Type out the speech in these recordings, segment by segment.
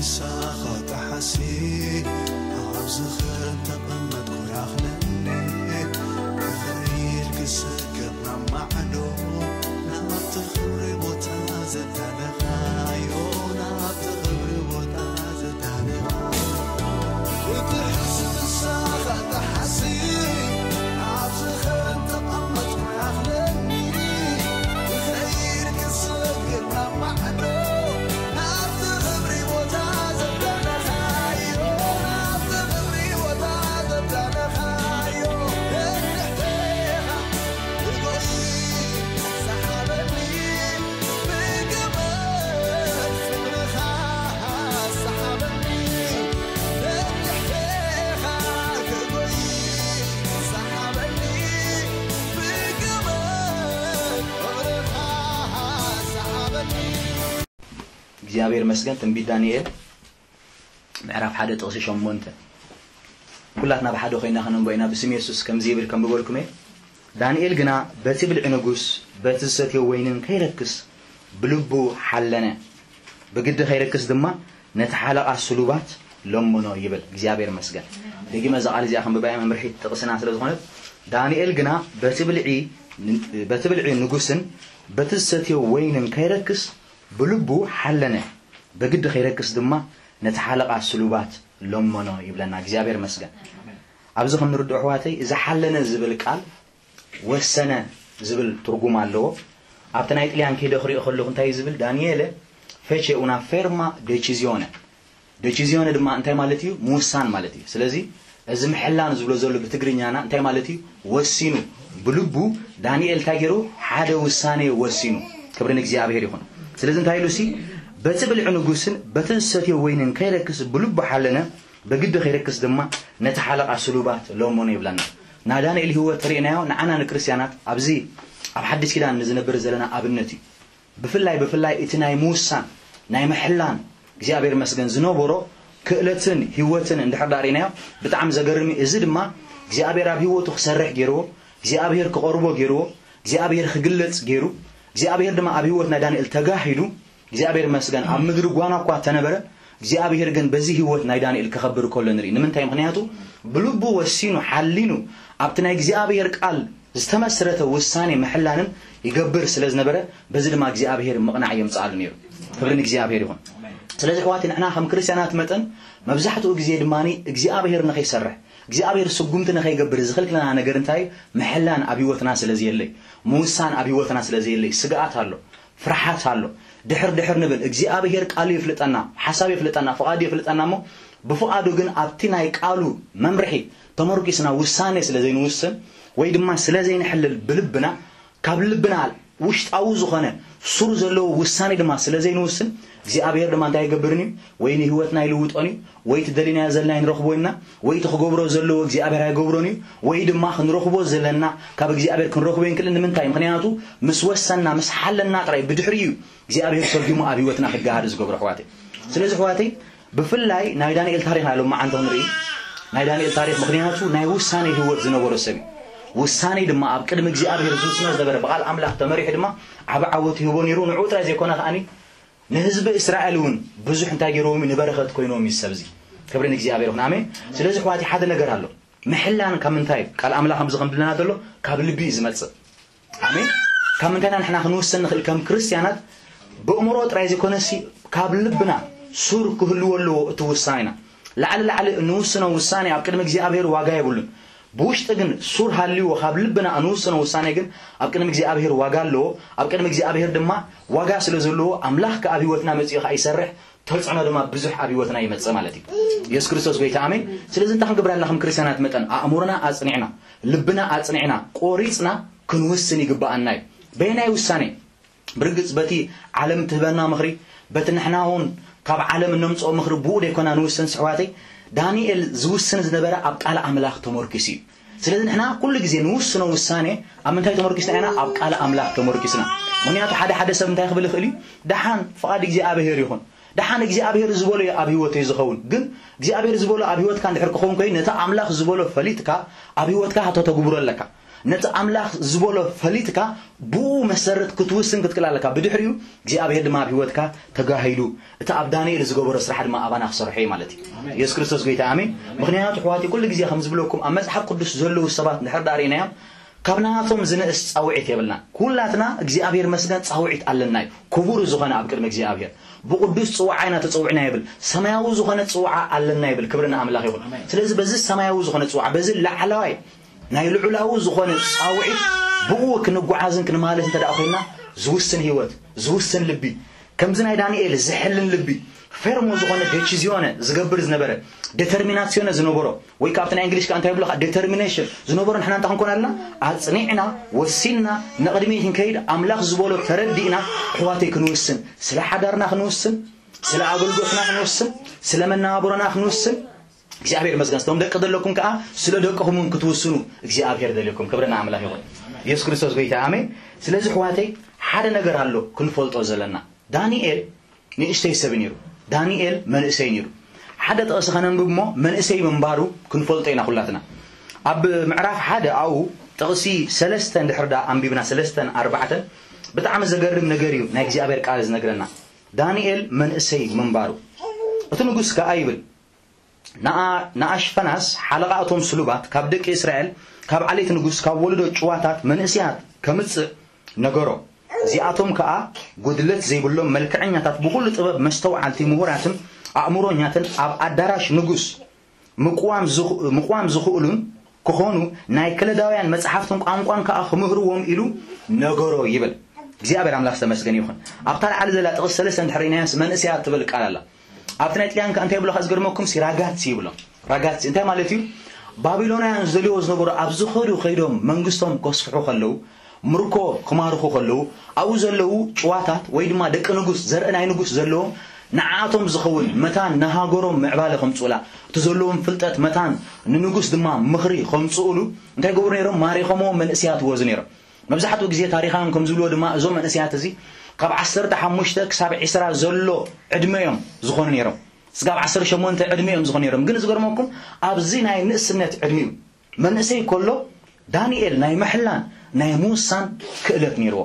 ንስኻ ጠሓሲ ኣብ ዝኽሪ እንተቐመጥኩ ይኣኽለኒ። ክኸይድ ክስገር ናብ ማዕዶ፣ ናብቲ ክብሪ ቦታ ዘዳለኻዮ፣ ናብቲ ክብሪ ቦታ ዘዳለኻዮ። ብትሕዚ ንስኻ ጠሓሲ ኣብ ዝኽሪ እንተቐመጥኩ ይኣኽለኒ። ክኸይድ ክስገር ናብ ማዕዶ፣ ናብቲ ክብሪ ቦታ ዘዳለኻዮ፣ ናብቲ ክብሪ ቦታ ዘዳለኻዮ። እንድሕር ኢኻ ክጎይ ሰሓበኒ፣ ብገመድ ፍቕርኻ ሰሓበኒ። እንድሕር ኢኻ ክጎይ ሰሓበኒ፣ ብገመድ ፍቕርኻ ሰሓበኒ። እግዚኣብሔር መስገን። ትንቢት ዳንኤል ምዕራፍ ሓደ ጥቕሲ ሸሞንተ። ኩላትና ብሓደ ኮይና ከነንቦ ኢና። ብስም የሱስ ከምዚ ይብል፣ ከም ዝበልኩም እየ። ዳንኤል ግና በቲ ብልዒ ንጉስ፣ በቲ ዝሰትዮ ወይንን ከይረክስ ብልቡ ሓለነ። ብግዲ ከይረክስ ድማ ነቲ ሓለቓ ስሉባት ለመኖ ይብል። እግዚኣብሔር መስገን። ደጊመ እዛ ቃል እዚኣ ከም ብባይ መምርሒት ጥቕስና ስለ ዝኾነት፣ ዳንኤል ግና በቲ ብልዒ፣ በቲ ብልዒ ንጉስን በቲ ዝሰትዮ ወይንን ከይረክስ ብልቡ ሓለነ። ብግዲ ከይረክስ ድማ ነቲ ሓለቓ ስሉባት ለመኖ ይብለና። እግዚኣብሔር መስገን። ኣብዚ ከም ንርድኦ ኣሕዋተይ፣ እዚ ሓለነ ዝብል ቃል ወሰነ ዝብል ትርጉም ኣለዎ። ኣብቲ ናይ ጥልያን ከይደ ክሪኦ ከለኹ እንታይ እዩ ዝብል? ዳንኤለ fece una ferma decisione። ደቺዚዮነ ድማ እንታይ ማለት እዩ? ምውሳን ማለት እዩ። ስለዚ እዚ ምሕላን ዝብሎ ዘሎ ብትግርኛና እንታይ ማለት እዩ? ወሲኑ። ብልቡ ዳንኤል እንታይ ገይሩ? ሓደ ውሳኔ ወሲኑ። ክብሪ ንእግዚኣብሔር ይኹን። ስለዚ እንታይ ኢሉ ሲ? በቲ ብልዒ ንጉስን በቲ ዝሰትዮ ወይንን ከይረክስ ብልቡ ሓለነ፣ በግዲ ከይረክስ ድማ ነቲ ሓለቓ ስሉባት ለመኖ ይብለና። ናይ ዳንኤል ህይወት ተርእናዮ ንዓና ንክርስትያናት ኣብዚ ኣብ ሓድሽ ኪዳን ንዝነብር ዘለና ኣብነት እዩ። ብፍላይ ብፍላይ እቲ ናይ ምውሳን ናይ ምሕላን እግዚኣብሔር መስገን ዝነበሮ ክእለትን ህይወትን እንድሕር ዳኣ ርኢናዮ ብጣዕሚ ዘገርም እዩ። እዚ ድማ እግዚኣብሔር ኣብ ህይወቱ ክሰርሕ ገይርዎ፣ እግዚኣብሔር ክቐርቦ ገይርዎ፣ እግዚኣብሔር ክግለጽ ገይሩ፣ እግዚኣብሔር ድማ ኣብ ህይወት ናይ ዳንኤል ተጋሂዱ። እግዚኣብሔር መስገን ኣብ ምድሪ ጓና እኳ ተነበረ፣ እግዚኣብሔር ግን በዚ ህይወት ናይ ዳንኤል ክኸብር ከሎ ንርኢ። ንምንታይ? ምኽንያቱ ብልቡ ወሲኑ ሓሊኑ ኣብቲ ናይ እግዚኣብሔር ቃል ዝተመስረተ ውሳኔ ምሕላንን ይገብር ስለ ዝነበረ፣ በዚ ድማ እግዚኣብሔር ምቕናዕ የምጽኣሉ ነይሩ። ክብሪ ንእግዚኣብሔር ይኹን። ስለዚ ኣሕዋተይ ንሕና ከም ክርስትያናት መጠን መብዛሕትኡ ግዜ ድማ እግዚኣብሔር ንኸይሰርሕ እግዚኣብሔር ስጉምቲ ንኸይገብር ዝኽልክለና ነገር እንታይ? ምሕላን ኣብ ህይወትና ስለ ዘየለይ፣ ምውሳን ኣብ ህይወትና ስለ ዘየለይ ስግኣት ኣሎ፣ ፍርሓት ኣሎ። ድሕር ድሕር ንብል እግዚኣብሔር ቃሉ የፍልጠና፣ ሓሳብ የፍልጠና፣ ፍቓዱ የፍልጠና እሞ ብፍቓዱ ግን ኣብቲ ናይ ቃሉ መምርሒ ተመርኪስና ውሳኔ ስለ ዘይንውስን ወይ ድማ ስለ ዘይንሕልል ብልብና ካብ ልብና ውሽጣዊ ዝኾነ ሱር ዘለዎ ውሳኔ ድማ ስለ ዘይንውስን እግዚኣብሔር ድማ እንታይ ይገብርን እዩ? ወይ ንህይወትና ይልውጦን እዩ ወይ እቲ ደሊናዮ ዘለና ኣይንረኽቦ ኢና ወይ እቲ ክገብሮ ዘለዎ እግዚኣብሔር ኣይገብሮን እዩ ወይ ድማ ክንረኽቦ ዘለና ካብ እግዚኣብሔር ክንረኽቦ ይንክልን። ንምንታይ? ምኽንያቱ ምስ ወሰንና ምስ ሓለና ጥራይ ብድሕሪ እዩ እግዚኣብሔር ተርጉሙ ኣብ ህይወትና ክገሃር ዝገብሮ ኣሕዋተይ። ስለዚ ኣሕዋተይ ብፍላይ ናይ ዳንኤል ታሪክ ናይ ሎማዓንቲ ክንርኢ ናይ ዳንኤል ታሪክ ምኽንያቱ ናይ ውሳኔ ህይወት ዝነበሮ ሰብ እዩ። ውሳኔ ድማ ኣብ ቅድሚ እግዚኣብሔር ዝውስኖ ዝነበረ ብቓል ኣምላኽ ተመሪሑ ድማ ዓብ ዓወት ይህቦ ነይሩ። ንዕኡ ጥራይ ዘይኮነ ከዓኒ ንህዝቢ እስራኤል እውን ብዙሕ እንታይ ገይርዎም እዩ? ንበረኸት ኮይኖም እዩ ሰብዚ። ክብሪ ንእግዚኣብሔር ይኹን። ኣሜን። ስለዚ ኣሕዋተይ ሓደ ነገር ኣሎ። ምሕላን ካብ ምንታይ? ቃል ኣምላኽ ከምዚ ከም ድለና ዘሎ ካብ ልቢ እዩ ዝመጽእ። ኣሜን። ካብ ምንታይና ንሕና ክንውሰን ንኽእል ከም ክርስትያናት? ብእምሮ ጥራይ ዘይኮነሲ ካብ ልብና ሱር ክህልዎ ኣለዎ እቲ ውሳኔና። ላዕሊ ላዕሊ እንውስኖ ውሳኔ ኣብ ቅድሚ እግዚኣብሔር ዋጋ የብሉን። ብውሽጢ ግን ሱር ሃልይዎ ካብ ልብና እንውስኖ ውሳኔ ግን ኣብ ቅድሚ እግዚኣብሔር ዋጋ ኣለዎ። ኣብ ቅድሚ እግዚኣብሔር ድማ ዋጋ ስለ ዘለዎ ኣምላኽ ከኣ ኣብ ህይወትና መጺኡ ከኣ ይሰርሕ፣ ተጽዕኖ ድማ ብዙሕ ኣብ ህይወትና ይመጽእ ማለት እዩ። የሱስ ክርስቶስ ጎይታ ኣሜን። ስለዚ እንታይ ክንገብር ኣለና? ከም ክርስትያናት መጠን ኣእምሮና ኣጽኒዕና፣ ልብና ኣጽኒዕና፣ ቆሪጽና ክንውስን ይግብኣና እዩ። በየናይ ውሳኔ? ብርግጽ በቲ ዓለም ትህበና ምኽሪ፣ በቲ ንሕና እውን ካብ ዓለም እነምጽኦ ምኽሪ ብኡ ደይኮና ንውስን ኣሕዋተይ። ዳንኤል ዝውስን ዝነበረ ኣብ ቃል ኣምላኽ ተመርኪሱ እዩ። ስለዚ ንሕና ኩሉ ግዜ ንውስኖ ውሳኔ ኣብ ምንታይ ተመርኪስና ኢና? ኣብ ቃል ኣምላኽ ተመርኪስና። ምኽንያቱ ሓደ ሓደ ሰብ እንታይ ክብል ይኽእል እዩ? ደሓን ፍቓድ እግዚኣብሔር ይኹን፣ ደሓን እግዚኣብሔር ዝበሎ እዩ ኣብ ህይወተይ ዝኸውን። ግን እግዚኣብሔር ዝበሎ ኣብ ህይወትካ እንድሕር ክኸውን ኮይኑ ነቲ ኣምላኽ ዝበሎ ፈሊጥካ ኣብ ህይወትካ ከተተግብሮ ኣለካ። ነቲ ኣምላኽ ዝበሎ ፈሊጥካ ብኡ መሰረት ክትውስን ክትክእል ኣለካ። ብድሕሪኡ እግዚኣብሔር ድማ ኣብ ህይወትካ ተጋሂዱ፣ እቲ ኣብ ዳንኤል ዝገበሮ ስራሕ ድማ ኣባና ክሰርሖ እዩ ማለት እዩ። ኢየሱስ ክርስቶስ ጎይታ፣ ኣሜን። ምክንያቱ ኣሕዋተይ፣ ኩሉ ግዜ ከም ዝብለኩም፣ ኣብ መጽሓፍ ቅዱስ ዘለዉ ሰባት እንድሕር ደኣ ርኢናዮም፣ ካብ ናቶም ዝንእስ ጻውዒት የብልና። ኩላትና እግዚኣብሔር መስገን ጻውዒት ኣለና እዩ። ክቡር ዝኾነ ኣብ ቅድሚ እግዚኣብሔር ብቅዱስ ጽዋዓ ኢና ተጸዊዕና ይብል። ሰማያዊ ዝኾነ ጽዋዓ ኣለና ይብል። ክብሪ ንኣምላኽ ይኹን። ስለዚ በዚ ሰማያዊ ዝኾነ ጽዋዓ፣ በዚ ላዕለዋይ ናይ ልዑላዊ ዝኾነ ጻውዒት ብኡ ክንጓዓዝን ክንማለስ እንተ ደኣ ኮይና፣ ዝውስን ህይወት፣ ዝውስን ልቢ፣ ከምዚ ናይ ዳንኤል ዝሕልን ልቢ፣ ፌርሞ ዝኾነ ደቺዚዮነ ዝገብር ዝነበረ፣ ዴተርሚናሲዮነ ዝነበሮ፣ ወይ ካብቲ ናይ እንግሊሽ ከኣ እንታይ ይብሉ፣ ዴተርሚኔሽን ዝነበሮ፣ ንሕና እንታይ ክንኮን ኣለና? ኣጽኒዕና፣ ወሲንና፣ ንቕድሚት ክንከይድ፣ ኣምላኽ ዝበሎ ተረዲእና፣ ኣሕዋተይ፣ ክንውስን፣ ስለ ሓዳርና ክንውስን፣ ስለ ኣገልግሎትና ክንውስን፣ ስለ መነባብሮና ክንውስን፣ እግዚኣብሔር ይመስገን። ስቶም ደቂ ዘለኩም ከኣ ስለ ደቅኹም እውን ክትውስኑ እግዚኣብሔር ደልየኩም። ክብሪ ንኣምላኽ ይኹን። ኢየሱስ ክርስቶስ ጎይታ፣ ኣሜን። ስለዚ ኣሕዋተይ፣ ሓደ ነገር ኣሎ ክንፈልጦ ዘለና። ዳንኤል ንእሽተይ ሰብ ነይሩ። ዳንኤል መንእሰይ ነይሩ። ሓደ ጥቕሲ ከነንብብ እሞ መንእሰይ ምንባሩ ክንፈልጦ ኢና ኩላትና። ኣብ ምዕራፍ ሓደ ኣብኡ ጥቕሲ ሰለስተ እንድሕር ደኣ ኣንቢብና፣ ሰለስተን ኣርባዕተን፣ ብጣዕሚ ዘገርም ነገር እዩ ናይ እግዚኣብሔር ቃል ዝነግረና። ዳንኤል መንእሰይ ምንባሩ። እቲ ንጉስ ከኣ ይብል፣ ንኣ-፣ ንኣሽፈናስ ሓለቓ እቶም ስሉባት ካብ ደቂ እስራኤል፣ ካብ ዓሌት ንጉስ፣ ካብ ወለዶ ጭዋታት መንእሰያት ከምጽእ ነገሮ። እዚኣቶም ከኣ ጉድለት ዘይብሎም መልክዐኛታት፣ ብኹሉ ጥበብ መስተውዓልቲ፣ ምሁራትን ኣእምሮኛትን፣ ኣብ ኣዳራሽ ንጉስ ምቅዋም ዝኽ-፣ ምቕዋም ዝኽእሉን ክኾኑ፣ ናይ ከለዳውያን መጽሓፍትን ቋንቋን ከኣ ክምህርዎም ኢሉ ነገሮ ይብል። እግዚኣብሔር ኣምላኽ ዝተመስገነ ይኹን። ኣብታ ላዕሊ ዘላ ጥቕሲ ሰለስተ እንድሕር ርኢናያስ መንእሰያት ትብል ቃል ኣላ። ኣብቲ ናይ ጥልያን ከኣ እንታይ ይብሎ ከኣ ዝገርመኩም ሲ ራጋትሲ ይብሎ። ራጋትሲ እንታይ ማለት እዩ? ባቢሎናውያን ዝደልይዎ ዝነበሩ ኣብ ዝኸዱ ከይዶም መንግስቶም ከስፍሑ ከለዉ፣ ምርኮ ክማርኹ ከለዉ፣ ኣብኡ ዘለዉ ጭዋታት ወይ ድማ ደቂ ንጉስ፣ ዘርኢ ናይ ንጉስ ዘለዎም፣ ንዓኣቶም ዝኸውን መታን ንሃገሮም ምዕባለ ከምጽኡላ፣ እቲ ዘለዎም ፍልጠት መታን ንንጉስ ድማ ምኽሪ ከምጽኡሉ እንታይ ይገብሩ ነይሮም? ማሪኾምዎ መንእሰያት ይወዙ ነይሮም። መብዛሕትኡ ግዜ ታሪኻውያን ከም ዝብልዎ ድማ እዞም መንእሰያት እዚ ካብ ዓሰርተ ሓሙሽተ ክሳብ ዕስራ ዘሎ ዕድመ እዮም ዝኾኑ ነይሮም። ስጋብ ዓሰርተ ሸሞንተ ዕድመ እዮም ዝኾኑ ነይሮም። ግን ዝገርመኩም ኣብዚ ናይ ንእስነት ዕድሚኡ መንእሰይ ከሎ ዳንኤል ናይ ምሕላን ናይ ምውሳን ክእለት ነይርዎ።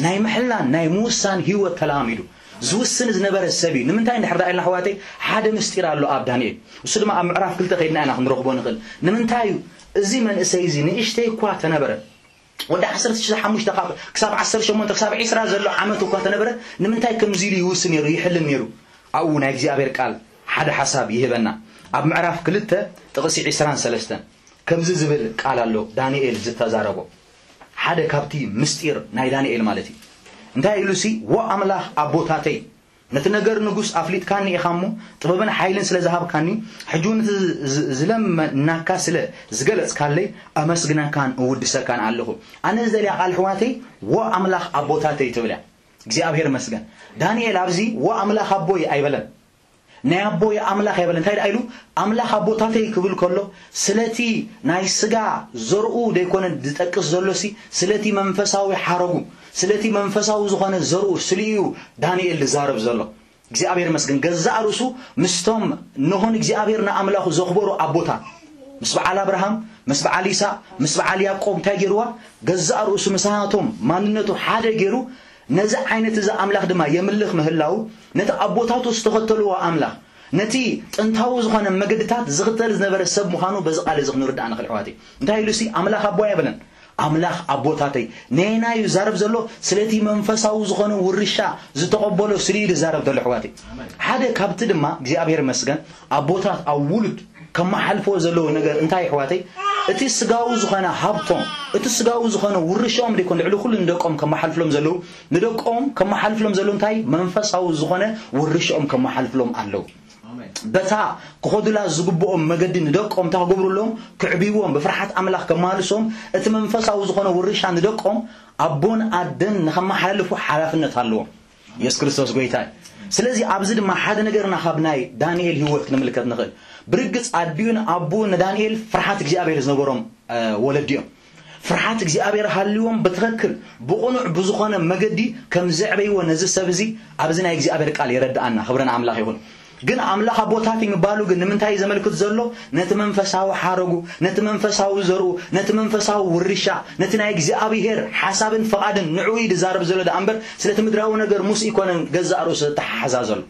ናይ ምሕላን ናይ ምውሳን ህይወት ተላሚዱ ዝውስን ዝነበረ ሰብ እዩ። ንምንታይ እንድሕር ደኣ ኢልና ኣሕዋተይ፣ ሓደ ምስጢር ኣሎ ኣብ ዳንኤል። እሱ ድማ ኣብ ምዕራፍ ክልተ ከይድና ኢና ክንረኽቦ ንኽእል። ንምንታይ እዩ እዚ መንእሰይ እዚ ንእሽተይ እኳ ተነበረ፣ ወዲ ዓሰርተ ሓሙሽተ ካብ ክሳብ ዓሰርተ ሸሞንተ ክሳብ ዕስራ ዘሎ ዓመት እኳ ተነበረ፣ ንምንታይ ከምዚ ኢሉ ይውስን ነይሩ፣ ይሕልን ነይሩ? ኣብኡ ናይ እግዚኣብሔር ቃል ሓደ ሓሳብ ይህበና። ኣብ ምዕራፍ ክልተ ጥቕሲ ዕስራን ሰለስተን ከምዚ ዝብል ቃል ኣሎ፣ ዳንኤል ዝተዛረቦ። ሓደ ካብቲ ምስጢር ናይ ዳንኤል ማለት እዩ። እንታይ ኢሉሲ፣ "ዎ ኣምላኽ ኣቦታተይ፣ ነቲ ነገር ንጉስ ኣፍሊጥካኒ ኢኻ እሞ፣ ጥበብን ሓይልን ስለ ዝሃብካኒ፣ ሕጂ እውን እቲ ዝ-፣ ዝለመናካ ስለ ዝገለጽካለይ፣ ኣመስግነካን እውድሰካን ኣለኹ።" ኣነ ዝደልያ ቃል ኣሕዋተይ፣ "ዎ ኣምላኽ ኣቦታተይ" ትብል እያ። እግዚኣብሔር ይመስገን። ዳንኤል ኣብዚ "ዎ ኣምላኽ ኣቦይ" ኣይበለን። "ናይ ኣቦይ ኣምላኽ" ኣይበለን። እንታይ ደኣ ኢሉ? "ኣምላኽ ኣቦታተይ" ክብል ከሎ፣ ስለቲ ናይ ስጋ ዘርኡ ደይኮነ ዝጠቅስ ዘሎሲ፣ ስለቲ መንፈሳዊ ሓረጉ፣ ስለቲ መንፈሳዊ ዝኾነ ዘርኡ ስለ እዩ ዳንኤል ዝዛረብ ዘሎ። እግዚኣብሔር ይመስገን። ገዛእ ርእሱ ምስቶም ነሆን እግዚኣብሔር ንኣምላኹ ዘኽበሩ ኣቦታት፣ ምስ በዓል ኣብርሃም፣ ምስ በዓል ይስሐቅ፣ ምስ በዓል ያዕቆብ እንታይ ገይርዋ? ገዛእ ርእሱ ምሳቶም ማንነቱ ሓደ ገይሩ፣ ነዚ ዓይነት እዚ ኣምላኽ ድማ የምልኽ ምህላው፣ ነቲ ኣቦታቱ ዝተኸተልዎ ኣምላኽ፣ ነቲ ጥንታዊ ዝኾነ መገድታት ዝኽተል ዝነበረ ሰብ ምዃኑ በዚ ቃል እዚ ክንርዳእ ንኽእል፣ ኣሕዋተይ። እንታይ ኢሉሲ? "ኣምላኽ ኣቦይ" ኣይበለን። "ኣምላኽ ኣቦታተይ"፣ ነየናይ እዩ ዝዛረብ ዘሎ? ስለቲ መንፈሳዊ ዝኾነ ውርሻ ዝተቐበሎ ስለ እዩ ዝዛረብ ዘሎ፣ ኣሕዋተይ። ሓደ ካብቲ ድማ እግዚኣብሔር ይመስገን ኣቦታት ኣብ ውሉድ ከመሓልፍዎ ዘለዎ ነገር እንታይ፣ ኣሕዋተይ? እቲ ስጋዊ ዝኾነ ሃብቶም፣ እቲ ስጋዊ ዝኾነ ውርሻኦም ደይኮን ልዕሊ ኩሉ ንደቆም ከመሓልፍሎም ዘለዉ፣ ንደቆም ከመሓልፍሎም ዘለዉ እንታይ? መንፈሳዊ ዝኾነ ውርሻኦም ከመሓልፍሎም ኣለዉ። በታ ክኸዱላ ዝግብኦም መገዲ ንደቆም እንታይ ክገብሩሎም? ክዕብይዎም፣ ብፍርሓት ኣምላኽ ከመላልሶም፣ እቲ መንፈሳዊ ዝኾነ ውርሻ ንደቆም ኣቦን ኣደን ንኸመሓላልፉ ሓላፍነት ኣለዎም። ኢየሱስ ክርስቶስ ጎይታ እዩ። ስለዚ ኣብዚ ድማ ሓደ ነገርና ካብ ናይ ዳንኤል ህይወት ክንምልከት ንኽእል። ብርግጽ ኣዲኡን ኣቦኡን ንዳንኤል ፍርሓት እግዚኣብሔር ዝነበሮም፣ እ፣ ወለዲ እዮም። ፍርሓት እግዚኣብሔር ሃልይዎም ብትኽክል ብቕኑዕ ብዝኾነ መገዲ ከም ዘዕበይዎ ነዚ ሰብ እዚ ኣብዚ ናይ እግዚኣብሔር ቃል የረድኣና። ክብሪ ንኣምላኽ ይኹን። ግን ኣምላኽ ኣቦታት እዩ ምባሉ ግን ንምንታይ እዩ ዘመልክት ዘሎ? ነቲ መንፈሳዊ ሓረጉ፣ ነቲ መንፈሳዊ ዘርኡ፣ ነቲ መንፈሳዊ ውርሻ፣ ነቲ ናይ እግዚኣብሔር ሓሳብን ፍቓድን ንዕኡ እዩ ዝዛረብ ዘሎ ደኣ እምበር፣ ስለቲ ምድራዊ ነገር ምስ ኢኮነን ገዛእ ርእሱ ዘተሓሓዛ ዘሎ።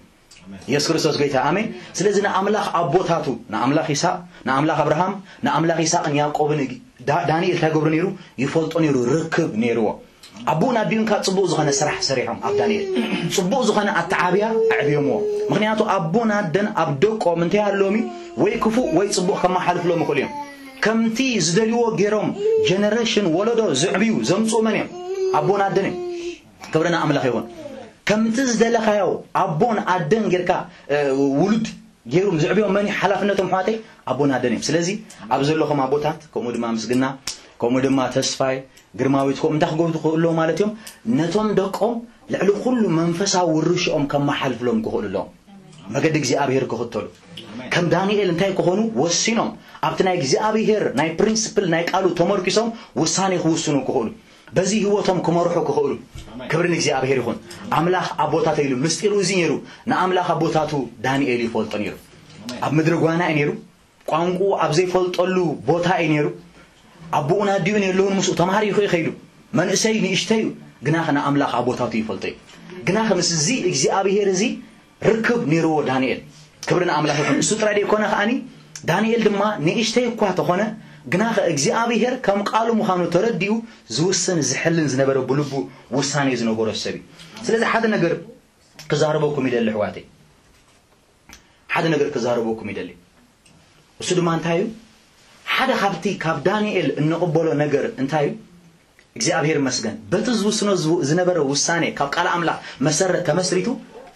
የሱስ ክርስቶስ ጎይታ፣ ኣሜን። ስለዚ ንኣምላኽ ኣቦታቱ፣ ንኣምላኽ ይስሐቅ፣ ንኣምላኽ ኣብርሃም፣ ንኣምላኽ ይስሐቅን ያዕቆብን ዳ-፣ ዳንኤል እንታይ ገብሩ ነይሩ? ይፈልጦ ነይሩ፣ ርክብ ነይርዎ። ኣቦኡን ኣዲኡን ካብ ጽቡቕ ዝኾነ ስራሕ ሰሪሖም ኣብ ዳንኤል። ጽቡቕ ዝኾነ ኣተዓብያ ኣዕብዮምዎ። ምኽንያቱ ኣቦን ኣደን ኣብ ደቆም እንታይ ኣለዎም እዩ? ወይ ክፉእ ወይ ጽቡቕ ከመሓልፍሎም ይኽእሉ እዮም። ከምቲ ዝደልይዎ ገይሮም ጀነሬሽን ወለዶ ዘዕብዩ ዘምጽኡ መን እዮም? ኣቦን ኣደን እዮም። ክብሪ ንኣምላኽ ይኹን። ከምቲ ዝደለኻዮ ኣቦን ኣደን ጌርካ፣ እ፣ ውሉድ ገይሮም ዘዕብዮም መን እዩ? ሓላፍነቶም ኣሕዋተይ ኣቦን ኣደን እዮም። ስለዚ ኣብ ዘለኹም ኣቦታት ከምኡ ድማ ምስግና ከምኡ ድማ ተስፋይ ግርማዊት ከምኡ እንታይ ክገብሩ ክኽእሉ ኣለዎም ማለት እዮም? ነቶም ደቆም ልዕሊ ኩሉ መንፈሳዊ ውርሽኦም ከመሓልፍሎም ክኽእሉ ኣለዎም። መገዲ እግዚኣብሔር ክኽተሉ ከም ዳንኤል እንታይ ክኾኑ ወሲኖም ኣብቲ ናይ እግዚኣብሔር ናይ ፕሪንስፕል ናይ ቃሉ ተመርኪሶም ውሳኔ ክውስኑ ክኽእሉ በዚ ህይወቶም ክመርሑ ክኽእሉ። ክብሪ ንእግዚኣብሔር ይኹን። ኣምላኽ ኣቦታተይ ኢሉ ምስጢሩ እዚ ነይሩ። ንኣምላኽ ኣቦታቱ ዳንኤል ይፈልጦ ነይሩ። ኣብ ምድሪ ጓና እዩ ነይሩ። ቋንቋኡ ኣብ ዘይፈልጠሉ ቦታ እዩ ነይሩ። ኣቦኡን ኣዲኡን የለውን ምስኡ። ተማሃሪ ይኽእል ከይዱ መንእሰይ ንእሽተይ እዩ። ግናኸ ንኣምላኽ ኣቦታቱ ይፈልጦ እዩ። ግናኸ ምስ እዚ እግዚኣብሔር እዚ ርክብ ነይርዎ ዳንኤል። ክብሪ ንኣምላኽ ይኹን። እሱ ጥራይ ደይኮነ ከኣኒ ዳንኤል ድማ ንእሽተይ እኳ ተኾነ ግናኸ እግዚኣብሔር ከም ቃሉ ምዃኑ ተረዲኡ ዝውስን ዝሕልን ዝነበረ ብልቡ ውሳኔ ዝነበሮ ሰብ እዩ። ስለዚ ሓደ ነገር ክዛረበኩም ይደሊ ኣሕዋተይ። ሓደ ነገር ክዛረበኩም ይደሊ። እሱ ድማ እንታይ እዩ? ሓደ ካብቲ ካብ ዳንኤል እንቕበሎ ነገር እንታይ እዩ? እግዚኣብሔር ይመስገን። በቲ ዝውስኖ ዝው-፣ ዝነበረ ውሳኔ ካብ ቃል ኣምላኽ መሰረት ተመስሪቱ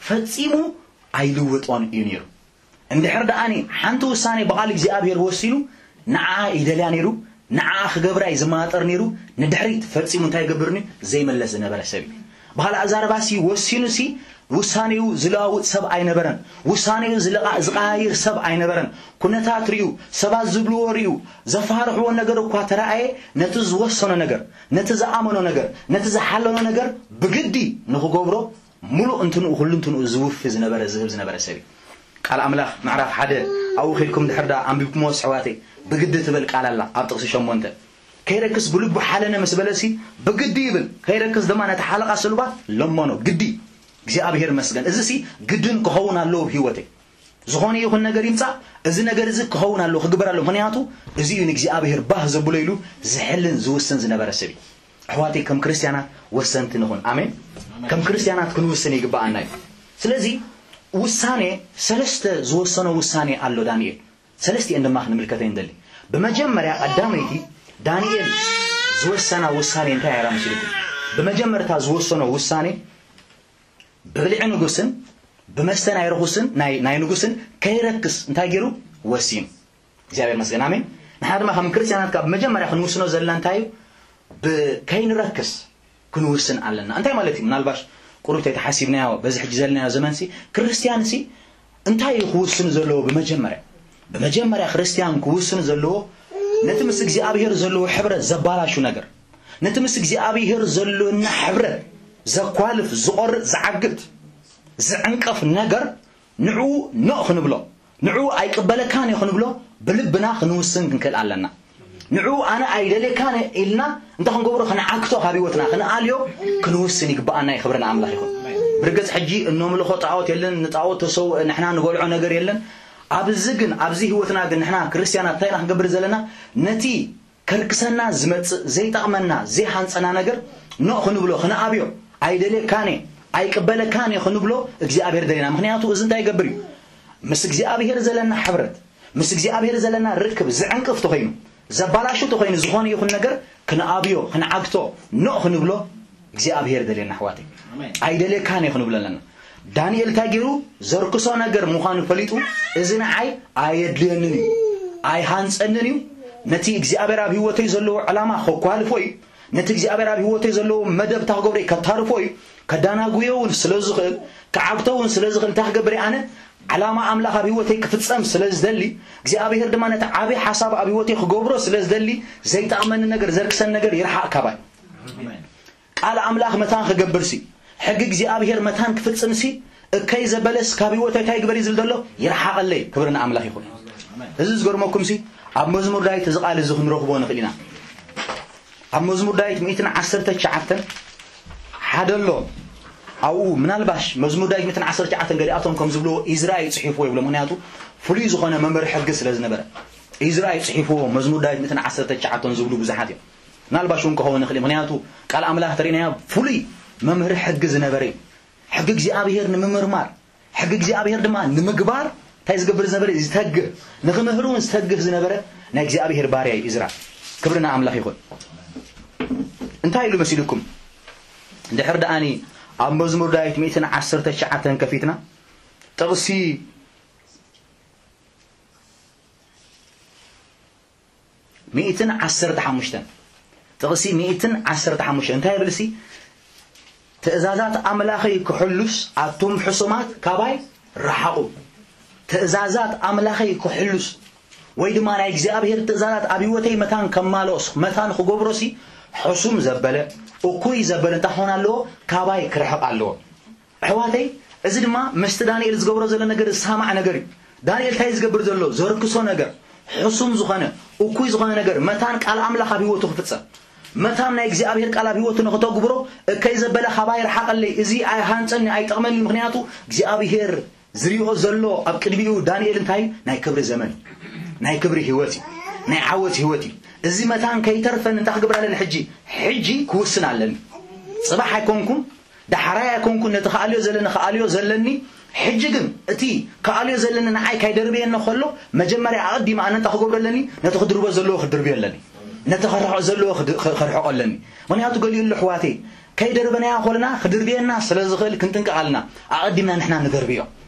ፈጺሙ ኣይልውጦን እዩ ነይሩ። እንድሕር ደኣኒ ሓንቲ ውሳኔ ብቓል እግዚኣብሔር ወሲኑ ንዓ ይደልያ ነይሩ፣ ንዓ ክገብራ እዩ ዝመጣጠር ነይሩ፣ ንድሕሪት ፈጺሙ እንታይ ይገብር ነይሩ? ዘይመለስ ዝነበረ ሰብ እዩ። ብኻልእ ኣዛረባሲ ወሲኑሲ ውሳኔኡ ዝለዋውጥ ሰብ ኣይነበረን። ውሳኔኡ ዝለቓ-፣ ዝቐያይር ሰብ ኣይነበረን። ኩነታት ርእዩ፣ ሰባት ዝብልዎ ርእዩ፣ ዘፋርሕዎ ነገር እኳ ተረኣየ፣ ነቲ ዝወሰኖ ነገር፣ ነቲ ዝኣመኖ ነገር፣ ነቲ ዝሓለኖ ነገር ብግዲ ንኽገብሮ ምሉእ እንትንኡ፣ ኩሉ እንትንኡ ዝውፊ ዝነበረ፣ ዝህብ ዝነበረ ሰብ እዩ። ቃል ኣምላኽ ምዕራፍ ሓደ ኣብኡ ኸይድኩም ድሕር ደኣ ኣንቢብኩምዎ ኣሕዋተይ፣ ብግዲ ትብል ቃል ኣላ ኣብ ጥቕሲ ሸሞንተ። ከይረክስ ብልቡ ሓለነ ምስ በለሲ ብግዲ ይብል። ከይረክስ ድማ ነቲ ሓለቓ ስሉባት ለመኖ። ግዲ። እግዚኣብሔር ይመስገን። እዚሲ ግድን ክኸውን ኣለዎ ኣብ ህይወተይ። ዝኾነ ይኹን ነገር ይምጻእ፣ እዚ ነገር እዚ ክኸውን ኣለዎ፣ ክግበር ኣለዎ። ምኽንያቱ እዚ እዩ ንእግዚኣብሔር ባህ ዘብሎ ኢሉ ዝሕልን ዝውስን ዝነበረ ሰብ እዩ። ኣሕዋተይ፣ ከም ክርስትያናት ወሰንቲ ንኹን። ኣሜን። ከም ክርስትያናት ክንውስን ይግብኣና እዩ። ስለዚ ውሳኔ፣ ሰለስተ ዝወሰኖ ውሳኔ ኣሎ ዳንኤል። ሰለስቲኤን ድማ ክንምልከተን ንደሊ። ብመጀመርያ ቀዳመይቲ ዳንኤል ዝወሰና ውሳኔ እንታይ እያ መሲልኩም? ብመጀመርታ ዝወሰኖ ውሳኔ ብብልዒ ንጉስን ብመስተ ናይ ርኹስን ናይ፣ ናይ ንጉስን ከይረክስ እንታይ ገይሩ? ወሲኑ። እግዚኣብሔር ይመስገን። ኣሜን። ንሕና ድማ ከም ክርስትያናት ካብ መጀመርያ ክንውስኖ ዘለና እንታይ እዩ? ብ-፣ ከይንረክስ ክንውስን ኣለና። እንታይ ማለት እዩ? ምናልባሽ ቁሩብ ተይተሓሲብናዮ በዚ ሕጂ ዘለናዮ ዘመንሲ ክርስትያንሲ እንታይ እዩ ክውስን ዘለዎ? ብመጀመርያ፣ ብመጀመርያ ክርስትያን ክውስን ዘለዎ ነቲ ምስ እግዚኣብሔር ዘለዎ ሕብረት ዘባላሹ ነገር፣ ነቲ ምስ እግዚኣብሔር ዘሎና ሕብረት ዘኳልፍ፣ ዝቖርጽ፣ ዝዓግት፣ ዝዕንቀፍ ነገር ንዕኡ ኖእ ክንብሎ፣ ንዕኡ ኣይቅበለካን እዩ ክንብሎ ብልብና ክንውስን ክንክእል ኣለና። ንዕኡ ኣነ ኣይደልየካን ኢልና እንታይ ክንገብሮ? ክንዓግቶ፣ ካብ ህይወትና ክንኣልዮ ክንውስን ይግብኣና እዩ። ክብሪ ንኣምላኽ ይኹን። ብርግጽ ሕጂ እነምልኾ ጣዖት የለን፣ ንጣዖት ተሰው-፣ ንሕና ንበልዖ ነገር የለን። ኣብዚ ግን፣ ኣብዚ ህይወትና ግን ንሕና ክርስትያናት እንታይ ኢና ክንገብር ዘለና? ነቲ ከርክሰና ዝመጽእ ዘይጠቕመና ዘይሃንጸና ነገር ኖእ ክንብሎ፣ ክንኣብዮ፣ ኣይደልየካን እየ፣ ኣይቅበለካን እየ ክንብሎ እግዚኣብሔር ደሊና። ምኽንያቱ እዚ እንታይ ይገብር እዩ? ምስ እግዚኣብሔር ዘለና ሕብረት፣ ምስ እግዚኣብሔር ዘለና ርክብ ዝዕንቅፍ ተኾይኑ፣ ዘባላሹ ተኾይኑ፣ ዝኾነ ይኹን ነገር ክንኣብዮ፣ ክንዓግቶ፣ ኖእ ክንብሎ እግዚኣብሔር ደልየና ኣሕዋተይ። ኣሜን። ኣይደልየካን እየ ክንብሎ ኣለና። ዳንኤል እንታይ ገይሩ? ዘርክሶ ነገር ምዃኑ ፈሊጡ፣ እዚ ንዓይ ኣየድልየንን እዩ፣ ኣይሃንጸንን እዩ፣ ነቲ እግዚኣብሔር ኣብ ህይወተይ ዘለዎ ዕላማ ከኳልፎ እዩ፣ ነቲ እግዚኣብሔር ኣብ ህይወተይ ዘለዎ መደብ እንታይ ክገብሮ እዩ? ከታርፎ እዩ። ከዳናጉዮ እውን ስለ ዝኽእል፣ ክዓግቶ እውን ስለ ዝኽእል እንታይ ክገብር እየ ኣነ? ዕላማ ኣምላኽ ኣብ ህይወተይ ክፍጸም ስለ ዝደሊ፣ እግዚኣብሔር ድማ ነቲ ዓቢ ሓሳብ ኣብ ህይወተይ ክገብሮ ስለ ዝደሊ፣ ዘይጠቕመኒ ነገር፣ ዘርክሰኒ ነገር ይርሓቕ ካባይ። ኣሜን። ቃል ኣምላኽ መታን ክገብርሲ፣ ሕጊ እግዚኣብሔር መታን ክፍጽምሲ፣ እከይ ዘበለስ ካብ ህይወተይ እንታይ ግበር እዩ ዝብል ዘሎ? ይርሓቐለይ። ክብሪ ንኣምላኽ ይኹን። እዚ ዝገርመኩም ሲ ኣብ መዝሙር ዳዊት እዚ ቃል እዚ ክንረኽቦ ንኽእል ኢና። ኣብ መዝሙር ዳዊት ሚእትን ዓሰርተ ትሽዓተን ሓደ ኣሎ። ኣብኡ ምናልባሽ መዝሙር ዳዊት ሚእትን ዓሰርተ ትሽዓተን ገሊኣቶም ከም ዝብልዎ ኢዝራ እዩ ጽሒፍዎ ይብሎ። ምኽንያቱ ፍሉይ ዝኾነ መምህር ሕጊ ስለ ዝነበረ ኢዝራ እዩ ጽሒፍዎ። መዝሙር ዳዊት ሚእትን ዓሰርተ ትሽዓተን ዝብሉ ብዙሓት እዮም። ምናልባሽ እውን ክኸውን ይኽእል እዩ። ምኽንያቱ ቃል ኣምላኽ ተሪእናዮ ፍሉይ መምህር ሕጊ ዝነበረ እዩ። ሕጊ እግዚኣብሔር ንምምርማር፣ ሕጊ እግዚኣብሔር ድማ ንምግባር እንታይ ዝገብር ዝነበረ? ዝተግህ፣ ንኽምህር እውን ዝተግህ ዝነበረ ናይ እግዚኣብሔር ባርያ እዩ ኢዝራ። ክብሪ ንኣምላኽ ይኹን። እንታይ ኢሉ መሲልኩም? ድሕር ደኣኒ ኣብ መዝሙር ዳዊት ሚእትን ዓሰርተ ትሽዓተን ከፊትና ጥቕሲ ሚእትን ዓሰርተ ሓሙሽተን፣ ጥቕሲ ሚእትን ዓሰርተ ሓሙሽተን እንታይ ይብል ሲ? ትእዛዛት ኣምላኸይ ክሕሉስ ኣቱም ሕሱማት ካባይ ረሓቑ። ትእዛዛት ኣምላኸይ ክሕሉስ ወይ ድማ ናይ እግዚኣብሔር ትእዛዛት ኣብ ህይወተይ መታን ከማልኦስ መታን ክገብሮሲ ሕሱም ዘበለ እኩይ ዘበለ እንታይ ክኾን ኣለዎ? ካባይ ክርሕቕ ኣለዎ። ኣሕዋተይ፣ እዚ ድማ ምስቲ ዳንኤል ዝገብሮ ዘሎ ነገር ዝሰማዕ ነገር እዩ። ዳንኤል እንታይ ዝገብር ዘሎ? ዘርክሶ ነገር፣ ሕሱም ዝኾነ፣ እኩይ ዝኾነ ነገር፣ መታን ቃል ኣምላኽ ኣብ ህይወቱ ክፍጸም፣ መታን ናይ እግዚኣብሔር ቃል ኣብ ህይወቱ ንኽተግብሮ፣ እከይ ዘበለ ካባይ ርሓቐለይ፣ እዚ ኣይሃንጸኒ፣ ኣይጠቕመኒ፣ ምኽንያቱ እግዚኣብሔር ዝሪኦ ዘሎ ኣብ ቅድሚኡ ዳንኤል እንታይ ናይ ክብሪ ዘመን እዩ። ናይ ክብሪ ህይወት እዩ። ናይ ዓወት ህይወት እዩ። እዚ መታን ከይተርፈን እንታይ ክገብር ኣለኒ? ሕጂ ሕጂ ክውስን ኣለኒ። ጽባሕ ኣይኮንኩን፣ ዳሕራይ ኣይኮንኩን፣ ነቲ ክኣልዮ ዘለኒ ክኣልዮ ዘለኒ። ሕጂ ግን እቲ ክኣልዮ ዘለኒ ንዓይ ካይደርብየኒ ከሎ መጀመርያ ኣቐዲመ ኣነ እንታይ ክገብሮ ኣለኒ? ነቲ ክድርቦ ዘለዎ ክድርብዮ ኣለኒ። ነቲ ከርሕቆ ዘለዎ ክድ- ከርሕቆ ኣለኒ። ምኽንያቱ ገሊኡ ኣሎ ኣሕዋተይ፣ ከይደርበናዮ ከለና ክድርብየና ስለ ዝኽእል ክንጥንቀቕ ኣለና። ኣቐዲምና ንሕና ንደርብዮ፣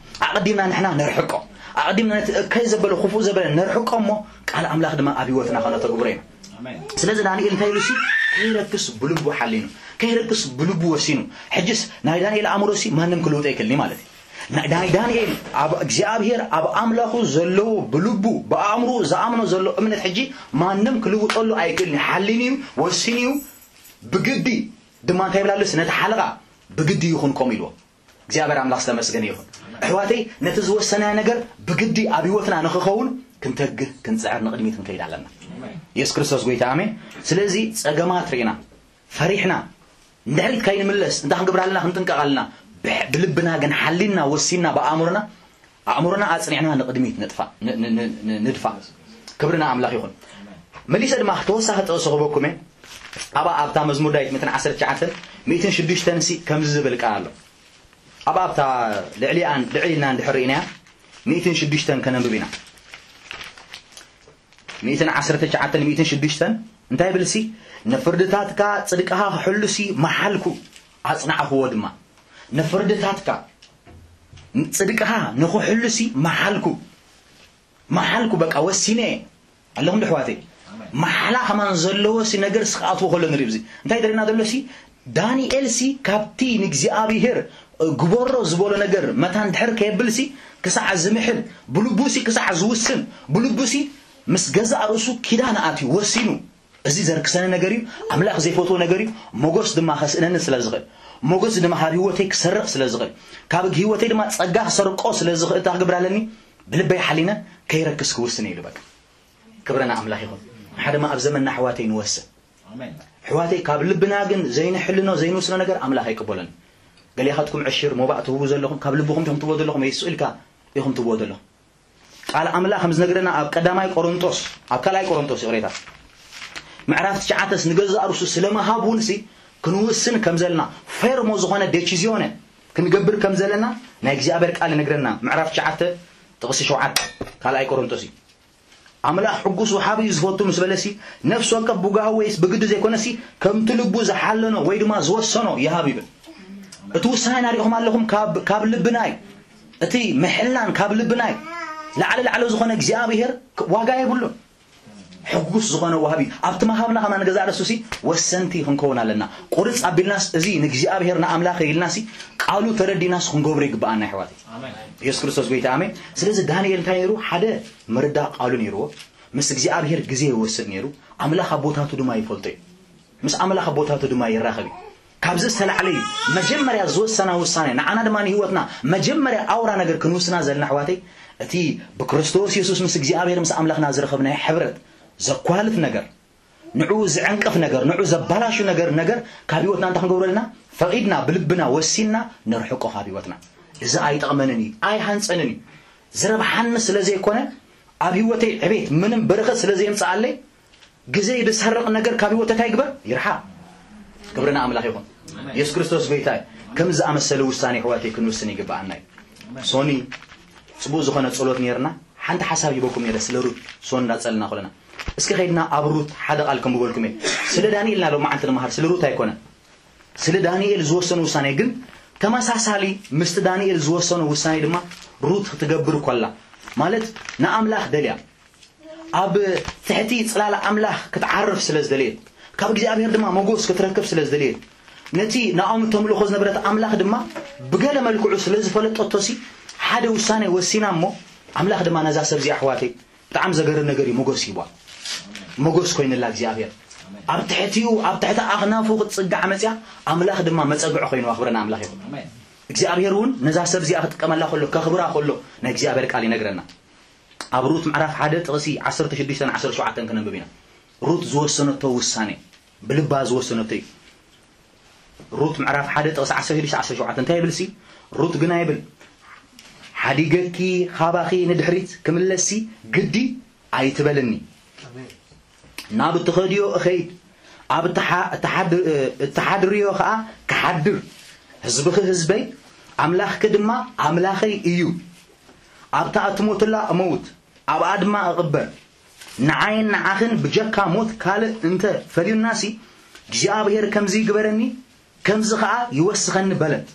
ኣቐዲምና ንሕና ነርሕቆ፣ ኣቐዲምና ነቲ እከይ ዘበለ ክፉእ ዘበለ ነርሕቆ እሞ ቃል ኣምላኽ ድማ ኣብ ህይወትና ከነተግብሮ ኢና። ስለዚ ዳንኤል እንታይ ኢሉ ሲ? ከይረክስ ብልቡ ሓሊኑ፣ ከይረክስ ብልቡ ወሲኑ። ሕጅስ ናይ ዳንኤል ኣእምሮ ሲ ማንም ክልውጦ ኣይክእልን ማለት እዩ። ናይ ዳንኤል ኣብ እግዚኣብሔር ኣብ ኣምላኹ ዘለዎ ብልቡ ብኣእምሩ ዝኣምኖ ዘሎ እምነት ሕጂ ማንም ክልውጠሉ ኣይክእልን። ሓሊኑ እዩ፣ ወሲኑ እዩ። ብግዲ ድማ እንታይ ይብል ኣሎ? ነቲ ሓለቓ ብግዲ ይኹን ከምኡ ኢልዎ። እግዚኣብሔር ኣምላኽ ዝተመስገነ ይኹን። ኣሕዋተይ፣ ነቲ ዝወሰናዮ ነገር ብግዲ ኣብ ህይወትና ንኽኸውን ክንተግህ ክንጽዕር ንቕድሚት ክንከይድ ኣለና። የሱስ ክርስቶስ ጎይታ ኣሜን። ስለዚ ጸገማት ርኢና ፈሪሕና ንድሕሪት ከይንምለስ እንታይ ክንገብር ኣለና? ክንጥንቀቕ ኣለና። ብልብና ግን ሓሊና ወሲና ብኣእምሮና ኣእምሮና ኣጽኒዕና ንቕድሚት ንጥፋእ ንድፋ ክብርና ኣምላኽ ይኹን። መሊሰ ድማ ተወሳኺ ጥቕሲ ክበኩም እየ። ኣብ ኣብታ መዝሙር ዳዊት ምእትን ዓሰርተ ትሽዓተን ምእትን ሽዱሽተን ሲ ከምዚ ዝብል ቃል ኣሎ። ኣብ ኣብታ ልዕሊኣን ልዕሊና እንድሕር ርኢናያ ምእትን ሽዱሽተን ከነንብብ ኢና። ምእትን ዓሰርተ ትሽዓተን ምእትን ሽዱሽተን እንታይ ይብል ሲ? ንፍርድታትካ ጽድቅኻ ክሕሉ ሲ መሓልኩ ኣጽናዕኽዎ ድማ። ንፍርድታትካ ጽድቅኻ ንኽሕሉ ሲ መሓልኩ መሓልኩ በቃ ወሲነ ኣለኹም ድሕዋተይ። መሓላ ከማን ዘለዎ ሲ ነገር ስክኣትዎ ከሎ ንርኢ። እዚ እንታይ ደሪና ዘሎ ሲ? ዳንኤል ሲ ካብቲ ንእግዚኣብሔር ግበሮ ዝበሎ ነገር መታን ድሕር ከየብል ሲ ክሳዕ ዝምሕል ብልቡ ሲ ክሳዕ ዝውስን ብልቡ ሲ ምስ ገዛእ ርእሱ ኪዳን ኣትዩ ወሲኑ። እዚ ዘርክሰኒ ነገር እዩ፣ ኣምላኽ ዘይፈትዎ ነገር እዩ። ሞገስ ድማ ከስእነኒ ስለ ዝኽእል፣ ሞገስ ድማ ካብ ህይወተይ ክሰርቕ ስለ ዝኽእል፣ ካብ ህይወተይ ድማ ጸጋ ክሰርቆ ስለ ዝኽእል እንታይ ክገብር ኣለኒ? ብልበይ ሓሊነ ከይረክስ ክውስን እዩ ኢሉ በቃ። ክብሪ ንኣምላኽ ይኹን። ሓደ ድማ ኣብ ዘመንና ኣሕዋተይ ንወስን። ኣሕዋተይ ካብ ልብና ግን ዘይንሕልኖ ዘይንውስኖ ነገር ኣምላኽ ኣይቅበሎን። ገሊኻትኩም ዕሽር ሞባእ ትህቡ ዘለኹም ካብ ልብኹም ኢኹም ትህብዎ ዘለኹም ወይ ስኢልካ ኢኹም ትህብዎ ዘለኹም። ቃል ኣምላኽ ከም ዝነግረና ኣብ ቀዳማይ ቆሮንጦስ ኣብ ካልኣይ ቆሮንጦስ ይቕሬታ ምዕራፍ ትሽዓተስ ንገዛእ ርእሱ ስለ ምሃብ እውን ሲ ክንውስን ከም ዘለና ፌርሞ ዝኾነ ደቺዚዮነ ክንገብር ከም ዘለና ናይ እግዚኣብሔር ቃል ይነግረና። ምዕራፍ ትሽዓተ ጥቕሲ ሸውዓተ ካልኣይ ቆሮንጦስ እዩ። ኣምላኽ ሕጉስ ወሃቢ እዩ ዝፈቱ ምስ በለሲ ነፍሲ ወከፍ ብጓሂ ወይስ ብግዲ ዘይኮነሲ ከምቲ ልቡ ዝሓለኖ ወይ ድማ ዝወሰኖ ይሃብ ይብል። እቲ ውሳኔና ሪኢኹም ኣለኹም ካብ ካብ ልብና እዩ። እቲ ምሕላን ካብ ልብና እዩ። ላዕሊ ላዕሊ ዝኾነ እግዚኣብሔር ዋጋ የብሉን። ሕጉስ ዝኾነ ወሃቢ ኣብቲ መሃብና ከማን ገዛእ ርእሱሲ ወሰንቲ ክንከውን ኣለና። ቁርፅ ኣቢልናስ እዚ ንእግዚኣብሔር ንኣምላኽ ኢልናሲ ቃሉ ተረዲናስ ክንገብሮ ይግበኣና ይሕዋት። ኢየሱስ ክርስቶስ ጎይታ ኣሜን። ስለዚ ዳንኤል እንታይ ነይሩ? ሓደ ምርዳእ ቃሉ ነይርዎ። ምስ እግዚኣብሔር ግዜ ይወስድ ነይሩ። ኣምላኽ ኣቦታቱ ድማ ይፈልጦ እዩ። ምስ ኣምላኽ ኣቦታቱ ድማ ይራኸብ እዩ። ካብዚ ዝተላዕለ እዩ መጀመርያ ዝወሰና ውሳኔ። ንዓና ድማ ንህይወትና መጀመርያ ኣውራ ነገር ክንውስና ዘለና፣ ኣሕዋተይ፣ እቲ ብክርስቶስ የሱስ ምስ እግዚኣብሔር፣ ምስ ኣምላኽና ዝረኸብናዮ ሕብረት ዘኳልፍ ነገር፣ ንዕኡ ዝዕንቅፍ ነገር፣ ንዕኡ ዘባላሹ ነገር፣ ነገር ካብ ህይወትና እንታይ ክንገብሮ ኣለና? ፈቒድና፣ ብልብና ወሲንና ነርሕቆ ካብ ህይወትና። እዚ ኣይጠቕመንን እዩ፣ ኣይሃንጸንን እዩ። ዝረብሓኒ ስለ ዘይኮነ፣ ኣብ ህይወተይ ዕቤት ምንም በረኸት ስለ ዘየምጽኣለይ፣ ግዜ ዝሰርቕ ነገር ካብ ህይወት እንታይ ይግበር? ይርሓቕ። ክብሪ ንኣምላኽ ይኹን። የሱስ ክርስቶስ ጎይታ እዩ። ከም ዝኣመሰለ ውሳኔ ኣሕዋተይ ክንውስን ይግብኣና እዩ። ሶኒ ጽቡቕ ዝኾነ ጸሎት ነይርና። ሓንቲ ሓሳብ ሂበኩም ነይረ ስለ ሩት፣ ሶኒ እንዳጸለና ከለና። እስኪ ከይድና ኣብ ሩት ሓደ ቃል ከንብበልኩም እየ። ስለ ዳንኤል ኢና ሎማዓንቲ ንመሃር፣ ስለ ሩት ኣይኮነን። ስለ ዳንኤል ዝወሰነ ውሳኔ ግን ተመሳሳሊ ምስቲ ዳንኤል ዝወሰነ ውሳኔ ድማ ሩት ክትገብር ኮላ፣ ማለት ንኣምላኽ ደልያ፣ ኣብ ትሕቲ ጽላል ኣምላኽ ክትዓርፍ ስለ ዝደለየት፣ ካብ እግዚኣብሔር ድማ ሞጎስ ክትረክብ ስለ ዝደለየት፣ ነቲ ናኦሚ ተምልኾ ዝነበረት ኣምላኽ ድማ ብገለ መልክዑ ስለ ዝፈለጠቶሲ ሓደ ውሳኔ ወሲና እሞ፣ ኣምላኽ ድማ ነዛ ሰብ እዚኣ ኣሕዋተይ ብጣዕሚ ዘገርም ነገር እዩ ሞጎስ ሂብዋ። ሞጎስ ኮይንላ እግዚኣብሔር። ኣብ ትሕቲኡ፣ ኣብ ትሕቲ ኣኽናፉ ክትጽጋዕ መጽያ፣ ኣምላኽ ድማ መጸግዒ ኮይንዋ። ክብሪ ንኣምላኽ ይኹን። እግዚኣብሔር እውን ነዛ ሰብ እዚኣ ክጥቀመላ ከሎ፣ ከኽብራ ከሎ ናይ እግዚኣብሔር ቃል ይነግረና። ኣብ ሩት ምዕራፍ ሓደ ጥቕሲ ዓሰርተ ሽዱሽተ ን ዓሰርተ ሸውዓተ ክነንብብ ኢና። ሩት ዝወሰነቶ ውሳኔ፣ ብልባ ዝወሰነቶ እዩ። ሩት ምዕራፍ ሓደ ጥቕሲ ዓሰርተ ሽዱሽተ ዓሰርተ ሸውዓተ እንታይ ይብል ሲ? ሩት ግና ይብል፣ ሓዲገኪ ካባኺ ንድሕሪት ክምለስሲ ግዲ ኣይትበልኒ። ናብ እትኸድዮ እኸይድ፣ ኣብ እትሓ-፣ እትሓድ-፣ እትሓድርዮ ኸኣ ክሓድር፣ ህዝብኺ ህዝበይ፣ ኣምላኽኪ ድማ ኣምላኸይ እዩ። ኣብታ እትሞትላ እመውት፣ ኣብኣ ድማ እቕበር። ንዓይን ንዓኽን ብጀካ ሞት ካልእ እንተ ፈልዩናሲ፣ እግዚኣብሔር ከምዚ ይግበረኒ፣ ከምዚ ኸኣ ይወስኸኒ በለት።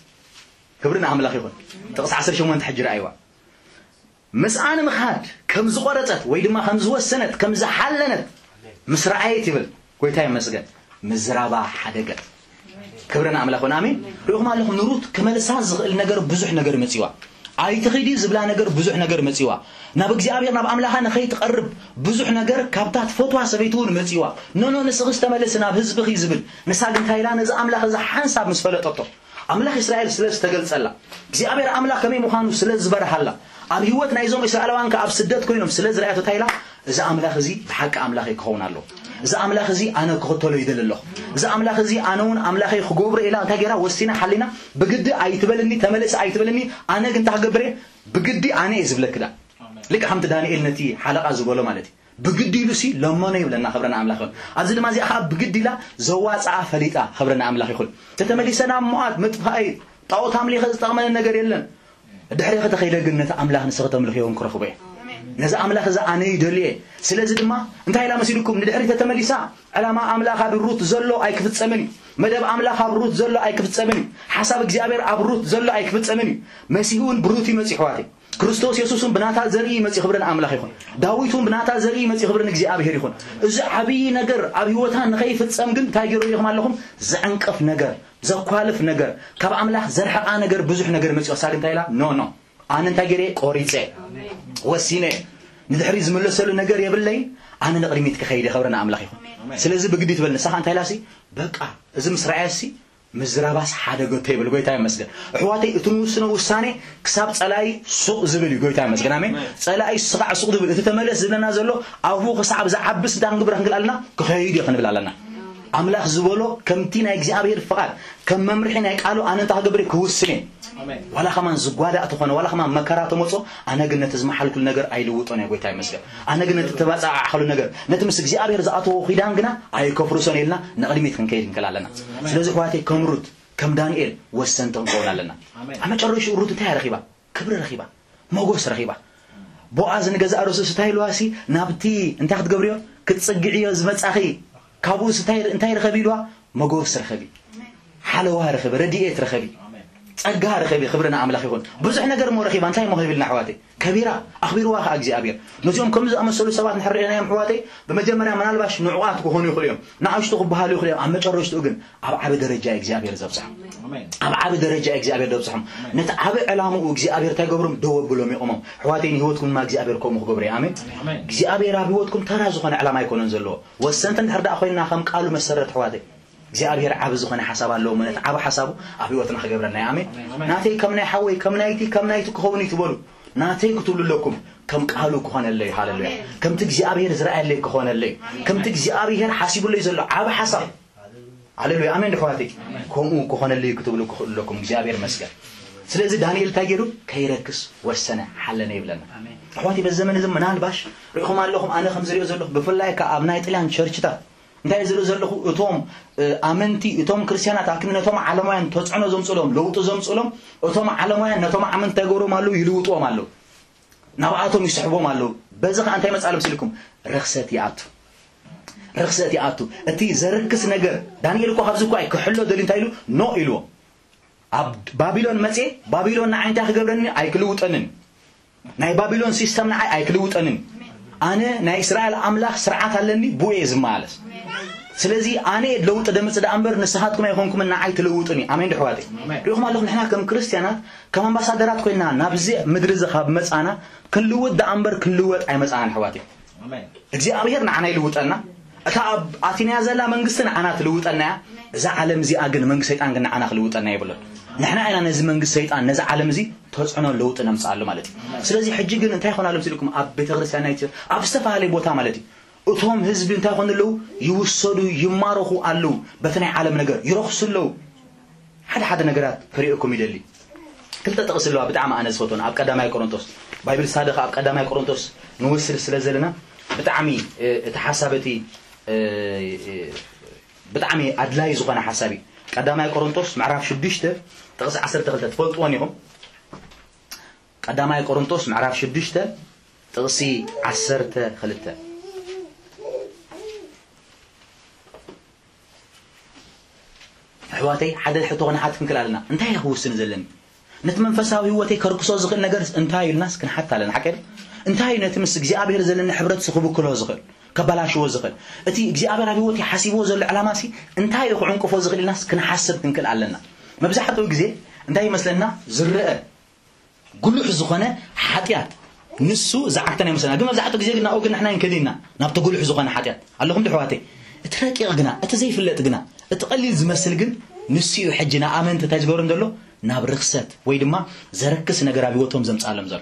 ክብሪ ንኣምላኽ ይኹን። ጥቕሲ ዓሰርተ ሸሞንተ ሕጂ ረኣይዋ። ምስኣ ንምኻድ ከም ዝቖረጸት ወይ ድማ ከም ዝወሰነት፣ ከም ዝሓለነት ምስ ረኣየት ይብል፣ ጎይታ ይመስገን፣ ምዝራባ ሓደገት። ክብሪ ንኣምላኽ ይኹን። ኣሜን። ርኢኹም ኣለኹም፣ ንሩት ክመልሳ ዝኽእል ነገር ብዙሕ ነገር መጺዋ። ኣይትኺዲ ዝብላ ነገር ብዙሕ ነገር መጺዋ። ናብ እግዚኣብሔር፣ ናብ ኣምላኻ ንኸይትቐርብ ብዙሕ ነገር ካብታ ትፈትዋ ሰበይቲ እውን መጺዋ። ኖ፣ ኖ፣ ንስኺስ ተመለሲ ናብ ህዝብኺ ዝብል። ንሳ ግን እንታይ ኢላ? ነዚ ኣምላኽ እዚ ሓንሳብ ምስ ፈለጠቶ፣ ኣምላኽ እስራኤል ስለ ዝተገልጸላ፣ እግዚኣብሔር ኣምላኽ ከመይ ምዃኑ ስለ ዝበርሃላ፣ ኣብ ህይወት ናይዞም እስራኤላውያን ከኣ ኣብ ስደት ኮይኖም ስለ ዝረኣየቶ እንታይ ኢላ? እዚ ኣምላኽ እዚ ብሓቂ ኣምላኸይ ክኸውን ኣለዎ። እዚ ኣምላኽ እዚ ኣነ ክኽተሎ ይደሊ ኣለኹ። እዚ ኣምላኽ እዚ ኣነ እውን ኣምላኸይ ክገብሮ ኢላ እንታይ ገይራ? ወሲና ሓሊና፣ ብግዲ ኣይትበልኒ፣ ተመለሲ ኣይትበልኒ፣ ኣነ ግን እንታይ ክገብር እየ? ብግዲ ኣነ እየ ዝብለኪ ዳ። ኣሜን። ልክዕ ከምቲ ዳንኤል ነቲ ሓለቓ ዝበሎ ማለት እዩ። ብግዲ ኢሉ ሲ ለመኖ ይብለና፣ ክብሪ ንኣምላኽ ይኹን። ኣብዚ ድማ እዚኣ ኸዓ ብግዲ ኢላ ዘዋፅኣ ፈሊጣ፣ ክብሪ ንኣምላኽ ይኹን። ተተመሊሰ ናብ ሞኣት ምጥፋእ እዩ። ጣዖት ኣምሊኸ ዝጠቕመኒ ነገር የለን። ድሕሪ ከተኸይደ ግን ነቲ ኣምላኽ ንስኺ ተምልኽዮ እውን ክረኽቦ እየ። ነዚ ኣምላኽ እዚ ኣነ ይደልዮ እየ። ስለዚ ድማ እንታይ ኢላ መሲልኩም ንድሕሪ ተተመሊሳ? ዕላማ ኣምላኽ ኣብ ሩት ዘሎ ኣይክፍጸምን እዩ። መደብ ኣምላኽ ኣብ ሩት ዘሎ ኣይክፍጸምን እዩ። ሓሳብ እግዚኣብሔር ኣብ ሩት ዘሎ ኣይክፍጸምን እዩ። መሲሁ እውን ብሩት እዩ መጺኡ፣ ኣሕዋተይ። ክርስቶስ የሱስ እውን ብናታ ዘርኢ እዩ መጺኡ፣ ክብሪ ንኣምላኽ ይኹን። ዳዊት እውን ብናታ ዘርኢ እዩ መጺኡ፣ ክብሪ ንእግዚኣብሔር ይኹን። እዚ ዓብዪ ነገር ኣብ ህይወታ ንኸይፍጸም ግን እንታይ ገይሩ ኢኹም ኣለኹም? ዝዕንቅፍ ነገር፣ ዘኳልፍ ነገር፣ ካብ ኣምላኽ ዘርሕቓ ነገር ብዙሕ ነገር መጺኡ። እሳ ግን እንታይ ኢላ? ኖ፣ ኖ። ኣነ እንታይ ገይረ? ቆሪጸ፣ ወሲነ፣ ንድሕሪ ዝምለሰሉ ነገር የብለይ። ኣነ ንቕድሚት ክኸይደ፣ ክብሪ ንኣምላኽ ይኹን። ኣሜን። ስለዚ ብግዲ ትበል። ንሳ ኸዓ እንታይ ኢላ ሲ? በቃ፣ እዚ ምስ ረኣየሲ ምዝራባስ ሓደገቶ ይብል። ጎይታ ይመስገን። ኣሕዋተይ፣ እቲ ንውስኖ ውሳኔ ክሳብ ጸላኢ ሱቕ ዝብል እዩ። ጎይታ ይመስገን። ኣሜን። ኣሜን። ጸላኢ ስኻዕ ሱቕ ዝብል፣ እቲ ተመለስ ዝብለና ዘሎ ኣፉ ክሳብ ዝዓብስ እንታይ ክንግብር ክንክእል ኣለና? ክኸይድ እዩ ክንብል ኣለና። ኣምላኽ ዝበሎ ከምቲ ናይ እግዚኣብሔር ፍቓድ፣ ከም መምርሒ ናይ ቃሉ ኣነ እንታይ ክገብር እየ? ክውስን እየ። ኣሜን። ዋላ ከማን ዝጓዳእ ተኾነ፣ ዋላ ከማን መከራ ተመጾ፣ ኣነ ግን ነቲ ዝመሓልኩሉ ነገር ኣይልውጦን እየ። ጎይታ ይመስገን። ኣነ ግን ነቲ ተባጻዓዕኩሉ ነገር፣ ነቲ ምስ እግዚኣብሔር ዝኣተዎ ኪዳን ግና ኣይከፍርሶን ኢልና ንቕድሚት ክንከይድ ንክእል ኣለና። ኣሜን። ስለዚ ኣሕዋተይ፣ ከም ሩት፣ ከም ዳንኤል ወሰንቲ ክንከውን ኣለና። ኣሜን። ኣብ መጨረሽኡ ሩት እንታይ ረኺባ? ክብሪ ረኺባ፣ ሞጎስ ረኺባ። ቦኣዝ ንገዛእ ርእሱ እንታይ ኢልዋ ሲ? ናብቲ እንታይ ክትገብርዮ? ክትጽግዕዮ ዝመጻኺ፣ ካብኡ ሲ እንታይ፣ እንታይ ርኸቢ ኢልዋ? ሞጎስ ርኸቢ፣ ሓለዋ ርኸቢ፣ ረድኤት ርኸቢ፣ ጸጋ ርኸቢ። ክብሪ ንኣምላኽ ይኹን። ብዙሕ ነገር እሞ ረኺባ፣ እንታይ እሞ ሂብልና ኣሕዋተይ? ከቢራ፣ ኣኽቢርዋ ኸኣ እግዚኣብሔር። ነዚኦም ከምዚ ዝኣመሰሉ ሰባት እንድሕር ርኢናዮም ኣሕዋተይ፣ ብመጀመርያ ምናልባሽ ንዑቓት ክኾኑ ይኽእሉ እዮም፣ ንኣሽቱ ክበሃሉ ይኽእሉ እዮም። ኣብ መጨረሽትኡ ግን ኣብ ዓቢ ደረጃ እግዚኣብሔር ዘብጽሖም። ኣሜን። ኣብ ዓቢ ደረጃ እግዚኣብሔር ዘብጽሖም። ኣሜን። ነቲ ዓቢ ዕላምኡ እግዚኣብሔር እንታይ ገብሮም? ደው ኣብሎም፣ የቑሞም። ኣሕዋተይ፣ ንህይወትኩም ድማ እግዚኣብሔር ከምኡ ክገብሮ እዩ። ኣሜን። ኣሜን። እግዚኣብሔር ኣብ ህይወትኩም ተራ ዝኾነ ዕላማ ኣይኮነን ዘለዎ። ወሰንቲ እንድሕር ደኣ ኮይንና ከም ቃሉ መሰረት ኣሕዋተይ፣ እግዚኣብሔር ዓብ ዝኾነ ሓሳብ ኣለዎ ማለት ዓብ ሓሳቡ ኣብ ህይወትና ክገብረና እዩ። ኣሜን። ናተይ ከም ናይ ሓወይ ከም ናይቲ ከም ናይቲ ክኸውን እዩ ትበሉ ናተይ ክትብሉ ኣለኩም። ከም ቃሉ ክኾነለይ። ሃለሉያ። ከምቲ እግዚኣብሔር ዝረኣየለይ ክኾነለይ፣ ከምቲ እግዚኣብሔር ሓሲቡለይ ዘሎ ዓብ ሓሳብ። ሃለሉያ። ኣሜን። ድሕዋተይ ከምኡ ክኾነለይ ክትብሉ ክኽእሉ ኣለኩም። እግዚኣብሔር መስገን። ስለዚ ዳንኤል እንታይ ገይሩ? ከይረክስ ወሰነ፣ ሓለነ ይብለና። ኣሕዋተይ በዚ ዘመን እዚ ምናልባሽ ርኢኹም ኣለኹም። ኣነ ከም ዝሪኦ ዘለኹ ብፍላይ ከኣ ኣብ ናይ ጥልያን ቸርችታት እንታይ ዝርኢ ዘለኹ? እቶም ኣመንቲ፣ እቶም ክርስትያናት ኣክሚ ነቶም ዓለማውያን ተፅዕኖ ዘምፅሎም፣ ለውጢ ዘምፅሎም፣ እቶም ዓለማውያን ነቶም ኣመንቲ እንታይ ገብሮም ኣለዉ? ይልውጥዎም ኣለዉ። ናብኣቶም ይስሕቦም ኣለዉ። በዚ ከዓ እንታይ መፅኣሎም ሲልኩም? ርክሰት ይኣቱ። ርክሰት ይኣቱ። እቲ ዘርክስ ነገር ዳንኤል እኮ ካብዚ እኮ ኣይክሕሎ ደሊ እንታይ ኢሉ? ኖ ኢልዎ። ኣብ ባቢሎን መፅየ፣ ባቢሎን ንዓይ እንታይ ክገብረኒ? ኣይክልውጠንን። ናይ ባቢሎን ሲስተም ንዓይ ኣይክልውጠንን። ኣነ ናይ እስራኤል ኣምላኽ ስርዓት ኣለኒ፣ ብኡ እየ ዝመላለስ። ስለዚ ኣነ እየ ለውጢ ደምፅ ደኣ እምበር ንስኻትኩም ኣይኮንኩምን ንዓይ ትልውጡኒ። ኣሜን ድሕዋተይ። ሪኢኹም ኣለኹም፣ ንሕና ከም ክርስትያናት ከም ኣምባሳደራት ኮይና ናብዚ ምድሪ እዚ ካብ መፃና ክንልውጥ ደኣ እምበር ክንልወጥ ኣይመፃናን ኣሕዋተይ። እግዚኣብሔር ንዓና ይልውጠና። እታ ኣብ ኣቲንያ ዘላ መንግስቲ ንዓና ትልውጠና እያ። እዛ ዓለም እዚኣ ግን መንግስቲ ሰይጣን ግን ንዓና ክልውጠና የብሉን። ንሕና ኢና ነዚ መንግስቲ ሰይጣን ነዚ ዓለም እዚ ተፅዕኖ ለውጢ ነምፅኣሉ ማለት እዩ። ስለዚ ሕጂ ግን እንታይ ይኾን ኣሎ ሲልኩም ኣብ ቤተክርስትያን ናይ ኣብ ዝተፈላለየ ቦታ ማለት እዩ እቶም ህዝቢ እንታይ ይኾኑ ኣለዉ? ይውሰዱ፣ ይማረኹ ኣለዉ። በቲ ናይ ዓለም ነገር ይረኽሱ ኣለዉ። ሓደ ሓደ ነገራት ክርእየኩም ይደሊ። ክልተ ጥቕሲ ኣለዋ ብጣዕሚ ኣነ ዝፈትወን ኣብ ቀዳማይ ቆሮንቶስ ባይብል ስታዲ ኣብ ቀዳማይ ቆሮንቶስ ንወስድ ስለ ዘለና ብጣዕሚ እቲ ሓሳብ እቲ ብጣዕሚ ኣድላይ ዝኾነ ሓሳብ እዩ። ቀዳማይ ቆሮንቶስ ምዕራፍ ሽዱሽተ ጥቕሲ ዓሰርተ ክልተ ትፈልጥዎን ኢኹም። ቀዳማይ ቆሮንቶስ ምዕራፍ ሽዱሽተ ጥቕሲ ዓሰርተ ክልተ። ኣሕዋተይ ሓደ ሕቶ ክንሓት ክንክእል ኣለና። እንታይ እየ ክውስን ዘለኒ? ነቲ መንፈሳዊ ህይወተይ ከርክሶ ዝኽእል ነገር እንታይ እዩ ኢልናስ ክንሓት ኣለና። ሓቂ እንታይ እዩ ነቲ ምስ እግዚኣብሔር ዘለኒ ሕብረት ክብክሎ ዝኽእል ከበላሽዎ ዝኽእል እቲ እግዚኣብሔር ኣብ ህይወተይ ሓሲብዎ ዘሎ ዕላማ ሲ እንታይ እዩ ክዕንቅፎ ዝኽእል ኢልናስ ክንሓስብ ክንክእል ኣለና። መብዛሕትኡ ግዜ እንታይ ይመስለና ዝረአ ጉሉሕ ዝኾነ ሓጢኣት ንሱ ዝዓግተና ይመስለና። ግን መብዛሕትኡ ግዜ ግን ናብኡ ግን ንሕና ይንከድ ኢና ናብቲ ጉሉሕ ዝኾነ ሓጢኣት ኣለኹም ድሕዋተይ። እቲ ረቂቕ ግና እቲ ዘይፍለጥ ግና እቲ ቀሊል ዝመስል ግን ንሱ እዩ ሕጂ ንኣመንቲ እንታይ ዝገብሮም ዘሎ ናብ ርክሰት ወይ ድማ ዘረክስ ነገር ኣብ ህይወቶም ዘምፅኣሎም ዘሎ።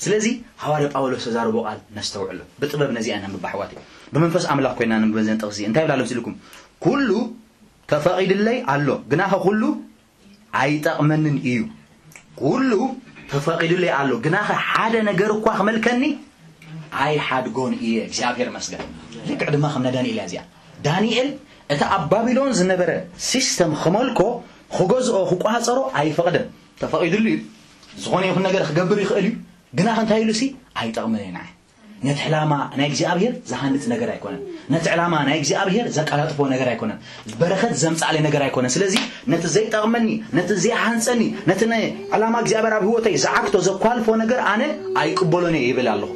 ስለዚ ሃዋርያ ጳውሎስ ተዛረቦ ቃል ነስተውዕሎ ብጥበብ ነዚኣ ነንብባ ኣሕዋተይ። ብመንፈስ ኣምላኽ ኮይና ነንብበ ዘን ጥቕሲ እንታይ ይብላሎም ሲልኩም? ኩሉ ተፈቒድለይ ኣሎ ግናኸ ኩሉ ኣይጠቕመንን እዩ። ኩሉ ተፈቒዱለይ ኣሎ ግናኸ ሓደ ነገር እኳ ክመልከኒ ኣይሓድጎን እየ። እግዚኣብሔር መስገን። ልክዕ ድማ ከም ናይ ዳንኤል እያ እዚኣ። ዳንኤል እቲ ኣብ ባቢሎን ዝነበረ ሲስተም ክመልኮ ክገዝኦ ክቋፀሮ ኣይፈቕደን። ተፈቒዱሉ እዩ። ዝኾነ ይኹን ነገር ክገብር ይኽእል እዩ። ግናኸ እንታይ ኢሉ ሲ ኣይጠቕመን እዩ ንዓይ። ነቲ ዕላማ ናይ እግዚኣብሔር ዝሃንፅ ነገር ኣይኮነን። ነቲ ዕላማ ናይ እግዚኣብሔር ዘቀላጥፎ ነገር ኣይኮነን። በረኸት ዘምፃእለይ ነገር ኣይኮነን። ስለዚ ነቲ ዘይጠቕመኒ፣ ነቲ ዘይሃንፀኒ፣ ነቲ ዕላማ እግዚኣብሔር ኣብ ህይወተይ ዝዓግቶ ዘኳልፎ ነገር ኣነ ኣይቅበሎን እየ ይብል ኣለኹ።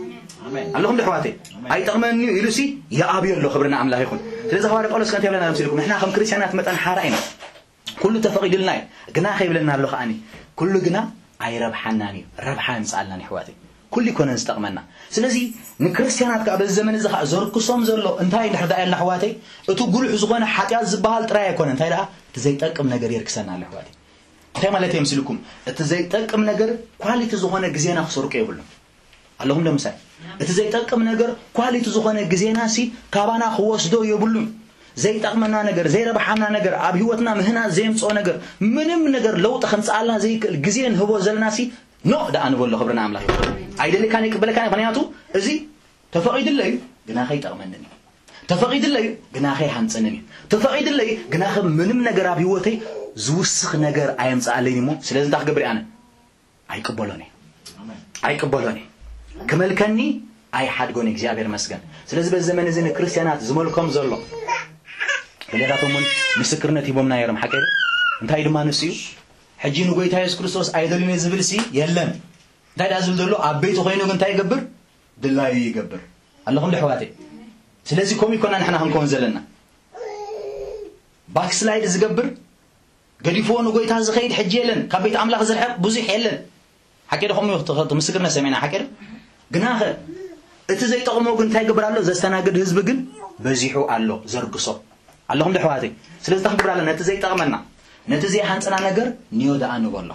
ኣለኹም ድሕዋተይ? ኣይጠቕመኒ እዩ ኢሉሲ ይኣብዮ ኣሎ። ክብሪ ንኣምላኽ ይኹን። ስለዚ ሃዋርያ ጳውሎስ ከ እንታይ ይብለና መሲልኩም? ንሕና ከም ክርስትያናት መጠን ሓራ ኢና። ኩሉ ተፈቒዱልና እዩ ግና ከይብለና ኣሎ ከዓኒ ኩሉ ግና ኣይረብሓናን እዩ። ረብሓ የምፅኣልናን ይሕዋተይ። ኩሉ ይኮነን ዝጠቕመና። ስለዚ ንክርስትያናት ከዓ በዚ ዘመን እዚ ከዓ ዘርክሶም ዘሎ እንታይ እንድሕር ደኣ የልና ኣሕዋተይ፣ እቲ ጉሉሕ ዝኾነ ሓጢኣት ዝበሃል ጥራይ ኣይኮነ እንታይ ደኣ እቲ ዘይጠቅም ነገር የርክሰና ኣሎ ኣሕዋተይ። እንታይ ማለት እዮም ስልኩም? እቲ ዘይጠቅም ነገር ኳሊቲ ዝኾነ ግዜና ክሰርቆ የብሉን። ኣለኹም ዶ ምሳይ? እቲ ዘይጠቅም ነገር ኳሊቲ ዝኾነ ግዜና ሲ ካባና ክወስዶ የብሉን። ዘይጠቅመና ነገር ዘይረብሓና ነገር ኣብ ህይወትና ምህናፅ ዘየምፅኦ ነገር ምንም ነገር ለውጢ ከምፅኣልና ዘይክእል ግዜ ንህቦ ዘለና ሲ ኖ ደኣ ንበሎ። ክብርና ኣምላኽ ይኹን። ኣይደልካን ይቅበለካን ምክንያቱ እዚ ተፈቒድለይ ግና ከይጠቕመንን እዩ። ተፈቒድለይ ግና ከይሃንፅንን እዩ። ተፈቒድለይ ግና ከም ምንም ነገር ኣብ ህይወተይ ዝውስኽ ነገር ኣየምፅኣለይን እሞ ስለዚ እንታይ ክገብር ኣነ ኣይቅበሎን እየ። ኣይቅበሎን እየ። ክመልከኒ ኣይሓድጎን እየ። እግዚኣብሔር መስገን። ስለዚ በዚ ዘመን እዚ ንክርስትያናት ዝመልኮም ዘሎ ገሌታቶም እውን ምስክርነት ሂቦምና ነይሮም ሓቂ እንታይ ድማ ንሱ እዩ ሕጂ ንጎይታ የሱስ ክርስቶስ ኣይደልን እየ ዝብል ሲ የለን። እንታይ ደኣ ዝብል ዘሎ ኣብ ቤቱ ኮይኑ ግን እንታይ ይገብር ድላዩ ይገብር። ኣለኹም ድሕዋተይ? ስለዚ ከምኡ ይኮና ንሕና ክንከውን ዘለና ባክስላይድ ዝገብር ገዲፍዎ ንጎይታ ዝኸይድ ሕጂ የለን። ካብ ቤት ኣምላኽ ዝርሕቕ ብዙሕ የለን። ሓቂ ዶ ከምኡ እቲ ምስክርነት ሰሚዕና ሓቂ ዶ? ግናኸ እቲ ዘይጠቕሞ ግን እንታይ ይገብር ኣሎ? ዘስተናግድ ህዝቢ ግን በዚሑ ኣሎ ዘርግሶ። ኣለኹም ዶ ኣሕዋተይ? ስለዚ እንታይ ክንገብር ኣለና? ነቲ ዘይጠቕመና፣ ነቲ ዘይሃንጸና ነገር ንዮ ደኣ ንበሎ።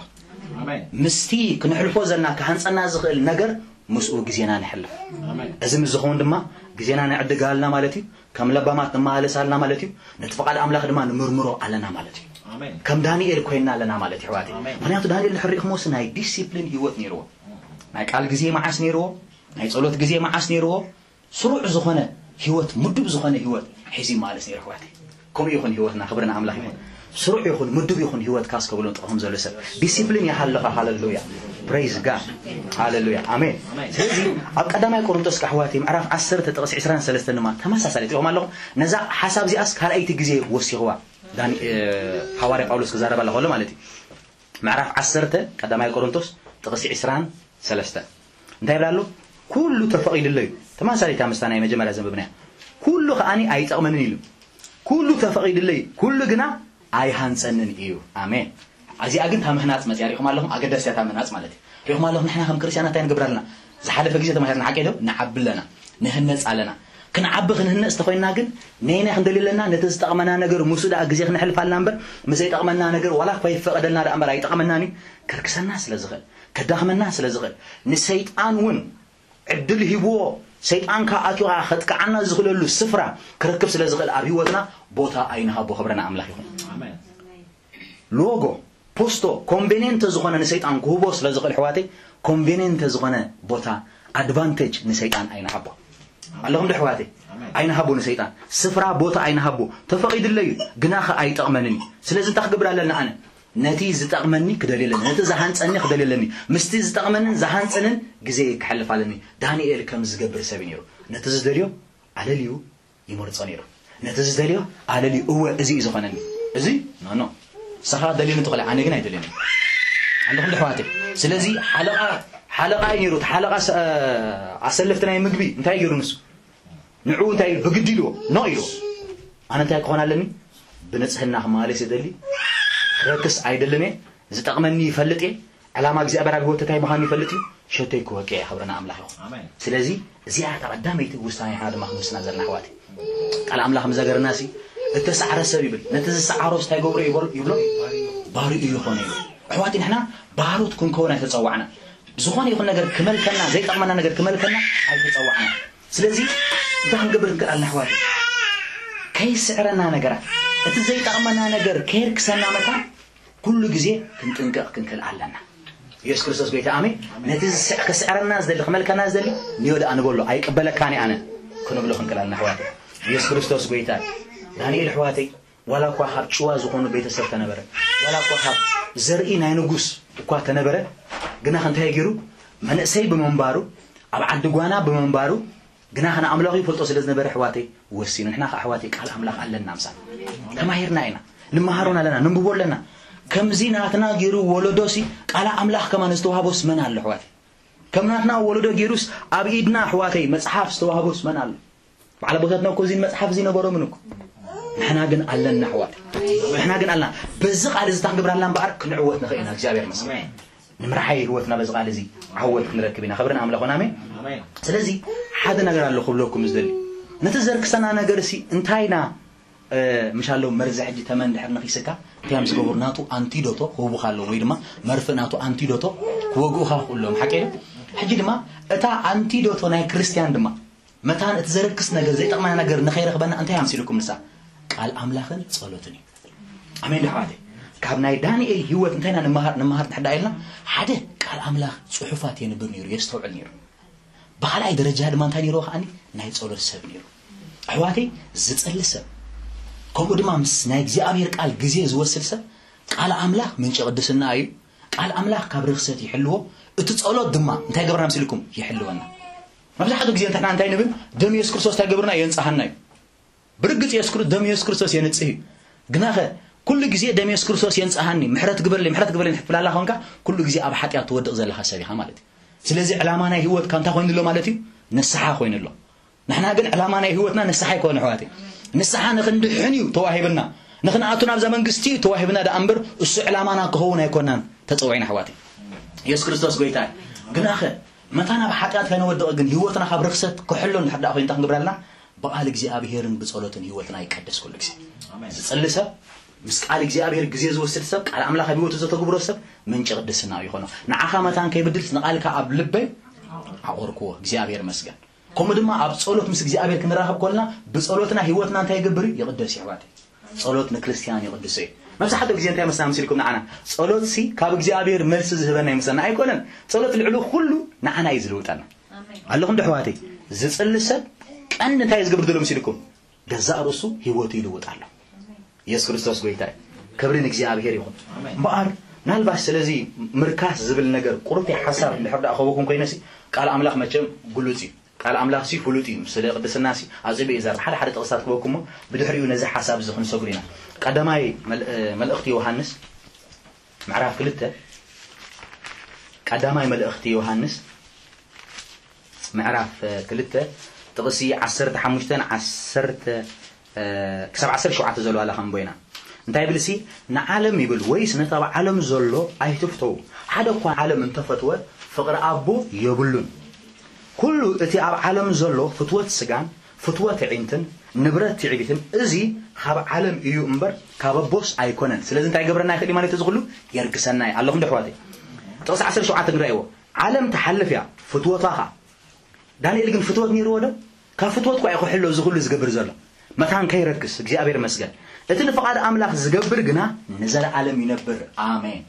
ኣሜን። ምስቲ ክንሕልፎ ዘለና ክሃንጸና ዝኽእል ነገር ምስኡ ግዜና ነሕልፍ። ኣሜን። እዚ ምስ ዝኸውን ድማ ግዜና ነዕድግ ኣለና ማለት እዩ። ከም ለባማት ንመላለስ ኣለና ማለት እዩ። ነቲ ፍቓድ ኣምላኽ ድማ ንምርምሮ ኣለና ማለት እዩ። ኣሜን። ከም ዳንኤል ኮይንና ኣለና ማለት እዩ ኣሕዋተይ። ኣሜን። ምኽንያቱ ዳንኤል እንድሕር ርኢኹምዎስ ናይ ዲሲፕሊን ህይወት ነይርዎ። ናይ ቃል ግዜ መዓስ ነይርዎ? ናይ ጸሎት ግዜ መዓስ ነይርዎ? ስሩዕ ዝኾነ ህይወት፣ ምዱብ ዝኾነ ህይወት ሒዙ ይመላለስ ነይሩ ኣሕዋተይ። ከምኡ ይኹን ህይወትና፣ ክብሪ ንኣምላኽ ይኹን። ስሩዕ ይኹን ምዱብ ይኹን ህይወትካ እስከ ብሎ ጥቕም ዘሎ ሰብ ዲሲፕሊን ይሃልኻ። ሃለሉያ፣ ፕሬዝ ጋድ፣ ሃለሉያ፣ ኣሜን። ስለዚ ኣብ ቀዳማይ ቆሮንቶስ ኣሕዋተይ ምዕራፍ ዓሰርተ ጥቕሲ ዕስራን ሰለስተን ድማ ተመሳሳሊ ጥቕም ኣለኹም። ነዛ ሓሳብ እዚኣስ ካልኣይቲ ግዜ ወሲኽዋ ዳን-፣ እ፣ ሃዋርያ ጳውሎስ ክዛረበላ ከሎ ማለት እዩ። ምዕራፍ ዓሰርተ ቀዳማይ ቆሮንቶስ ጥቕሲ ዕስራን ሰለስተን እንታይ ይብላ ኣሎ? ኩሉ ተፈቒዱለይ እዩ። ተመሳሳሊታ ምስታ ናይ መጀመርያ ዘንበብናያ። ኩሉ ከኣኒ ኣይጠቕመንን ኢሉ። ኩሉ ተፈቒዱለይ፣ ኩሉ ግና ኣይሃንጸንን እዩ። ኣሜን። እዚኣ ግን እታ ምህናጽ መጽያ ሪኢኹም ኣለኹም፣ ኣገዳሲታ እታ ምህናጽ ማለት እዩ። ሪኢኹም ኣለኹም፣ ንሕና ከም ክርስትያናት እንታይ ንገብር ኣለና? ዝሓለፈ ግዜ ተማሂርና ሓቂ ዶ? ንዓቢ ኣለና፣ ንህነጽ ኣለና። ክንዓቢ ክንህነጽ ተኾይንና ግን ነይና ክንደሊ ኣለና፣ ነቲ ዝጠቕመና ነገር ምስኡ ደኣ ግዜ ክነሕልፍ ኣለና እምበር፣ ምስ ዘይጠቕመና ነገር ዋላ እኳ ይፈቐደልና ደኣ እምበር ኣይጠቕመናን እዩ። ከርክሰና ስለ ዝኽእል፣ ከዳኽመና ስለ ዝኽእል፣ ንሰይጣን እውን ዕድል ሂብዎ፣ ሰይጣን ከኣ ኣትዩ ከኣ ከጥቅዓና ዝኽእለሉ ስፍራ ክረክብ ስለ ዝኽእል ኣብ ህይወትና ቦታ ኣይንሃቦ። ክብሪ ንኣምላኽ ይኹን። ኣሜን። ሎጎ፣ ፖስቶ፣ ኮንቬኒየንት ዝኾነ ንሰይጣን ክህቦ ስለ ዝኽእል ኣሕዋተይ፣ ኮንቬኒየንት ዝኾነ ቦታ፣ ኣድቫንቴጅ ንሰይጣን ኣይንሃቦ። ኣለኹም ዶ ኣሕዋተይ? ኣሜን። ኣይንሃቦ ንሰይጣን። ስፍራ ቦታ ኣይንሃቦ። ተፈቒዱለይ እዩ፣ ግና ኸኣ ኣይጠቕመንን እዩ። ስለዚ እንታይ ክገብር ኣለና ኣነ? ነቲ ዝጠቕመኒ ክደልዮ ኣለኒ። ነቲ ዝሃንጸኒ ክደልዮ ኣለኒ። ምስቲ ዝጠቕመንን ዝሃንጽንን ግዜ ክሕልፍ ኣለኒ። ዳንኤል ከም ዝገብር ሰብ እዩ ነይሩ። ነቲ ዝደልዮ ኣለልዩ ይመርጾ ነይሩ። ነቲ ዝደልዮ ኣለልዩ፣ እወ፣ እዚ እዩ ዝኾነኒ። እዚ ኖ፣ ኖ። ንስኻ ደልዮኒ ትኽእል፣ ኣነ ግን ኣይደልዮን እየ። ኣለኹም ዶ ኣሕዋተይ? ስለዚ ሓለቓ፣ ሓለቓ እዩ ነይሩ። እቲ ሓለቓ ሰ-፣ ኣሰለፍቲ ናይ ምግቢ እንታይ ገይሩ ንሱ? ንዕኡ እንታይ ኢሉ? ብግዲ ኢልዎ፣ ኖ ኢልዎ። ኣነ እንታይ ክኾን ኣለኒ? ብንጽህና ክመላለስ ይደሊ፣ ክረክስ ኣይደልን እየ። ዝጠቕመኒ ይፈልጥ እየ። ዕላማ እግዚኣብሔር ኣብ ህይወት እንታይ ምዃኑ ይፈልጥ እዩ። ሸቶይ ክወቅዕ እየ። ክብሪ ንኣምላኽ ይኹን። ኣሜን። ስለዚ እዚኣ እታ ቀዳመይቲ ውሳኔ ኢኻ ድማ ክንውስና ዘለና ኣሕዋተይ። ቃል ኣምላኽ ምዘገርናሲ፣ እተሳዕረ ሰብ ይብል፣ ነቲ ዝሰዓሮ እንታይ ገብሮ ይበል-፣ ይብሎ? ባሪኡ ይኾኖ ይብል። ኣሕዋተይ ንሕና ባሮት ክንከውን ኣይተጸዋዕና። ዝኾነ ይኹን ነገር ክመልከና፣ ዘይጠቕመና ነገር ክመልከና ኣይተጸዋዕና። ስለዚ እንታይ ክንገብር ንክእል ኣለና ኣሕዋተይ? ከይስዕረና ነገራት፣ እቲ ዘይጠቕመና ነገር ከየርክሰና መታን ኩሉ ግዜ ክንጥንቀቕ ክንክእል ኣለና። የሱስ ክርስቶስ ጎይታ፣ ኣሜን። ነቲ ዝስዕ-፣ ክስዕረና ዝደሊ፣ ክመልከና ዝደሊ፣ ንዮ ደኣ ንበሎ፣ ኣይቅበለካን እየ ኣነ ክንብሎ ክንክእል ኣለና ኣሕዋተይ። የሱስ ክርስቶስ ጎይታ እዩ። ዳንኤል ኣሕዋተይ፣ ዋላ እኳ ካብ ጭዋ ዝኾኑ ቤተሰብ ተነበረ፣ ዋላ እኳ ካብ ዘርኢ ናይ ንጉስ እኳ ተነበረ፣ ግና እንታይ ገይሩ? መንእሰይ ብምንባሩ፣ ኣብ ዓዲ ጓና ብምንባሩ፣ ግና ኸነ ኣምላኹ ይፈልጦ ስለ ዝነበረ ኣሕዋተይ ወሲኑ። ንሕና ኸዓ ኣሕዋተይ ቃል ኣምላኽ ኣለና፣ ምሳና ተማሂርና ኢና፣ ንመሃሮን ኣለና፣ ነንብቦ ኣለና። ከምዚ ናትና ገይሩ ወለዶሲ ቃል ኣምላኽ ከማን ዝተዋህቦስ መን ኣሎ ኣሕዋተይ? ከም ናትና ወለዶ ገይሩስ ኣብ ኢድና ኣሕዋተይ መጽሓፍ ዝተዋህቦስ መን ኣሎ? በዓል ኣቦታትና እኮ እዚ መጽሓፍ እዚ ነበሮምን እኮ። ንሕና ግን ኣለና ኣሕዋተይ። ንሕና ግን ኣለና። በዚ ቃል እዚ እንታይ ክንገብር ኣለና እምበኣር ክንዕወት ንኽእል ኢና። እግዚኣብሔር ይመስገን። ንምርሓይ ህይወትና በዚ ቃል እዚ ዓወት ክንረክብ ኢና። ክብሪ ንኣምላኽ ይኹን። ኣሜን። ኣሜን። ስለዚ ሓደ ነገር ኣሎ ክብለኩም ዝደሊ። ነቲ ዘርክሰና ነገር ሲ እንታይ ኢና፣ እ፣ ምሻሎ መርዚ ሕጂ ተመን ድሕር ነኺስካ እንታይ እዮም ዝገብሩ? ናቱ ኣንቲዶቶ ክህቡኻ ኣለዉ ወይ ድማ መርፍእ ናቱ ኣንቲዶቶ ክወግኡኻ ክኽእሉ ኣለዎም። ሓቂ ዶ? ሕጂ ድማ እታ ኣንቲዶቶ ናይ ክርስትያን ድማ መታን እቲ ዘርክስ ነገር ዘይጠቕመና ነገር ንኸይረኽበና እንታይ ኣምሲልኩም ንሳ? ቃል ኣምላኽን ጸሎትን እዩ። ኣሜን ዶ ኣሕዋተይ? ካብ ናይ ዳንኤል ህይወት እንታይ ኢና ንመሃር፣ ንመሃር ንሕዳ ኢልና? ሓደ ቃል ኣምላኽ ጽሑፋት የንብብ ነይሩ፣ የስተውዕል ነይሩ። ብኻልኣይ ደረጃ ድማ እንታይ ነይርዎ ከኣኒ? ናይ ጸሎት ሰብ ነይሩ። ኣሕዋተይ ዝጸሊ ሰብ፣ ከምኡ ድማ ምስ ናይ እግዚኣብሔር ቃል ግዜ ዝወስድ ሰብ ቃል ኣምላኽ ምንጪ ቅድስና እዩ። ቃል ኣምላኽ ካብ ርኽሰት ይሕልዎ። እቲ ጸሎት ድማ እንታይ ገብርና ምስልኩም? ይሕልወና። መብዛሕትኡ ግዜ እንተሕና እንታይ ንብል? ደም የሱስ ክርስቶስ እንታይ ገብርና? የንጽሃና እዩ። ብርግጽ የሱስ ክር-፣ ደም የሱስ ክርስቶስ የንጽህ እዩ። ግናኸ ኩሉ ግዜ ደም የሱስ ክርስቶስ የንጽሃኒ፣ ምሕረት ግበርለይ፣ ምሕረት ግበርለይ ትብላላ ኾንካ፣ ኩሉ ግዜ ኣብ ሓጢኣት ትወድቕ ዘለኻ ሰብ ኢኻ ማለት እዩ። ስለዚ ዕላማ ናይ ህይወትካ እንታይ ኮይኑ ኣሎ ማለት እዩ? ንስሓ ኮይኑ ኣሎ። ንሕና ግን ዕላማ ናይ ህይወትና ንስሓ ኣይኮነ ኣሕዋተይ። ንስሓ ንኽንድሕን እዩ ተዋሂብና። ንኽንኣቱ ናብዛ መንግስቲ እዩ ተዋሂብና ደኣ እምበር እሱ ዕላማና ክኸውን ኣይኮናን ተጸዊዕና ኣሕዋተይ። የሱስ ክርስቶስ ጎይታ እዩ። ግናኸ መታን ኣብ ሓጢኣት ከይንወድቕ ግን ህይወትና ካብ ርኽሰት ክሕሎ እንድሕር ደኣ ኮይኑ እንታይ ክንገብር ኣለና? ብቓል እግዚኣብሔርን ብጸሎትን ህይወትና ይቀደስ ኩሉ ግዜ። ዝጽሊ ሰብ፣ ምስ ቃል እግዚኣብሔር ግዜ ዝወስድ ሰብ፣ ቃል ኣምላኽ ኣብ ህይወቱ ዘተግብሮ ሰብ ምንጪ ቅድስና እዩ ይኾኖ። ንዓኻ መታን ከይብድልስ ንቓልካ ኣብ ልበይ ኣቑርክዎ። እግዚኣብሔር መስገን። ከምኡ ድማ ኣብ ጸሎት ምስ እግዚኣብሔር ክንራኸብ ኮልና ብጸሎትና ህይወትና እንታይ ይገብር እዩ? ይቕደስ እዩ ኣሕዋተይ። ጸሎት ንክርስትያን ይቕድሶ እዩ። መብዛሕትኡ ግዜ እንታይ መስና መሲልኩም ንዓና? ጸሎትሲ ካብ እግዚኣብሔር መልሲ ዝህበና ይመስለና ኣይኮነን። ጸሎት ልዕሊ ኩሉ ንዓና እዩ ዝልውጠና። ኣለኹም ዶ ኣሕዋተይ? ዝጽሊ ሰብ ቀንዲ እንታይ ዝገብር ዘሎ መሲልኩም? ገዛእ ርእሱ ህይወቱ ይልውጥ ኣሎ። ኢየሱስ ክርስቶስ ጎይታ እዩ። ክብሪ ንእግዚኣብሔር ይኹን። እምበኣር ምናልባት ስለዚ ምርካስ ዝብል ነገር ቁሩብ ሓሳብ እንድሕር ደኣ ከበኩም ኮይነሲ ቃል ኣምላኽ መቸም ግሉጽ እዩ። ቃል ኣምላኽሲ ፍሉጥ እዩ። ስለ ቅድስናሲ ኣጽቢቑ ይዛረብ። ሓደ ሓደ ጥቕስታት ክበኩሞ ብድሕሪኡ ነዚ ሓሳብ እዚ ክንሰጉር ኢና። ቀዳማይ መልእኽቲ ዮሃንስ ምዕራፍ ክልተ ቀዳማይ መልእኽቲ ዮሃንስ ምዕራፍ ክልተ ጥቕሲ ዓሰርተ ሓሙሽተን ዓሰርተ ክሳብ ዓሰርተ ሸውዓተ ዘለዋ ኣለኻ እምቦይና እንታይ ይብልሲ ንዓለም ይብል ወይስ ነቲ ኣብ ዓለም ዘሎ ኣይትፍተው ሓደ እኳ ዓለም እንተፈትወ ፍቕሪ ኣቦ የብሉን ኩሉ እቲ ኣብ ዓለም ዘሎ ፍትወት ስጋን ፍትወት ዕንትን ንብረት ትዕቢትን እዚ ካብ ዓለም እዩ እምበር ካብ ኣቦስ ኣይኮነን ስለዚ እንታይ ገብረና ይኽእል ማለት እዚ ኩሉ የርክሰና እዩ ኣለኹም ዶ ኣሕዋተይ ጥቕሲ ዓሰርተ ሸውዓተ ንረእይዎ ዓለም ትሓልፍ እያ ፍትወቷ ኸኣ ዳንኤል ግን ፍትወት ነይርዎ ዶ ካብ ፍትወት እኳ እዩ ክሕሎ እዚ ኩሉ ዝገብር ዘሎ መታን ከይረክስ እግዚኣብሔር መስገን እቲ ንፍቓድ ኣምላኽ ዝገብር ግና ንዘለኣለም ይነብር ኣሜን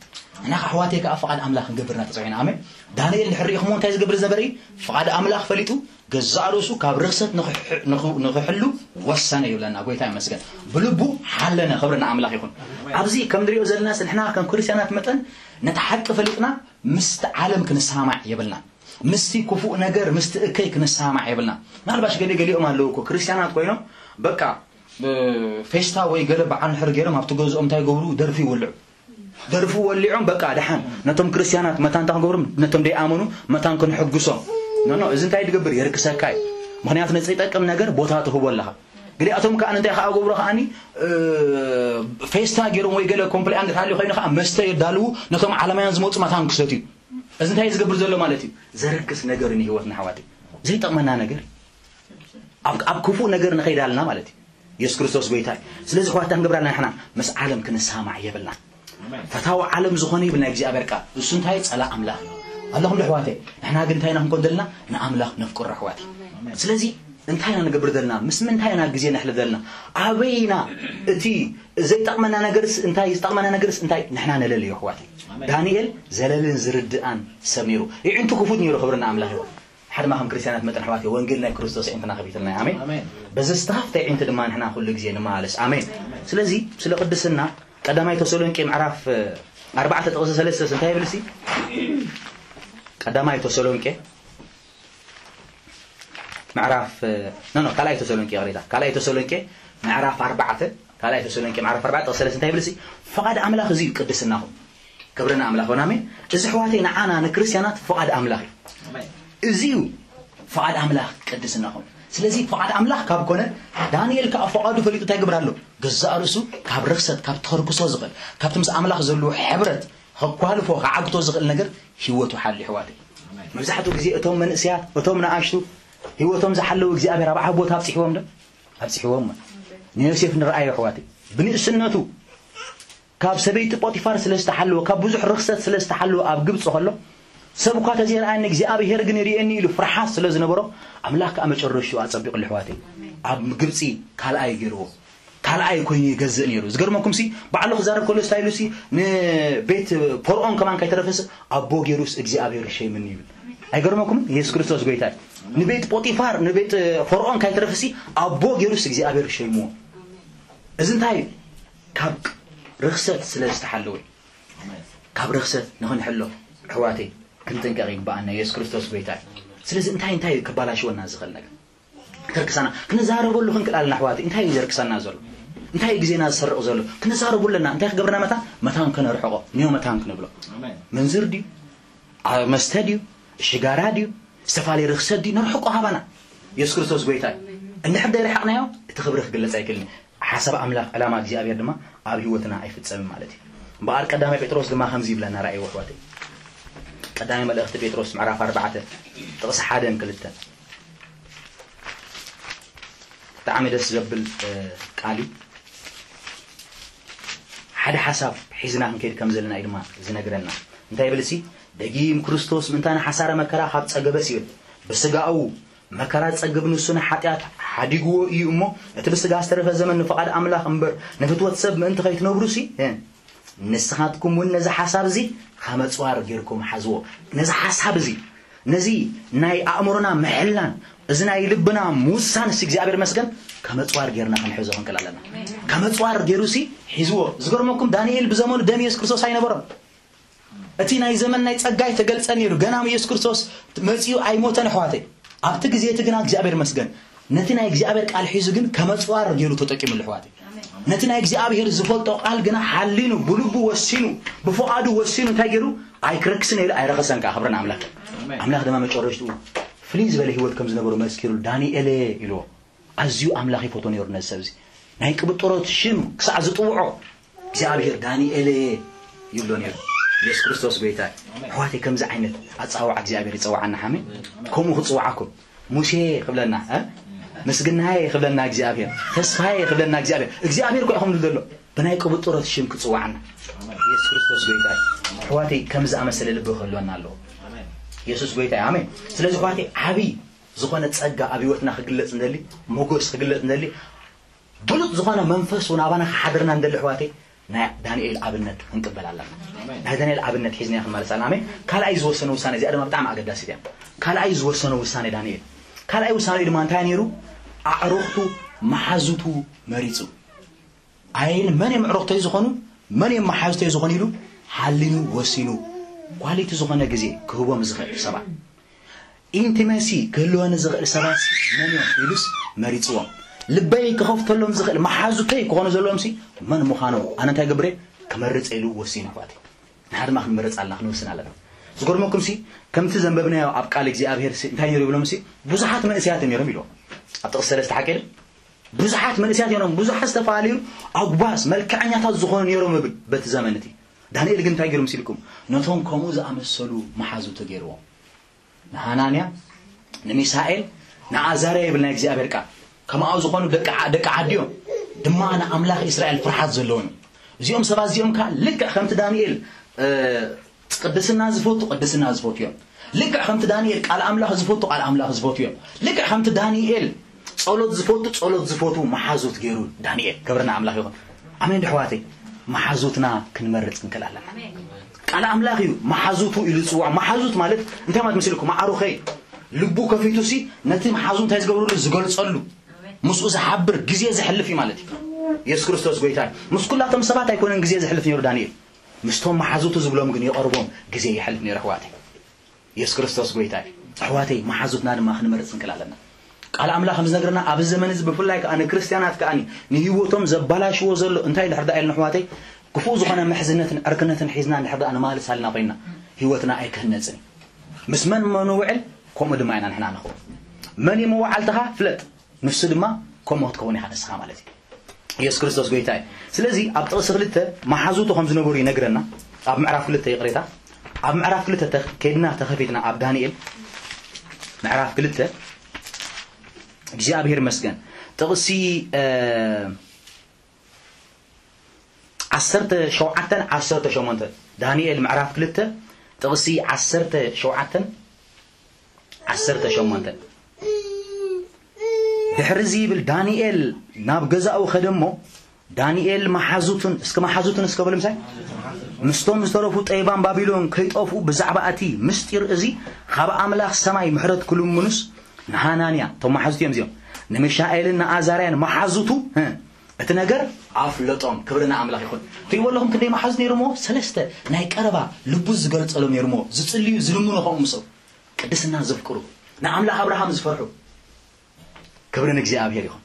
እና ኣሕዋተይ ከዓ ፍቓድ ኣምላኽ ክንገብርና ተፀዊዕና ኣሜን ዳንኤል ድሕር ሪኢኹሞ እንታይ ዝገብር ዝነበረ እዩ ፍቓድ ኣምላኽ ፈሊጡ ገዛእ ርእሱ ካብ ርኽሰት ንኽሕሉ ወሰነ ይብለና ጎይታ ይመስገን ብልቡ ሓለነ ክብሪ ንኣምላኽ ይኹን ኣብዚ ከም ንሪኦ ዘለና ንሕና ከም ክርስትያናት መጠን ነቲ ሓቂ ፈሊጥና ምስቲ ዓለም ክንሰማማዕ የብልና ምስቲ ክፉእ ነገር ምስቲ እከይ ክንሰማማዕ የብልና ምናልባሽ ገሊኦ ገሊኦም ኣለዉ እኮ ክርስትያናት ኮይኖም በቃ ፌስታ ወይ ገለ በዓል ንሕር ገይሮም ኣብቲ ገዝኦም እንታይ ገብሩ ደርፊ ይወልዑ ደርፊ ወሊዖም በቃ ደሓን ነቶም ክርስትያናት መታን እንታይ ክገብሮም ነቶም ደይኣመኑ መታን ክንሕግሶም ኖኖ እዚ እንታይ ትገብር የርክሰካ እዩ ምክንያቱ ነዚ ይጠቅም ነገር ቦታ ትህቦ ኣለኻ ገሊኣቶም ከዓ እንታይ ከዓ ገብሮ ከዓኒ ፌስታ ገይሮም ወይ ገለ ኮምፕሊያ እንድትሃልዩ ኮይኑ ከዓ መስተ የዳልዉ ነቶም ዓለማውያን ዝመፁ መታን ክሰትዩ እዚ እንታይ ዝገብር ዘሎ ማለት እዩ ዘርክስ ነገር ንህይወትና ኣሕዋተይ ዘይጠቕመና ነገር ኣብ ክፉእ ነገር ንኸይድ ኣለና ማለት እዩ የሱስ ክርስቶስ ጎይታ እዩ ስለዚ ኣሕዋትና ክንገብር ኣለና ንሕና ምስ ዓለም ክንሰማማዕ የብልና ፈታዊ ዓለም ዝኾነ ይብል ናይ እግዚኣብሔር ቃል እሱ እንታይ ጸላእ ኣምላኽ እዩ ኣለኹም ዶ ኣሕዋተይ ንሕና ግን እንታይ ኢና ክንኮን ዘለና ንኣምላኽ ነፍቅሮ ኣሕዋተይ ስለዚ እንታይ ኢና ንገብር ዘለና ምስ ምንታይ ኢና ግዜ ነሕልፍ ዘለና ኣበይ ኢና እቲ ዘይጠቕመና ነገርስ እንታይ ዝጠቕመና ነገርስ እንታይ ንሕና ነለልዮ ኣሕዋተይ ዳንኤል ዘለልን ዝርድኣን ሰብ ነይሩ ይዕንቱ ክፉት ነይሩ ክብሪ ንኣምላኽ ይኹን ሓደ ማኸም ክርስቲያናት መጠን ኣሕዋት ወንጌል ናይ ክርስቶስ ዕንትና ከፊትልና ኣሜን በዚ ዝተኸፍተ ዕንቲ ድማ ንሕና ኩሉ ግዜ ንመላለስ ኣሜን ስለዚ ስለ ቅድስና ቀዳማይ ተሰሎንቄ ምዕራፍ ኣርባዕተ ጥቕሲ ሰለስተ እንታይ ይብል ሲ ቀዳማይ ተሰሎንቄ ምዕራፍ ኖ ካልኣይ ተሰሎንቄ ይቕሬታ ካልኣይ ተሰሎንቄ ምዕራፍ ኣርባዕተ ካልኣይ ተሰሎንቄ ምዕራፍ ኣርባዕተ ጥቕሲ ሰለስተ እንታይ ይብል ሲ ፍቓድ ኣምላኽ እዚ እዩ ቅድስናኹም ክብሪ ንኣምላኽ ይኹን ኣሜን እዚ ኣሕዋተይ ንዓና ንክርስትያናት ፍቓድ ኣምላኽ እዩ እዚ እዩ ፍቓድ ኣምላኽ ቅድስናኹም ስለዚ ፍቓድ ኣምላኽ ካብ ኮነ ዳንኤል ከዓ ፍቓዱ ፈሊጡ እንታይ ግብር ኣሎ ገዛእ ርእሱ ካብ ርክሰት ካብ ተኸርክሶ ዝኽእል ካብቲ ምስ ኣምላኽ ዘለዎ ሕብረት ከኳልፎ ክዓግቶ ዝኽእል ነገር ህይወቱ ሓልዩ ኣሕዋተይ መብዛሕትኡ ግዜ እቶም መንእሰያት እቶም ንኣሽቱ ህይወቶም ዝሓለዉ እግዚኣብሔር ኣብ ዓቦት ኣብፅሕዎም ዶ ኣብፅሕዎም ንዮሴፍ ንረኣዮ ኣሕዋተይ ብንእስነቱ ካብ ሰበይቲ ጶጢፋር ስለ ዝተሓለወ ካብ ብዙሕ ርኽሰት ስለ ዝተሓለወ ኣብ ግብፂ ከሎ ሰብ እኳ ተዘይረኣየኒ እግዚኣብሄር ግን ይርእየኒ ኢሉ ፍርሓት ስለ ዝነበሮ ኣምላኽ ከዓ መጨረሽኡ ኣፀቢቑሉ ኣሕዋተይ ኣብ ግብፂ ካልኣይ ገይርዎ ካልኣይ ኮይኑ ይገዝእ ነይሩ ዝገርመኩም ሲ ባዕሉ ክዛረብ ከሎ ስታይሉ ሲ ንቤት ፈርዖን ከማን ከይተረፈስ ኣቦ ገይሩስ እግዚኣብሄር ይሸይምኒ ይብል ኣይገርመኩምን ኢየሱስ ክርስቶስ ጎይታ ንቤት ጶጢፋር ንቤት ፈርዖን ከይተረፈሲ ኣቦ ገይሩስ እግዚኣብሄር ይሸይምዎ እዚ እንታይ ካብ ርኽሰት ስለ ዝተሓለወ ካብ ርኽሰት ንኽንሕሎ ኣሕዋተይ ክንጥንቀቕ ይግበኣና የሱስ ክርስቶስ ጎይታ እዩ ስለዚ እንታይ እንታይ ክባላሽወና ዝኽእል ነገር ከርክሳና ክንዛረበሉ ክንክእል ኣለና ኣሕዋተይ እንታይ እዩ ዘርክሰና ዘሎ እንታይ እዩ ግዜና ዝሰርቕ ዘሎ ክንዛረቡ ኣለና እንታይ ክገብርና መታን መታን ከነርሕቖ ንዮ መታን ክንብሎ ምንዝር ድዩ መስተ ድዩ ሽጋራ ድዩ ዝተፈላለየ ርኽሰት ድዩ ነርሕቆ ሃባና የሱስ ክርስቶስ ጎይታ እዩ እንድሕር ደይረሓቕናዮ እቲ ክብሪ ክግለጽ ኣይክእልን ሓሳብ ኣምላኽ ዕላማ እግዚኣብሔር ድማ ኣብ ህይወትና ኣይፍጸምን ማለት እዩ እምበኣር ቀዳማይ ጴጥሮስ ድማ ከምዚ ይብለና ራእይ ወሕዋተይ ቀዳማይ መልእኽቲ ጴጥሮስ ምዕራፍ ኣርባዕተ ጥቕሲ ሓደን ክልተን ብጣዕሚ ደስ ዘብል ቃል እዩ። ሓደ ሓሳብ ሒዝና ክንከይድ ከም ዘለና እዩ ድማ ዝነግረና። እንታይ ይብል ሲ? ደጊም ክርስቶስ ምእንታና ሓሳረ መከራ ካብ ጸገበ ሲብል፣ ብስጋኡ መከራ ጸግብ ንሱ ንሓጢኣት ሓዲግዎ እዩ እሞ፣ እቲ ብስጋ ዝተረፈ ዘመን ንፍቓድ ኣምላኽ እምበር ንፍትወት ሰብ ምእንቲ ከይትነብሩ ሲ ንስኻትኩም እውን ነዚ ሓሳብ እዚ ከመጽዋር ጌርኩም ሓዝዎ። ነዚ ሓሳብ እዚ፣ ነዚ ናይ ኣእምሮና ምሕላን፣ እዚ ናይ ልብና ምውሳን ሲ እግዚኣብሔር መስገን ከመጽዋር ጌርና ክንሕዞ ክንክእል ኣለና። ከመጽዋር ጌሩ ሲ ሒዝዎ። ዝገርመኩም ዳንኤል ብዘመኑ ደም ኢየሱስ ክርስቶስ ኣይነበሮም። እቲ ናይ ዘመን ናይ ጸጋ ኣይተገልጸ ነይሩ። ገና ኢየሱስ ክርስቶስ መጺኡ ኣይሞተን ኣሕዋተይ። ኣብቲ ግዜ እቲ ግና እግዚኣብሔር መስገን ነቲ ናይ እግዚኣብሔር ቃል ሒዙ ግን ከመጽዋር ጌሩ ተጠቂምሉ ኣሕዋተይ። ነቲ ናይ እግዚኣብሔር ዝፈልጦ ቃል ግና ሓሊኑ ብልቡ ወሲኑ ብፍቓዱ ወሲኑ እንታይ ጌሩ ኣይክረክስን ኢሉ ኣይረኸሰን ከዓ ክብርን ኣምላኽ። ኣምላኽ ድማ መጨረሽትኡ ፍልይ ዝበለ ህይወት ከም ዝነበሩ መስኪሩሉ ዳንኤል ኢልዎ። ኣዝዩ ኣምላኽ ይፈቶ ነይሩ ነዚ ሰብ እዚ። ናይ ቅብጥሮት ሽም ክሳዕ ዝጥውዖ እግዚኣብሔር ዳንኤል ይብሎ ነይሩ። ኢየሱስ ክርስቶስ ጎይታ። ኣሕዋተይ ከምዚ ዓይነት ኣጸዋውዓ እግዚኣብሔር ይጸውዓና ሓመይ። ከምኡ ክጽውዓኩም ሙሴ ክብለና እ? ምስግናየ ክብለና እግዚኣብሔር፣ ተስፋየ ክብለና እግዚኣብሔር። እግዚኣብሔር እኮ እዩ ከምሉ ዘሎ ብናይ ቅብጥሮት ሽም ክጽውዓና። ኢየሱስ ክርስቶስ ጎይታ እዩ። ኣሕዋተይ ከምዚ ኣመሰለ ልቢ ክህልወና ኣለዎ። ኢየሱስ ጎይታ እዩ። ኣሜን። ስለዚ ኣሕዋተይ ዓብይ ዝኾነ ጸጋ ኣብ ህይወትና ክግለጽ እንደሊ፣ ሞገስ ክግለጽ እንደሊ፣ ብሉጽ ዝኾነ መንፈስ እውን ኣባና ክሓድርና እንደሊ ኣሕዋተይ ናይ ዳንኤል ኣብነት ክንቅበል ኣለና። ናይ ዳንኤል ኣብነት ሒዝና ክንመለስ ኣለና። ኣሜን። ካልኣይ ዝወሰነ ውሳኔ፣ እዚኣ ድማ ብጣዕሚ ኣገዳሲት እያ። ካልኣይ ዝወሰነ ውሳኔ ዳንኤል፣ ካልኣይ ውሳኔ ድማ እንታይ ነይሩ? ኣዕሩኽቱ መሓዙቱ መሪጹ። ኣይን መን እዮም ኣዕሩኽተይ ዝኾኑ፣ መን እዮም መሓዙተይ ዝኾኑ ኢሉ ሓሊኑ ወሲኑ፣ ኳሊቲ ዝኾነ ግዜ ክህቦም ዝኽእል ሰባት፣ ኢንቲመሲ ክህልወኒ ዝኽእል ሰባት መን እዮም ኢሉስ መሪጽዎም። ልበይ ክኸፍተሎም ዝኽእል መሓዙተይ ክኾኑ ዘለዎም ሲ መን ምዃኖም ኣነ እንታይ ገብረ ክመርጽ ኢሉ ወሲኑ ኣሕዋተይ። ንሓደ ድማ ክንመርጽ ኣለና፣ ክንውስን ኣለና። ዝገርመኩም ሲ ከምቲ ዘንበብናዮ ኣብ ቃል እግዚኣብሔር ሲ እንታይ ነይሩ ይብሎም ሲ ብዙሓት መንእሰያት እዮም ነይሮም ኢልዎ። ኣብ ጥቕሲ ሰለስተ ሓቂ ብዙሓት መንእሰያት እዮም፣ ብዙሓት ዝተፈላለዩ ኣጉባዝ መልክዐኛታት ዝኾኑ ነይሮም ይብል። በቲ ዘመን እቲ ዳንኤል ግን እንታይ ገይሩ ምስ ኢልኩም ነቶም ከምኡ ዝኣመሰሉ መሓዙ ተገይርዎም። ንሃናንያ፣ ንሚሳኤል፣ ንኣዛርያ ይብል ናይ እግዚኣብሔር ቃል። ከማኡ ዝኾኑ ደቂ ዓ- ደቂ ዓዲዮም ድማ ንኣምላኽ እስራኤል ፍርሓት ዘለዎም እዮም። እዚኦም ሰባት እዚኦም ከዓ ልክዕ ከምቲ ዳንኤል እ፣ ቅድስና ዝፈቱ ቅድስና ዝፈቱ እዮም። ልክዕ ከምቲ ዳንኤል ቃል ኣምላኽ ዝፈቱ ቃል ኣምላኽ ዝፈቱ እዮም። ልክዕ ከምቲ ዳንኤል ጸሎት ዝፈቱ ጸሎት ዝፈቱ መሓዙት ገይሩ ዳንኤል። ክብርና ኣምላኽ ይኹን። ኣሜን ዶ ኣሕዋተይ? መሓዙትና ክንመርጽ ክንክእል ኣለና። ቃል ኣምላኽ እዩ መሓዙቱ ኢሉ ዝጽውዖ። መሓዙት ማለት እንታይ ማለት መሲልኩም? ኣዕሩኸይ ልቡ ከፊቱ ሲ ነቲ መሓዙ እንታይ ዝገብርሉ ዝገልጸሉ ምስኡ ዝሓብር ግዜ ዘሕልፍ እዩ ማለት እዩ። ኢየሱስ ክርስቶስ ጎይታ እዩ። ምስ ኩላቶም ሰባት ኣይኮነን ግዜ ዘሕልፍ ነይሩ ዳንኤል። ምስቶም መሓዙቱ ዝብሎም ግን ይቐርቦም ግዜ ይሕልፍ ነይሩ ኣሕዋተይ። ኢየሱስ ክርስቶስ ጎይታ እዩ። ኣሕዋተይ መሓዙትና ድማ ክንመርጽ ክንክእል ኣለና። ቃል ኣምላኽ ከም ዝነግረና ኣብዚ ዘመን እዚ ብፍላይ ከዓ ንክርስትያናት ከዓ ንህይወቶም ዘባላሽዎ ዘሎ እንታይ ድሕር ዳኣ ኢልና ኣሕዋተይ ክፉእ ዝኾነ ምሕዝነትን ዕርክነትን ሒዝና እንድሕር ዳኣ ንማልስ ኣልና ኮይንና ህይወትና ኣይክህነጽን እዩ። ምስ መን እሞ ንውዕል ከምኡ ድማ ኢና ንሕና ንኸውን። መን እዩ መዋዕልትኻ ፍለጥ። ንሱ ድማ ከምኡ ክትከውን ኢኻ ንስኻ ማለት እዩ። ኢየሱስ ክርስቶስ ጎይታ እዩ። ስለዚ ኣብ ጥቕሲ ክልተ መሓዙቱ ከም ዝነበሩ ይነግረና። ኣብ ምዕራፍ ክልተ ይቕሬታ፣ ኣብ ምዕራፍ ክልተ ተ- ከድና ተኸፊትና ኣብ ዳንኤል ምዕራፍ ክልተ እግዚኣብሔር ይመስገን ጥቕሲ እ፣ ዓሰርተ ሸውዓተን ዓሰርተ ሸሞንተን ዳንኤል ምዕራፍ ክልተ ጥቕሲ ዓሰርተ ሸውዓተን ዓሰርተ ሸሞንተ። ድሕሪ እዚ ይብል ዳንኤል ናብ ገዛኡ ኸደ እሞ ዳንኤል መሓዙቱን እስከ መሓዙቱን እስከ በሉ ምሳይ ምስቶም ዝተረፉ ጠይባን ባቢሎን ከይጠፍኡ ብዛዕባ እቲ ምስጢር እዚ ካብ ኣምላኽ ሰማይ ምሕረት ክልምኑስ ንሃናንያ እቶም መሓዙት እዮም እዚኦም ንሚሻኤልን ንኣዛርያን መሓዙቱ እቲ ነገር ኣፍለጦም። ክብሪ ንኣምላኽ ይኹን። ትሪእዎ ኣለኹም ክንደይ መሓዙት ነይሮምዎ? ሰለስተ ናይ ቀረባ ልቡ ዝገልጸሎም ነይሮምዎ። ዝጽልዩ ዝልምኑ ከምኡ ምሰው ቅድስና ዘፍቅሩ ንኣምላኽ ኣብርሃም ዝፈርሑ ክብሪ ንእግዚኣብሔር ይኹን።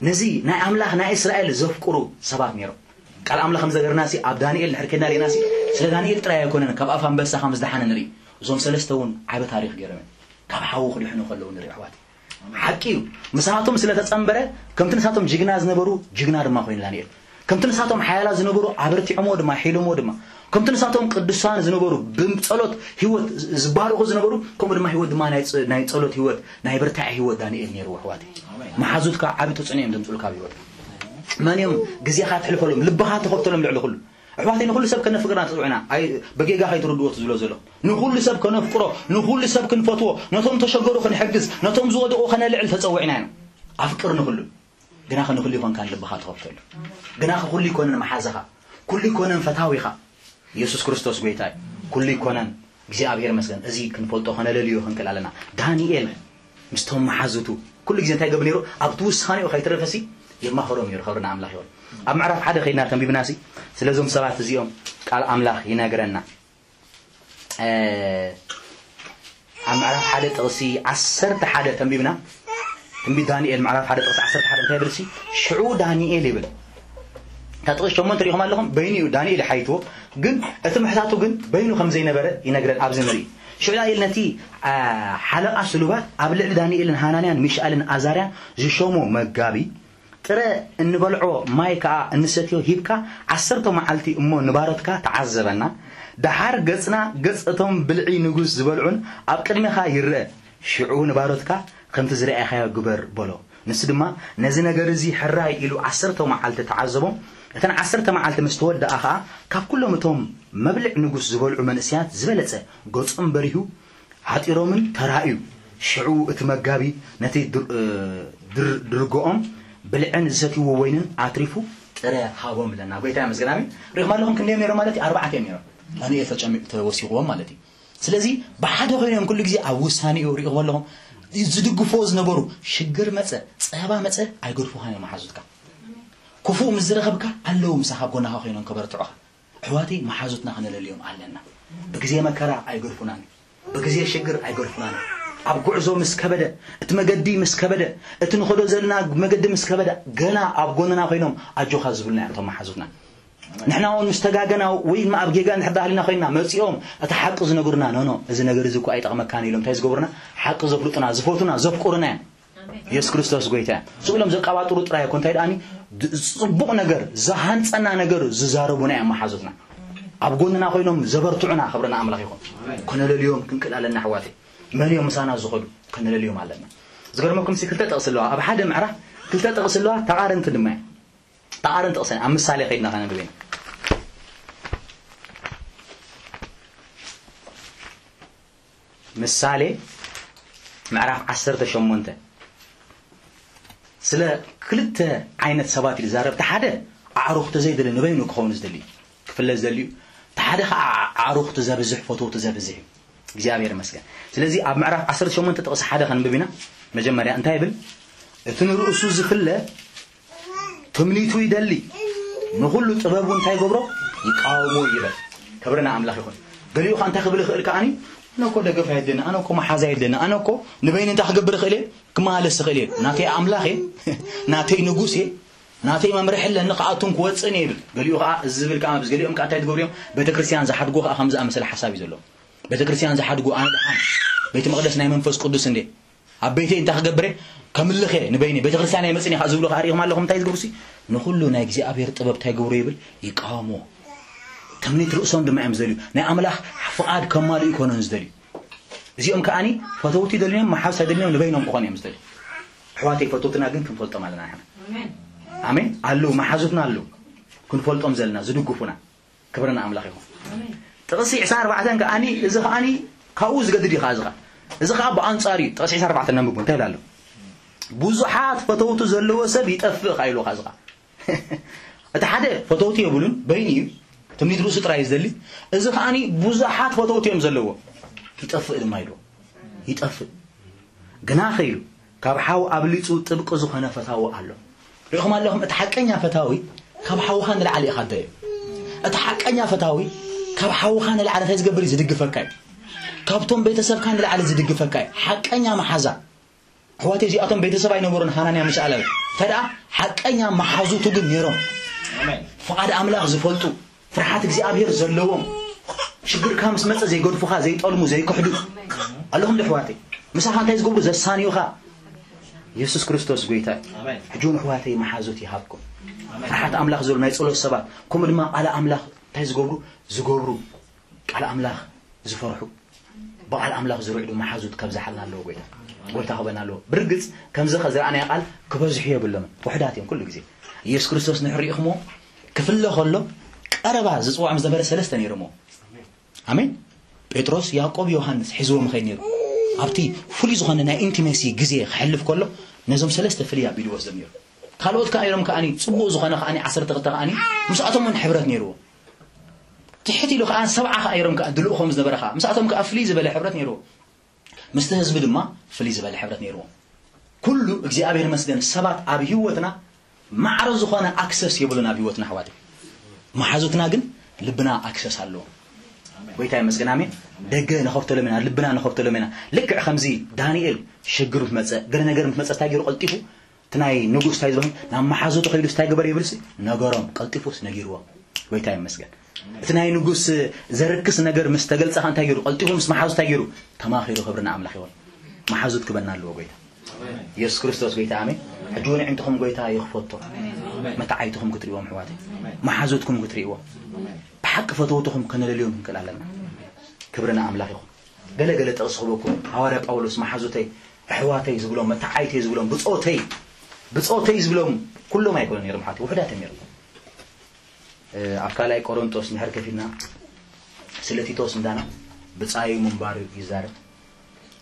ነዚ ናይ ኣምላኽ ናይ እስራኤል ዘፍቅሩ ሰባት ነይሮም። ቃል ኣምላኽ ከም ዘገርና ሲ ኣብ ዳንኤል ድሕር ከድና ርኢና ሲ ስለ ዳንኤል ጥራይ ኣይኮነን ካብ ኣፍ ኣንበሳ ከም ዝደሓነ ንርኢ። እዞም ሰለስተ እውን ዓቢ ታሪኽ ገይሮም እዮም። ካብ ሓዊ ክድሕኑ ከለዉ ንርኢ ኣሕዋት። ሓቂ እዩ። ምሳቶም ስለ ተጸንበረ ከምቲ ንሳቶም ጅግና ዝነበሩ ጅግና ድማ ኮይኑ ዳንኤል። ከምቲ ንሳቶም ሓያላት ዝነበሩ ኣበርቲዖምዎ ድማ ሒሎምዎ ድማ፣ ከምቲ ንሳቶም ቅዱሳን ዝነበሩ ብጸሎት ህይወት ዝ- ዝባረኹ ዝነበሩ፣ ከምኡ ድማ ህይወት ድማ ናይ ጸ- ናይ ጸሎት ህይወት፣ ናይ ብርታዐ ህይወት ዳንኤል ነይርዎ። ኣሕዋተይ፣ መሓዙትካ ዓቢ ተጽዕኖ እዮም ዘምጽኡልካ ኣብ ህይወትካ። መን እዮም ግዜኻ ትሕልፈሎም፣ ልብኻ ተኸፍተሎም ልዕሊ ኩሉ? ኣሕዋተይ፣ ንኹሉ ሰብ ከነፍቅር ኢና ተጸዊዕና። ኣይ በጌጋ ከይትርድዎ እቲ ዝብሎ ዘለኹ፣ ንኹሉ ሰብ ከነፍቅሮ፣ ንኹሉ ሰብ ክንፈትዎ፣ ነቶም ተሸገሩ ክንሕግዝ፣ ነቶም ዝወደቑ ከነልዕል ተጸዊዕና ኢና። ኣፍቅር ንኹሉ። ግናኸ ንኹሉ ይኾንካ ልብኻ ትኸፍተሉ። ግናኸ ኩሉ ይኮነን መሓዛኻ፣ ኩሉ ይኮነን ፈታዊኻ። ኢየሱስ ክርስቶስ ጎይታ እዩ። ኩሉ ይኮነን። እግዚኣብሔር ይመስገን። እዚ ክንፈልጦ ከነለልዮ ክንክእል ኣለና። ዳንኤል ምስቶም መሓዙቱ ኩሉ ግዜ እንታይ ገብር ነይሩ? ኣብቲ ውሳኔኡ ከይተረፈሲ የማኸሮም ነይሩ። ክብሪ ንኣምላኽ ይኹን። ኣብ ምዕራፍ ሓደ ከይድና ተንቢብናሲ ስለዞም ሰባት እዚኦም ቃል ኣምላኽ ይነግረና። ኣብ ምዕራፍ ሓደ ጥቕሲ ዓሰርተ ሓደ ተንቢብና፣ ትንቢት ዳንኤል ምዕራፍ ሓደ ጥቕሲ ዓሰርተ ሓደ እንታይ ይብል ሲ? ሽዑ ዳንኤል ይብል። እታ ጥቕሲ ሸሞንተ ሪኢኹም ኣለኹም፣ በይኑ እዩ ዳንኤል ይሓይትዎ፣ ግን እቲ ምሕታቱ ግን በይኑ ከም ዘይነበረ ይነግረን። ኣብዚ ንርኢ ሽዑ ዳንኤል ነቲ ሓለቓ ስሉባት ኣብ ልዕሊ ዳንኤልን ሃናንያን ሚሻኤልን ኣዛርያን ዝሸሞ መጋቢ፣ ጥረ እንበልዖ ማይ ከኣ እንሰትዮ ሂብካ ዓሰርተ መዓልቲ እሞ ንባሮትካ ተዓዘበና። ደሓር ገጽና ገጽ እቶም ብልዒ ንጉስ ዝበልዑን ኣብ ቅድሜኻ ይርአ። ሽዑ ንባሮትካ ከምቲ ዝረኣኻዮ ግበር በሎ። ንሱ ድማ ነዚ ነገር እዚ ሕራይ ኢሉ ዓሰርተ መዓልቲ ተዓዘቦም። እተን ዓሰርተ መዓልቲ ምስ ተወድኣ ኸኣ ካብ ኩሎም እቶም መብልዕ ንጉስ ዝበልዑ መንእሰያት ዝበለጸ ገጾም በሪሁ ሓጢሮምን ተራእዩ። ሽዑ እቲ መጋቢ ነቲ ድርጎኦም ብልዕን ዝሰትይዎ ወይንን ኣትሪፉ ጥረ ሃቦም ኢለና። ጎይታ ይመስገን። ኣሜን። ርኢኹም ኣለኹም ክንደዮም ነይሮም ማለት እዩ? ኣርባዕተ እዮም ነይሮም። ዳንኤል ተጨሚ ተወሲኽዎም ማለት እዩ። ስለዚ ብሓደ ኮይኖም ኩሉ ግዜ ኣብ ውሳኔኡ ርኢኹም ኣለኹም ዝድግፍዎ ዝነበሩ ሽግር መጸ ጸባ መጸ ኣይገድፉኻን እዮም መሓዙትካ። ክፉእ ምስ ዝረኸብካ ኣለዉ ምሳኻ ጎናኻ ኮይኖም ከበርትዑኻ። ኣሕዋተይ መሓዙትና ከነለልዮም ኣለና። ብግዜ መከራ ኣይገድፉናን፣ ብግዜ ሽግር ኣይገድፉናን። ኣብ ጉዕዞ ምስ ከበደ፣ እቲ መገዲ ምስ ከበደ፣ እቲ ንኸዶ ዘለና መገዲ ምስ ከበደ፣ ገና ኣብ ጎንና ኮይኖም ኣጆኻ ዝብሉና እዮም እቶም መሓዙትና። ንሕና እውን ምስ ተጋገና ወይ ድማ ኣብ ጌጋ እንድሕር ዳህሊና ኮይና መጺኦም እቲ ሓቂ ዝነግሩና፣ ኖ ኖ፣ እዚ ነገር እዚ እኮ ኣይጠቕመካን ኢሎም እንታይ ዝገብሩና? ሓቂ ዘፍልጡና፣ ዝፈቱና፣ ዘፍቅሩና እዮም። ኢየሱስ ክርስቶስ ጎይታ እዮም። ስቕ ኢሎም ዘቀባጥሩ ጥራይ እኮ እንታይ ደኣኒ ጽቡቕ ነገር ዝሃንጸና ነገር ዝዛረቡና እዮም መሓዙትና። ኣብ ጎንና ኮይኖም ዘበርትዑና ክብርና ኣምላኽ ይኹን። ከነለልዮም ክንክእል ኣለና ኣሕዋተይ። መን እዮም ምሳና ዝኸዱ? ከነለልዮም ኣለና። ዝገርመኩም ሲ ክልተ ጥቕሲ ኣለዋ። ኣብ ሓደ ምዕራፍ ክልተ ጥቕሲ ኣለዋ፣ ተቓረንቲ ድማ እዮም። ተቓረንቲ ጥቕሲ ኣብ ምሳሌ ከይድና ከነንብብ ኢና። ምሳሌ ምዕራፍ ዓሰርተ ሸሞንተ ስለ ክልተ ዓይነት ሰባት እዩ ዝዛረብ። እቲ ሓደ ኣዕሩኽቲ ዘይደሊ ንበይኑ ክኸውን ዝደሊ እዩ፣ ክፍለ ዝደሊ እዩ። እቲ ሓደ ከዓ ኣዕሩኽቲ ዘብዝሕ ፈተውቲ ዘብዝሕ እዩ። እግዚኣብሔር ይመስገን። ስለዚ ኣብ ምዕራፍ ዓሰርተ ሸሞንተ ጥቕሲ ሓደ ከንብብ ኢና። መጀመርያ እንታይ ይብል? እቲ ንርእሱ ዝፍለ ትምኒቱ ይደሊ፣ ንኹሉ ጥበቡ እንታይ ይገብሮ? ይቃወሞ ይበል። ክብሪ ንኣምላኽ ይኹን። ገሊኡ ኸዓ እንታይ ክብል ይኽእል ከዓኒ? ኣነ እኮ ደገፍ ኣየድልየኒ፣ ኣነ እኮ መሓዛ ኣየድልየኒ፣ ኣነ እኮ ንበይኒ እንታይ ክገብር ይኽእል እየ? ክመላለስ ይኽእል እየ። ናተይ ኣምላኽ እየ፣ ናተይ ንጉስ እየ፣ ናተይ መምርሒ ኣለኒ፣ ክኣቱን ክወፅእን እየ ይብል። ገሊኡ ኸዓ እዚ ዝብል ከኣ፣ ምስ ገሊኦም ከኣ እንታይ ትገብሩ እዮም? ቤተ ክርስቲያን ዝሓድጉ ኸኣ ከምዚ ኣመሰለ ሓሳብ እዩ ዘለዎም። ቤተ ክርስቲያን ዝሓድጉ፣ ኣነ ደሓን ቤተ መቕደስ ናይ መንፈስ ቅዱስ እንዴ? ኣብ ቤተይ እንታይ ክገብር እየ? ከምልኽ እየ ንበይነይ። ቤተ ክርስቲያን ኣይመጽእን እየ ከኣ ዝብሉ ከኣ ርኢኹም ኣለኹም። እንታይ ዝገብሩ ሲ? ንኹሉ ናይ እግዚኣብሔር ጥበብ እንታይ ይገብሩ ይብል? ይቃወምዎ። ትምኒት ርእሶም ድማ እዮም ዝደልዩ። ናይ ኣምላኽ ፍቓድ ከማልኡ ኣይኮኑን ዝደልዩ። እዚኦም ከኣኒ ፈተውቲ ይደልዮም፣ መሓዙት ኣይደልዮም፣ ንበይኖም ክኾኑ እዮም ዝደልዩ። ኣሕዋተይ፣ ፈተውትና ግን ክንፈልጦም ኣለና ንሕና። ኣሜን። ኣለዉ፣ መሓዙትና ኣለዉ። ክንፈልጦም ዘለና፣ ዝድግፉና። ክብሪ ንኣምላኽ ይኹን። ኣሜን። ጥቕሲ ዕስራን ኣርባዕተን ከኣኒ፣ እዚ ከኣኒ ካብኡ ዝገድድ እዩ ከኣ፣ እዚ ከኣ። እዚ ከኣ ብኣንጻሩ እዩ። ጥቕሲ ዕስራን ኣርባዕተን ነንብቦ፣ እንታይ ይብል ኣሎ? ብዙሓት ፈተውቲ ዘለዎ ሰብ ይጠፍእ ከኣ ኢሉ ከኣ፣ እዚ ከኣ። እቲ ሓደ ፈተውቲ የብሉን፣ በይኑ እዩ። ትምኒት ርእሱ ጥራይ እዩ ዝደሊ። እዚ ከኣኒ ብዙሓት ፈተውቲ እዮም ዘለዎ። ይጠፍእ ድማ ኢሉ። ይጠፍእ። ግናኸ ኢሉ፣ ካብ ሓው ኣብሊጹ ጥብቂ ዝኾነ ፈታዊ ኣሎ። ርኢኹም ኣለኹም፣ እቲ ሓቀኛ ፈታዊ ካብ ሓውኻ ንላዕሊ ኢኻ እደዮ። እቲ ሓቀኛ ፈታዊ ካብ ሓውኻ ንላዕሊ እንታይ ዝገብር እዩ? ዝድግፈካ እዩ። ካብቶም ቤተሰብካ ንላዕሊ ዝድግፈካ እዩ። ሓቀኛ መሓዛ። ኣሕዋተይ፣ እዚኣቶም ቤተሰብ ኣይነበሩን፣ ሃናንያ፣ ሚሳኤል። እንተ ደኣ ሓቀኛ መሓዙቱ ግን ነይሮም። ኣሜን። ፍቓድ ኣምላኽ ዝፈልጡ፣ ፍርሓት እግዚኣብሔር ዘለዎም፣ ሽግርካ ምስ መጸ ዘይገድፉኻ፣ ዘይጠልሙ፣ ዘይክሕዱ ኣለኹም ዶ ኣሕዋተይ? ምሳኻ እንታይ ዝገብሩ? ዘሳንዩኻ። የሱስ ክርስቶስ ጎይታ እዩ። ኣሜን። ሕጂ እውን ኣሕዋተይ መሓዙት ይሃብኩም። ኣሜን። ፍርሓት ኣምላኽ ዝብሉ ናይ ጸሎት ሰባት፣ ከምኡ ድማ ቃል ኣምላኽ እንታይ ዝገብሩ? ዝገብሩ፣ ቃል ኣምላኽ ዝፈርሑ፣ ብቃል ኣምላኽ ዝርዕዱ መሓዙት ከብዝሓልና ኣለዎ ጎይታ። ጎይታ ክበና ኣለዎ። ብርግጽ ከምዚ ከ ዝረኣናዮ ቃል ክበዝሑ የብሎምን። ውሑዳት እዮም ኩሉ ግዜ። የሱስ ክርስቶስ ንሕር ርኢኹምዎ? ክፍለ ከሎ ቀረባ ዝጽውዖም ዝነበረ ሰለስተ ነይሮምዎ። ኣሜን። ጴጥሮስ፣ ያዕቆብ፣ ዮሃንስ ሒዝዎም ይኸይድ ነይሩ። ኣብቲ ፍሉይ ዝኾነ ናይ ኢንቲሜሲ ግዜ ክሕልፍ ከሎ ነዞም ሰለስተ ፍልይ ኣቢሉ ወስዶም ነይሩ። ካልኦት ከኣ ኢሎም ከኣኒ ጽቡቕ ዝኾነ ከኣኒ ዓሰርተ ክልተ ከኣኒ ምስኣቶም እውን ሕብረት ነይርዎ። ትሕት ኢሉ ከኣ ሰብዓ ከኣ ኢሎም ከኣ ድልእኾም ዝነበረ ከኣ ምስኣቶም ከኣ ፍልይ ዝበለ ሕብረት ነይርዎ። ምስቲ ህዝቢ ድማ ፍልይ ዝበለ ሕብረት ነይርዎ። ኩሉ እግዚኣብሔር መስገን ሰባት ኣብ ህይወትና ማዕረ ዝኾነ ኣክሰስ የብሉን ኣብ ህይወትና ኣሕዋት። መሓዙትና ግን ልብና ኣክሰስ ኣለዎ። ጎይታ ይመስገን። ኣሜን። ደገ ንኸፍተሎም ኢና፣ ልብና ንኸፍተሎም ኢና። ልክዕ ከምዚ ዳንኤል ሽግር ምስ መጸ፣ ገለ ነገር ምስ መጸ እንታይ ገይሩ ቀልጢፉ? እቲ ናይ ንጉስ እንታይ ዝበሃል ናብ መሓዙቱ ከይዱ እንታይ ገበር ይብልሲ? ነገሮም። ቀልጢፉስ ነጊርዎም። ጎይታ ይመስገን። እቲ ናይ ንጉስ ዘርክስ ነገር ምስ ተገልጸ ኸኣ እንታይ ገይሩ? ቀልጢፉ ምስ መሓዙ እንታይ ገይሩ? ተማኺሩ። ክብሪ ንኣምላኽ ይኹን። መሓዙት ክበና ኣለዎ ጎይታ። የሱስ ክርስቶስ ጎይታ። ኣሜን። ሕጂ እውን ኣዒንትኹም ጎይታ ይኽፈቶ። መተዓይትኹም ክትርእዎም ኣሕዋተይ። መሓዙትኩም ክትርእዎ። ብሓቂ ፈተውትኹም ከነለልዮም ክንክእል ኣለና። ክብሪ ንኣምላኽ ይኹን። ገለ ገለ ጥቕሲ ክህበኩም። ሃዋርያ ጳውሎስ መሓዙተይ፣ ኣሕዋተይ ዝብሎም፣ መተዓይተይ ዝብሎም፣ ብጾተይ፣ ብጾተይ ዝብሎም ኩሎም ኣይኮኑን ነይሮም ኣሕዋተይ፣ ውሑዳት እዮም ነይሮም። እ፣ ኣብ ካልኣይ ቆሮንጦስ እንድሕር ከፊልና ስለ ቲቶስ እንዳና ብጻዩ ምንባሩ ይዛረብ።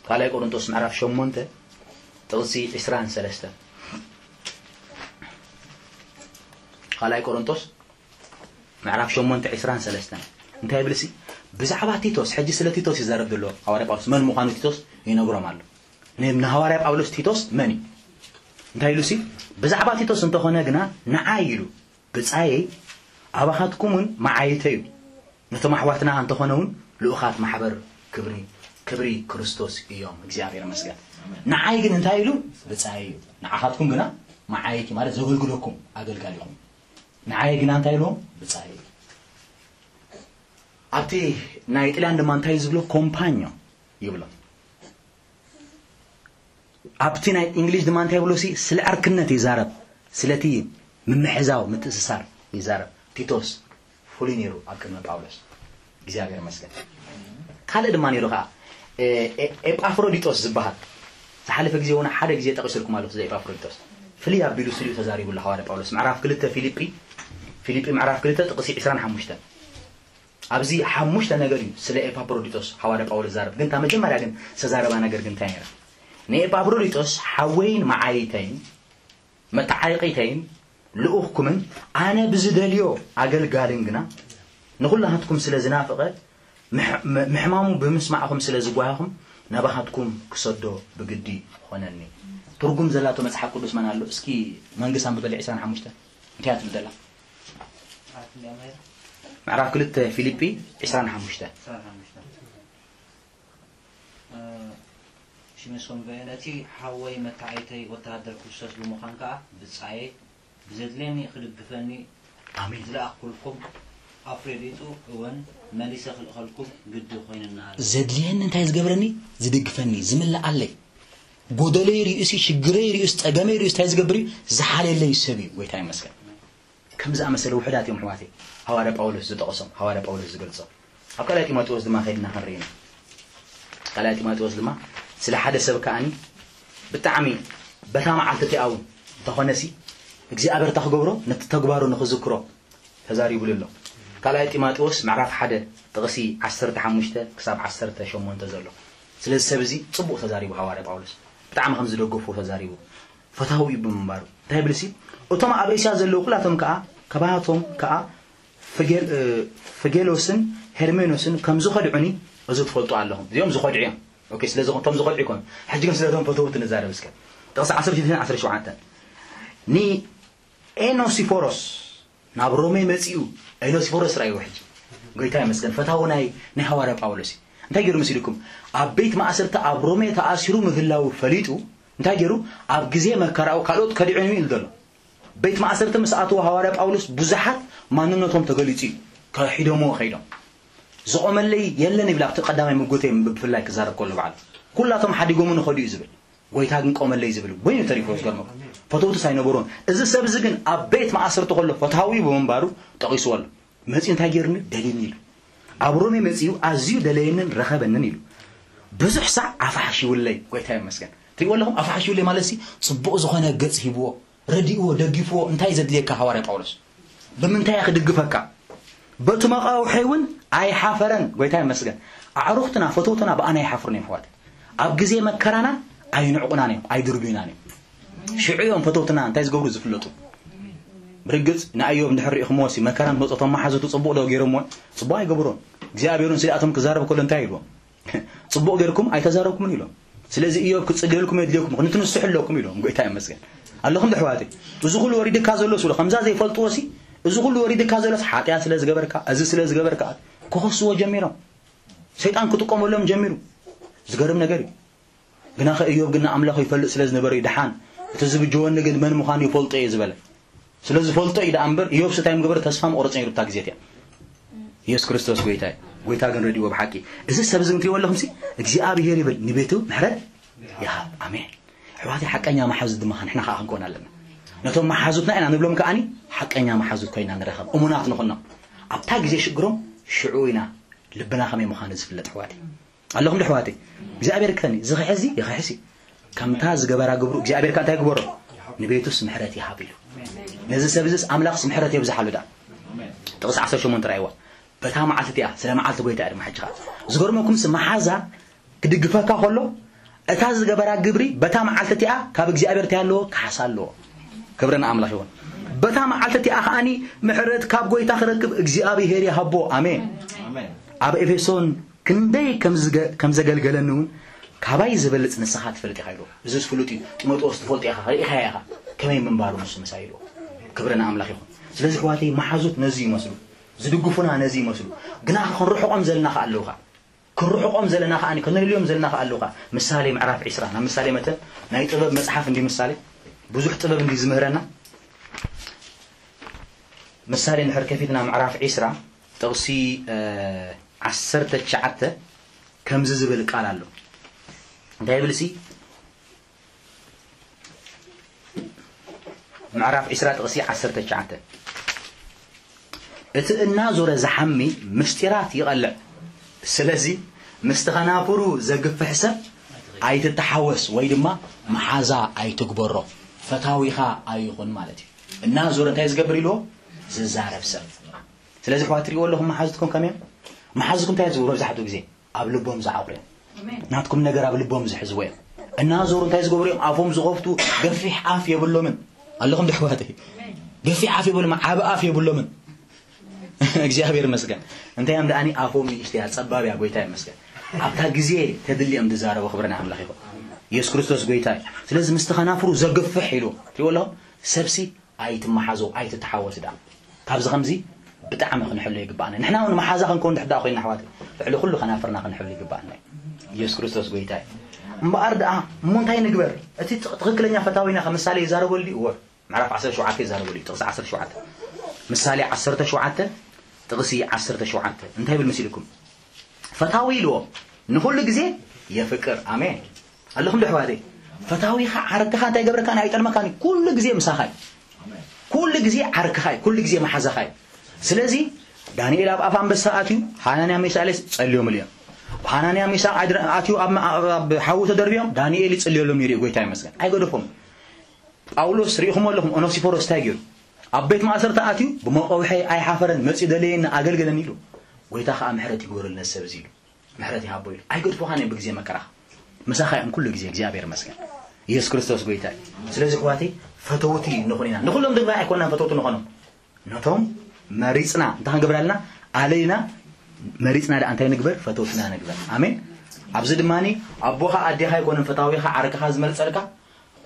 ካልኣይ ቆሮንጦስ ምዕራፍ ሸሞንተ ጥቕሲ ዕስራን ሰለስተን። ካልኣይ ቆሮንጦስ ምዕራፍ ሸሞንተ ዕስራን ሰለስተን እንታይ ይብልሲ? ብዛዕባ ቲቶስ፣ ሕጂ ስለ ቲቶስ ይዛረብ ዘሎ ሃዋርያ ጳውሎስ። መን ምዃኑ ቲቶስ ይነግሮም ኣሎ። ን-፣ ንሃዋርያ ጳውሎስ ቲቶስ መን እዩ? እንታይ ኢሉሲ? ብዛዕባ ቲቶስ እንተኾነ ግና ንዓይ ኢሉ ብጻየይ ኣባኻትኩምን መዓይተዩ፣ ነቶም ኣሕዋትና እንተኾነ እውን ልኡኻት ማሕበር ክብሪ፣ ክብሪ ክርስቶስ እዮም። እግዚኣብሔር ይመስገን። ንዓይ ግን እንታይ ኢሉ? ብጻየይ እዩ። ንዓኻትኩም ግና መዓይቲ ማለት ዘገልግለኩም ኣገልጋሊኹም። ንዓይ ግና እንታይ ኢልዎም? ብጻየይ። ኣብቲ ናይ ጥልያን ድማ እንታይ ዝብሎ? ኮምፓኞ ይብሎ። ኣብቲ ናይ እንግሊዝ ድማ እንታይ ይብሎ ሲ? ስለ ዕርክነት ይዛረብ፣ ስለቲ ምምሕዛው ምትእስሳር ይዛረብ። ቲቶስ ፍሉይ ነይሩ ኣብ ቅድሚ ጳውሎስ። እግዚኣብሔር ይመስገን። ካልእ ድማ ነይሩ ኸዓ፣ ኤ-፣ ኤ-፣ ኤጳፍሮዲጦስ ዝበሃል። ዝሓለፈ ግዜ እውን ሓደ ግዜ ጠቒሰልኩም ኣለኹ፣ ስለ ኤጳፍሮዲጦስ። ፍልይ ኣቢሉ ስሊኡ ተዛሪቡ ኣሎ ሃዋርያ ጳውሎስ። ምዕራፍ ክልተ ፊልጲ፣ ፊልጲ ምዕራፍ ክልተ ጥቕሲ ዕስራን ሓሙሽተን። ኣብዚ ሓሙሽተ ነገር እዩ ስለ ኤጳፍሮዲጦስ ሃዋርያ ጳውሎስ ዝዛረብ። ግን እታ መጀመርያ ግን ዝተዛረባ ነገር ግን እንታይ ነይራ? ንኤጳፍሮዲጦስ ሓወይን መዓይተይን መተዓይቒተይን ልኡኽኩምን ኣነ ብዝደልዮ ኣገልጋልን ግና ንኹላትኩም ስለ ዝናፍቐ ምሕ-፣ ም-፣ ምሕማሙ ብምስማዕኹም ስለ ዝጓሃኹም ናባኻትኩም ክሰዶ ብግዲ ኾነኒ። ትርጉም ዘላቶ መጽሓፍ ቅዱስ መን ኣሎ? እስኪ መንግስት ኣንብበለ ዕስራን ሓሙሽተ። እንታይ እያ ትብል ዘላ? ምዕራፍ ክልተ ፊልጲ ዕስራን ሓሙሽተ። ሽመሶም በየ ነቲ ሓወይ መተዓይተይ ወተሃደር ክርስቶስ ብምዃን ከኣ ብጻየይ ብዘድልየኒ ክድግፈኒ ኣሜን። ዝለኣኽኩልኩም ኣፍሮዲጡ እውን መሊሰ ክልእኸልኩም ግዲ ኮይኑና ኣሎ። ዘድልየኒ እንታይ ዝገብረኒ? ዝድግፈኒ፣ ዝምልኣለይ። ጎደለይ ርእዩሲ፣ ሽግረይ ርእዩስ፣ ጸገመይ ርእዩስ እንታይ ዝገብር እዩ? ዝሓልየለይ ሰብ እዩ። ጎይታ ይመስገን። ከም ዝኣመሰለ ውሑዳት እዮም ኣሕዋተይ። ሃዋርያ ጳውሎስ ዝጠቐሶም፣ ሃዋርያ ጳውሎስ ዝገልጾም። ኣብ ካልኣይ ጢሞቴዎስ ድማ ከይድና ክንርኢ ኢና። ካልኣይ ጢሞቴዎስ ድማ ስለ ሓደ ሰብ ከኣኒ ብጣዕሚ በታ መዓልቲ እቲኣ እውን እንተኾነሲ እግዚኣብሔር እንታይ ክገብሮ? ነቲ ተግባሩ ንኽዝክሮ ተዛሪቡሉ ኣሎ። ካልኣይ ጢሞቴዎስ ምዕራፍ ሓደ ጥቕሲ ዓሰርተ ሓሙሽተ ክሳብ ዓሰርተ ሸሞንተ ዘሎ። ስለዚ ሰብ እዚ ጽቡቕ ተዛሪቡ ሃዋርያ ጳውሎስ። ብጣዕሚ ከም ዝደገፎ ተዛሪቡ። ፈታዊ እዩ ብምንባሩ። እንታይ ይብል ሲ? እቶም ኣብ እስያ ዘለዉ ኩላቶም ከኣ፣ ከባቶም ከኣ ፍጌል-፣ እ፣ ፍጌሎስን ሄርሜኖስን ከም ዝኸድዑኒ እዚ ትፈልጡ ኣለኹም። እዚኦም ዝኸድዑ እዮም። ኦኬ፣ ስለዚ እቶም ዝኸድዑ ይኮኑ። ሕጂ ግን ስለቶም ፈተውቲ ንዛረብ እስከ። ጥቕሲ ዓሰርተ ሽዱሽተ ዓሰርተ ሸውዓተ። ንኤኖሲፎሮስ ናብ ሮሜ መጺኡ፣ ኤኖሲፎሮስ ራእይዎ ሕጂ። ጎይታ ይመስገን። ፈታዊ ናይ፣ ናይ ሃዋርያ ጳውሎስ እዩ። እንታይ ገይሩ መሲልኩም? ኣብ ቤት ማእሰርቲ ኣብ ሮሜ ተኣሲሩ ምህላው ፈሊጡ፣ እንታይ ገይሩ? ኣብ ግዜ መከራኡ ካልኦት ከዲዖም ኢሉ ዘሎ። ቤት ማእሰርቲ ምስ ኣተወ ሃዋርያ ጳውሎስ ብዙሓት ማንነቶም ተገሊጹ እዩ። ከሒዶምዎ ከይዶም። ዝቖመለይ የለን ይብል ኣብቲ ቀዳማይ ምጉተይ ብፍላይ ክዛረብ ከሎ በዓሉ። ኩላቶም ሓዲጎምኒ ከዱ እዩ ዝብል። ጎይታ ግን ቆመለይ ዝብል በይኑ ተሪፎ ዝገርመኩም። ፈተውትስ ኣይነበሩን። እዚ ሰብ እዚ ግን ኣብ ቤት ማእሰርቲ ከሎ ፈታዊ ብምንባሩ ጠቒስዎ ኣሎ። መጺኡ እንታይ ገይሩኒ? ደልዩኒ ኢሉ። ኣብ ሮሜ መጺኡ ኣዝዩ ደለየንን ረኸበንን ኢሉ። ብዙሕ ሳዕ ኣፋሕሺውለይ፣ ጎይታ ይመስገን። ትሪእዎ ኣለኹም? ኣፋሕሺውለይ ማለት ሲ ጽቡቕ ዝኾነ ገጽ ሂብዎ፣ ረዲእዎ፣ ደጊፍዎ፣ እንታይ ዘድልየካ ሃዋርያ ጳውሎስ? ብምንታይ እየ ክድግፈካ? በቲ መቃውሒ እውን ኣይሓፈረን። ጎይታ ይመስገን። ኣዕሩኽትና፣ ፈተውትና ብኣና ኣይሓፍሩን እዮም ኣሕዋት። ኣብ ግዜ መከራና ኣይንዕቑናን እዮም፣ ኣይድርብዩናን እዮም። ሽዑ እዮም ፈተውትና እንታይ ዝገብሩ ዝፍለጡ። ብርግጽ ንኣዮብ እንድሕር ርኢኹምዎ ሲ መከራ እንትመጾ እቶም መሓዙቱ ጽቡቕ ዶ ገይሮምዎ? ጽቡቕ ኣይገብሮን። እግዚኣብሔርን ስለ ኣቶም ክዛረብ ከሎ እንታይ ኢልዎም? ጽቡቕ ጌርኩም ኣይተዛረብኩምን ኢሎም። ስለዚ ኢዮብ ክጽልየልኩም የድልየኩም፣ ክንትንስሑ ኣለኩም ኢሎም። ጎይታ ይመስገን። ኣለኹም ዶ ኣሕዋተይ? እዚ ኩሉ ወሪድካ ዘሎ ስለ ከምዛ ዘይፈልጥዎ ሲ፣ እዚ ኩሉ ወሪድካ ዘሎ ሓጢኣት ስለ ዝገበርካ፣ እዚ ስለ ዝገበርካ ክኸስዎ ጀሚሮም። ሰይጣን ክጥቀመሎም ጀሚሩ። ዝገርም ነገር እዩ። ግናኸ ኢዮብ ግን ንኣምላኹ ይፈልጥ ስለ ዝነበረ እዩ ደሓን፣ እቲ ዝብጀወኒ ግን መን ምዃኑ ይፈልጦ እየ ዝበለ። ስለ ዝፈልጦ እዩ ደኣ እምበር፣ ኢዮብ ስታይ ምገበረ ተስፋ ምቑርጽ ነይሩ እታ ግዜ እቲኣ። ኢየሱስ ክርስቶስ ጎይታ እዩ። ጎይታ ግን ረድእዎ ብሓቂ። እዚ ሰብ እዚ እንትሪእዎ ኣለኹም ሲ፣ እግዚኣብሔር ይብል ንቤቱ ምሕረት ይሃብ። ኣሜን። ኣሕዋተይ ሓቀኛ መሓዙት ድማ ንሕና ከኣ ክንከውን ኣለና። ነቶም መሓዙትና ኢና ንብሎም ከኣኒ ሓቀኛ መሓዙት ኮይና ንረኸብ። እሙናት ንኹኖም። ኣብታ ግዜ ሽግሮም ሽዑ ኢና ልብና ከመይ ምዃኑ ዝፍለጥ ኣሕዋተይ። ኣለኹም ዶ ኣሕዋተይ? እግዚኣብሔር ከኒ ዝኽሕዚ ይኽሕሲ። ከምታ ዝገበራ ግብሩ እግዚኣብሔር ከ እንታይ ግበሮ? ንቤቱስ ምሕረት ይሃብ ኢሉ። ነዚ ሰብ እዚስ ኣምላኽስ ምሕረት የብዝሓሉ ደኣ። ጥቕሲ ዓሰርተ ሸሞንተ ራእይዋ። በታ መዓልቲ እቲኣ፣ ስለ መዓልቲ ጎይታ እያ ድማ ሕጂ ኸኣ። ዝገርመኩምስ መሓዛ ክድግፈካ ከሎ፣ እታ ዝገበራ ግብሪ በታ መዓልቲ እቲኣ ካብ እግዚኣብሔር እንታይ ኣለዎ? ካሕሳ ኣለዎ። ክብሪ ንኣምላኽ ይኹን። በታ መዓልቲ እቲኣ ከኣኒ ምሕረት ካብ ጎይታ ክረክብ እግዚኣብሔር ይሃቦ። ኣሜን። ኣሜን። ኣብ ኤፌሶን ክንደይ ከም ዝገ-፣ ከም ዘገልገለኒ እውን ካባይ ዝበልጽ ንስኻ ትፈልጥ ኢኻ ኢልዎ። እዚስ ፍሉጥ እዩ። ጢሞቴዎስ ትፈልጦ ኢኻ፣ ርኢኻዮ ኢኻ። ከመይ ምንባሩ ንሱ ምሳይ ኢልዎ። ክብሪ ንኣምላኽ ይኹን። ስለዚ ኣሕዋተይ መሓዙት ነዚ ይመስሉ። ዝድግፉና ነዚ ይመስሉ። ግና ክንርሕቖም ዘለና ከኣ ኣለዉ ከኣ። ክንርሕቖም ዘለና ከኣ፣ ከነልዮም ዘለና ከኣ ኣለዉ ከኣ። ምሳሌ ምዕራፍ ዒስራ፣ ናብ ምሳሌ መተን ናይ ጥበብ መጽሓፍ እንዲ ምሳሌ። ብዙሕ ጥበብ እንዲ ዝምህረና። ምሳሌ እንድሕር ከፊትና ምዕራፍ ዒስራ ጥቕሲ፣ እ፣ ዓሰርተ ትሽዓተ ከምዚ ዝብል ቃል ኣሎ። እንታይ ይብል ሲ? ምዕራፍ ዒስራ ጥቕሲ ዓሰርተ ትሽዓተ። እቲ እናዞረ ዝሓሚ ምስጢራት ይቐልዕ። ስለዚ ምስቲ ኸናፍሩ ዘግፍሕ ሰብ ኣይትተሓወስ ወይ ድማ መሓዛ ኣይትግበሮ። ፈታዊኻ ኣይኹን ማለት እዩ። እናዞረ እንታይ ዝገብር ኢልዎ? ዝዛረብ ሰብ። ስለዚ ኣሕዋት ትሪእዎ ኣለኹም መሓዙትኩም ከመይ እዮም? መሓዙትኩም እንታይ ዝገብሩ መብዛሕትኡ ግዜ? ኣብ ልቦም ዝዓቑሩ እዮም። ኣሜን። ናትኩም ነገር ኣብ ልቦም ዝሕዝዎ እዮም። እናዞሩ እንታይ ዝገብሩ እዮም? ኣፎም ዝኸፍቱ ገፊሕ ኣፍ የብሎምን። ኣለኹም ዶ ኣሕዋተይ? ኣሜን። ገፊሕ ኣፍ የብሎም፣ ዓቢ ኣፍ የብሎምን። እግዚኣብሔር ይመስገን። እንታይ እዮም ደኣኒ? ኣፎም ንእሽተያ ጸባብ እያ፣ ጎይታ ይመስገን። ኣብታ ግዜ ተድሊ እዮም ዝዛረቡ። ክብሪ ንኣምላኽ ይኹን። ኢየሱስ ክርስቶስ ጎይታ እዩ። ስለዚ ምስቲ ኸናፍሩ ዘግፍሕ ኢሉ ትሪእዎ ኣለኹም? ሰብሲ ኣይትመሓዞ፣ ኣይትተሓወስ ደኣ። ካብዚ ከምዚ ብጣዕሚ ክንሕሎ ይግባኣና። ንሕና እውን መሓዛ ክንከውን ድሕር ደኣ ኮይንና ኣሕዋት፣ ልዕሊ ኩሉ ከናፍርና ክንሕሎ ይግባኣና እዩ። ኢየሱስ ክርስቶስ ጎይታ እዩ። እምበኣር ደኣ እሞ እንታይ ንግበር? እቲ ትኽ-፣ ትኽክለኛ ፈታዊና ከም ምሳሌ ይዛረበሉ ድዩ? እወ። ምዕራፍ ዓሰርተ ሸውዓተ ይዛረበሉ እዩ። ጥቕሲ ዓሰርተ ሸውዓተ። ምሳሌ ዓሰርተ ሸውዓተ፣ ጥቕሲ ዓሰርተ ሸውዓተ። እንታይ ይብል መሲልኩም? ፈታዊ ኢልዎ ንኹሉ ግዜ የፍቅር። ኣሜን። ኣለኹም ዶ ኣሕዋተይ? ፈታዊኻ ዓርክኻ እንታይ ይገብረካን ኣይጠልመካን እዩ። ኩሉ ግዜ ምሳኻ እዩ። ኩሉ ግዜ ዓርክኻ እዩ። ኩሉ ግዜ መሓዛኻ እዩ። ስለዚ ዳንኤል ኣብ ኣፍ ኣንበሳ ኣትዩ፣ ሃናንያ ሚሳኤል ጸልዮምሉ እዮም። ሃናንያ ሚሳቅ ኣድረ-፣ ኣትዩ ኣብ፣ ኣብ፣ ኣብ ሓዊ ተደርብዮም፣ ዳንኤል ይጽልየሎም ነይሩ እዩ። ጎይታ ይመስገን። ኣይገደፎም። ጳውሎስ ርኢኹም ኣለኹም፣ ኦነሲፎሮስ እንታይ ገይሩ? ኣብ ቤት ማእሰርቲ ኣትዩ፣ ብመቐውሐይ ኣይሓፈረን፣ መጺኡ ደለየኒ፣ ኣገልገለኒ ኢሉ። ጎይታ ኸኣ ምሕረት ይግበረሉ ነዚ ሰብ እዚ ኢሉ። ምሕረት ይሃቦ ኢሉ። ኣይገድፉኻን እዮም ብግዜ መከራኻ። ምሳኻ እዮም ኩሉ ግዜ፣ እግዚኣብሔር ይመስገን። ኢየሱስ ክርስቶስ ጎይታ እዩ። ስለዚ ኣሕዋተይ፣ ፈተውቲ ንኹን ኢና። ንኹሎም ድማ ኣይኮናን ፈተውቲ ንኾኖም። ነቶም መሪጽና እንታይ ክንገብር ኣለና? ኣለና መሪጽና ደኣ እንታይ ንግበር? ፈተውትና ንግበር። ኣሜን። ኣብዚ ድማኒ ኣቦኻ ኣዴኻ ኣይኮነን ፈታዊኻ ዓርክኻ ዝመርጸልካ፣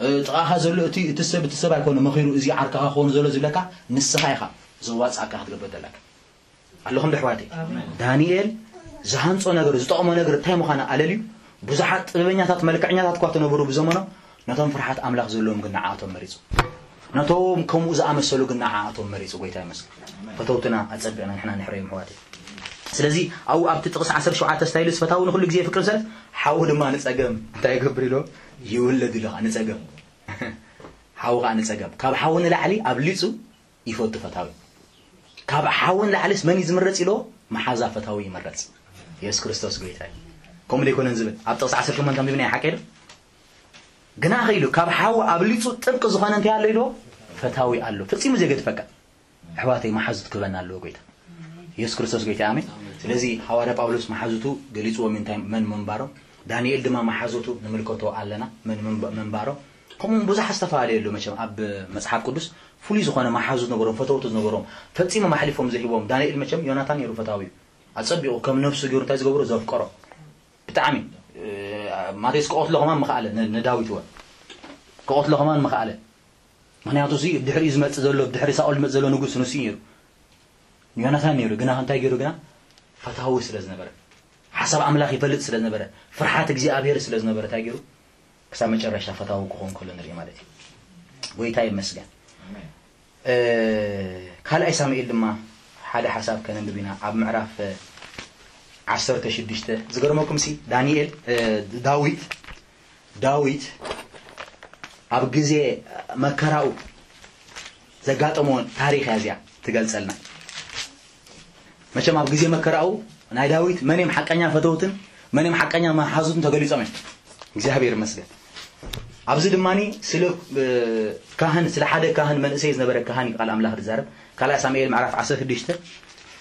እ፣ ጥቓኻ ዘሎ እቲ፣ እቲ ሰብ፣ እቲ ሰብ ኣይኮነ መኺሩ እዚ ዓርክኻ ክኾን ዘሎ ዝብለካ፣ ንስኻ ኢኻ ዘዋጽኣካ ክትገብር ዘለካ። ኣለኹም ዶ ኣሕዋተይ? ኣሜን። ዳንኤል ዝሃንጾ ነገር፣ ዝጠቕሞ ነገር እንታይ ምዃኑ ኣለልዩ። ብዙሓት ጥበበኛታት፣ መልክዐኛታት እኳ ተነበሩ ብዘመኖም፣ ነቶም ፍርሃት ኣምላኽ ዘለዎም ግን ንዓኣቶም መሪጹ። ነቶም ከምኡ ዝኣመሰሉ ግን ንዓኣቶም መሪጹ። ጎይታ ይመስገን። ፈተውትና ኣጸቢቕና ንሕና ንሕረዮም ኣሕዋተይ። ስለዚ ኣብኡ ኣብቲ ጥቕሲ ዓሰርተ ሸውዓተ እንታይ ኢሉ? ፈታዊ ንኹሉ ግዜ የፍቅር ሰለስ፣ ሓዉ ድማ ንጸገም እንታይ ይገብር ኢሉ? ይውለድ ኢሉ ከዓ ንፀገም፣ ሓዊ ከዓ ንፀገም። ካብ ሓዊ ንላዕሊ ኣብሊፁ ይፈቱ ፈታዊ። ካብ ሓዊ ንላዕሊስ መን እዩ ዝምረፅ ኢሎ? መሓዛ ፈታዊ ይመረፅ። የሱስ ክርስቶስ ጎይታ እዩ። ከምኡ ደይኮነን ዝብል ኣብ ጥቕሲ ዓሰርተ ሸሞንተ ኣንቢብና ሓቂ ዶ? ግና ከ ኢሉ ካብ ሓዊ ኣብሊፁ ጥብቂ ዝኾነ እንታይ ኣሎ ኢሎ? ፈታዊ ኣሎ። ፈፂሙ ዘይገድፈካ። ኣሕዋተይ፣ መሓዙት ክህበና ኣለዎ ጎይታ። የሱስ ክርስቶስ ጎይታ፣ ኣሜን። ስለዚ ሃዋርያ ጳውሎስ መሓዙቱ ገሊፅዎም እንታይ መን ምንባሮም፣ ዳንኤል ድማ መሓዙቱ ንምልከቶ ኣለና መን ምንባ-፣ ምንባሮም። ከምኡ እውን ብዙሓት ዝተፈላለዩ ኣሎ መቸም ኣብ መጽሓፍ ቅዱስ ፍሉይ ዝኾነ መሓዙት ነበሮም፣ ፈተውቱ ነበሮም፣ ፈጺሞም ኣሕሊፎም ዘይህቦም። ዳንኤል መቸም ዮናታን ነይሩ ፈታዊኡ። ኣጸቢቑ ከም ነፍሱ ገይሩ እንታይ ዝገብሮ ዘፍቀሮ። ብጣዕሚ፣ እ፣ ማቴዎስ ክቐትሎ ከማን ምኽኣለ፣ ን-፣ ንዳዊት እውን ክቐትሎ ከማን ምኽኣለ። ምኽንያቱ እዚ ድሕሪኡ ዝመጽእ ዘሎ፣ ድሕሪ ሳኦል ዝመጽእ ዘሎ ንጉስ ንሱ እዩ ነይሩ። ዮናታን ነይሩ፣ ግና እንታይ ገይሩ ግና? ፈታዊ ስለ ዝነበረ፣ ሓሳብ ኣምላኽ ይፈልጥ ስለ ዝነበረ፣ ፍርሓት እግዚኣብሔር ስለ ዝነበረ እንታይ ገይሩ? ክሳብ መጨረሻ ፈታዊ ክኸውን ከሎ ንርኢ ማለት እዩ። ጎይታ ይመስገን። ኣሜን። እ፣ ካልኣይ ሳሙኤል ድማ ሓደ ሓሳብ ከነንብብ ኢና። ኣብ ምዕራፍ፣ እ፣ ዓሰርተ ሽዱሽተ ዝገርመኩም ሲ ዳንኤል፣ እ፣ ዳዊት፣ ዳዊት ኣብ ግዜ መከራኡ ዘጋጠመዎ ታሪኽ እያ እዚኣ ትገልጸልና። መቸም ኣብ ግዜ መከራኡ ናይ ዳዊት መን እዮም ሓቀኛ ፈተውትን መን እዮም ሓቀኛ መሓዙትን ተገሊጾም እዮም። እግዚኣብሔር ይመስገን። ኣብዚ ድማ ስለ፣ እ፣ ካህን፣ ስለ ሓደ ካህን መንእሰይ ዝነበረ ካህን እዩ ቃል ኣምላኽ ዝዛረብ። ካልኣይ ሳሙኤል ምዕራፍ ዓሰርተ ሽዱሽተ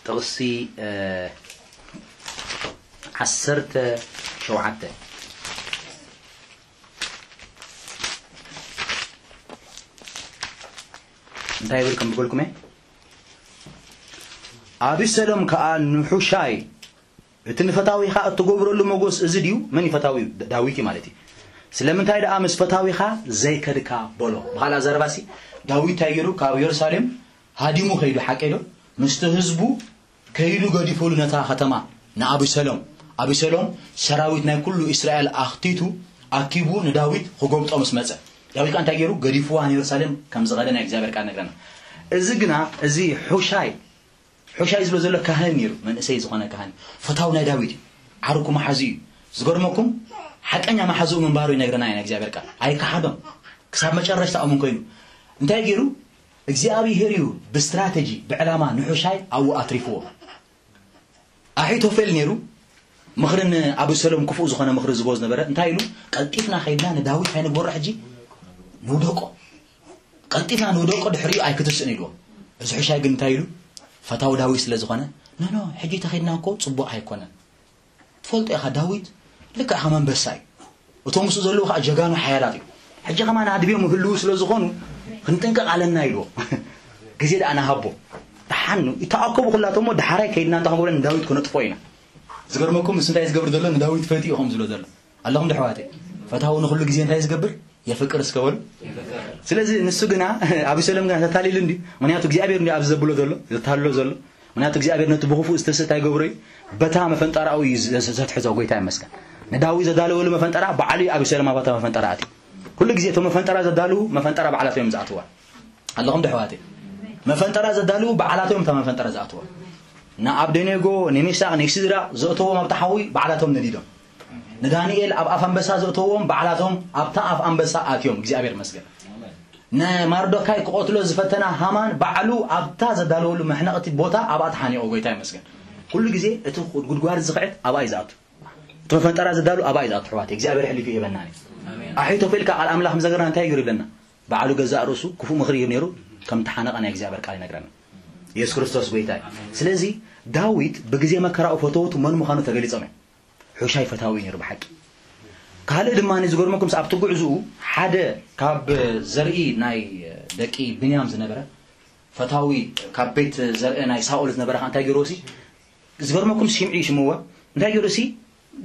ጥቕሲ፣ እ፣ ዓሰርተ ሸውዓተ። እንታይ ይብል ከም ዝበልኩመ? ኣቢሰሎም ከኣ ንሑሻይ፣ "እቲ ንፈታዊኻ እትገብረሉ መጎስ እዚ ድዩ?" መን እዩ ፈታዊ? ዳዊት እዩ ማለት እዩ። "ስለምንታይ ደኣ ምስ ፈታዊኻ ዘይከድካ?" በሎ። ብኻልእ ኣዘረባሲ ዳዊት እንታይ ገይሩ? ካብ የሩሳሌም ሃዲሙ ከይዱ፣ ሓቀይ ዶ? ምስቲ ህዝቡ ከይዱ ገዲፉሉ ነታ ከተማ ንኣቢሰሎም። ኣቢሰሎም ሰራዊት ናይ ኩሉ እስራኤል ኣኽቲቱ ኣኪቡ ንዳዊት ክጎብጦ ምስ መጸ፣ ዳዊት ከኣ እንታይ ገይሩ? ገዲፍዋ ንየሩሳሌም ከም ዝኸደ ናይ እግዚኣብሔር ቃል ነግረና። እዚ ግና፣ እዚ ሑሻይ፣ ሑሻይ ዝብሎ ዘሎ ካህን ነይሩ፣ መንእሰይ ዝኾነ ካህን፣ ፈታው ናይ ዳዊት እዩ፣ ዓርኩ መሓዙ እዩ። ዝገርመኩም፣ ሓቀኛ መሓዙኡ ምንባሩ ይነግረና እዩ ናይ እግዚኣብሔር ቃል። ኣይከሓዶም፣ ክሳብ መጨረሽታ እሙን ኮይኑ። እንታይ ገይሩ? እግዚኣብሔር እዩ ብስትራተጂ፣ ብዕላማ ንሑሻይ ኣብኡ ኣትሪፍዎ። ኣሒቶፌል ነይሩ፣ ምኽሪ ንኣብሰሎም ክፉእ ዝኾነ ምኽሪ ዝቦ ዝነበረ፣ እንታይ ኢሉ? "ቀልጢፍና ከይድና ንዳዊት እንታይ ንግበሮ ሕጂ? ንውደቆ። ቀልጢፍና ንውደቆ፣ ድሕሪኡ ኣይክትስእን" ኢልዎ። እዚ ሑሻይ ግን እንታይ ኢሉ? ፈታዊ ዳዊት ስለ ዝኾነ፣ "ኖ፣ ኖ፣ ሕጂ ተኸይድና እኮ ጽቡቕ ኣይኮነን። ትፈልጦ ኢኻ፣ ዳዊት ልክዕ ከም ኣንበሳ እዩ። እቶም ምስኡ ዘለዉ ኸዓ ጀጋኑ ሓያላት እዮም። ሕጂ ከማን ኣድብዮም ህልዉ ስለ ዝኾኑ ክንጥንቀቕ ኣለና" ኢልዎ። ግዜ ደኣ ንሃቦ። ደሓን ይተኣከቡ ኩላቶም እሞ፣ "ደሓራይ ከይድና እንታይ ክንገብሮ፣ ንዳዊት ክነጥፎ ኢና።" ዝገርመኩም፣ ምስ እንታይ ዝገብር ዘሎ? ንዳዊት ፈትዩ ከም ዝብሎ ዘሎ። ኣለኹም ዶ ኣሕዋተይ? ፈታዊ ንኹሉ ግዜ እንታይ ዝገብር? የፍቅር እስከ በሉ። ስለዚ ንሱ ግና፣ ኣቢሰሎም ግና ተታሊሉ እንድዩ። ምኽንያቱ እግዚኣብሔር እንድዩ ኣብዚ ዘብሎ ዘሎ፣ ዘታልሎ ዘሎ። ምኽንያቱ እግዚኣብሔር ነቲ ብኽፉእ ዝተስእ እንታይ ይገብሮ እዩ? በታ መፈንጠራኡ እዩ ዘ-፣ ዘ-፣ ዘትሕዞ። ጎይታ ይመስገን። ንዳዊት ዘዳለወሉ መፈንጠራ ባዕሉ እዩ፣ ኣቢሰሎም ኣባታ መፈንጠራ ኣትዩ። ኩሉ ግዜ እቶም መፈንጠራ ዘዳልዉ መፈንጠራ ባዕላቶም እዮም ዝኣትዋ። ኣለኹም ዶ ኣሕዋተይ? መፈንጠራ ዘዳልዉ ባዕላቶም እዮም እታ መፈንጠራ ዝኣትዋ። ንኣብደኔጎ፣ ንሜሳቅ፣ ንሲድራቅ ዘእተዎም ኣብታ ሓዊ ባዕላቶም ነዲዶም። ንዳንኤል ኣብ ኣፍ ኣንበሳ ዘእተዎም ባዕላቶም ኣብታ ኣፍ ኣንበሳ ኣትዮም። እግዚኣብሔር ይመስገን። ንማርዶካይ ክቐትሎ ዝፈተና ሃማን ባዕሉ ኣብታ ዘዳለወሉ መሕነቕቲ ቦታ ኣብኣ ተሓኒቑ። ጎይታ ይመስገን። ኩሉ ግዜ እቲ ጉድጓድ ዝኽዕት ኣብኣ እዩ ዝኣቱ። እቲ መፈንጠራ ዘዳሉ ኣብኣ እዩ ዝኣቱ። ኣሕዋተይ፣ እግዚኣብሔር ሕሊፉ ይህበና እዩ። ኣሜን። ኣሒቶፌል ከኣ ቃል ኣምላኽ ምስ ነገረና እንታይ ይገብር ይብለና? ባዕሉ ገዛእ ርእሱ ክፉእ ምኽሪ ይህብ ነይሩ፣ ከም ተሓነቐ ናይ እግዚኣብሔር ቃል ይነግረና። የሱስ ክርስቶስ ጎይታ እዩ። ስለዚ ዳዊት ብግዜ መከራኡ ፈተውቱ መን ምዃኑ ተገሊጾም እዮም። ሑሻይ ፈታዊ እዩ ነይሩ ብሓቂ። ካልእ ድማ ዝገርመኩም፣ ምስ ኣብቲ ጉዕዝኡ ሓደ ካብ ዘርኢ ናይ ደቂ ብንያም ዝነበረ ፈታዊ፣ ካብ ቤት ዘርኢ ናይ ሳኦል ዝነበረ ከኣ እንታይ ገይርዎ ሲ? ዝገርመኩም፣ ሲምዒ ይሽምዎ። እንታይ ገይሩ ሲ?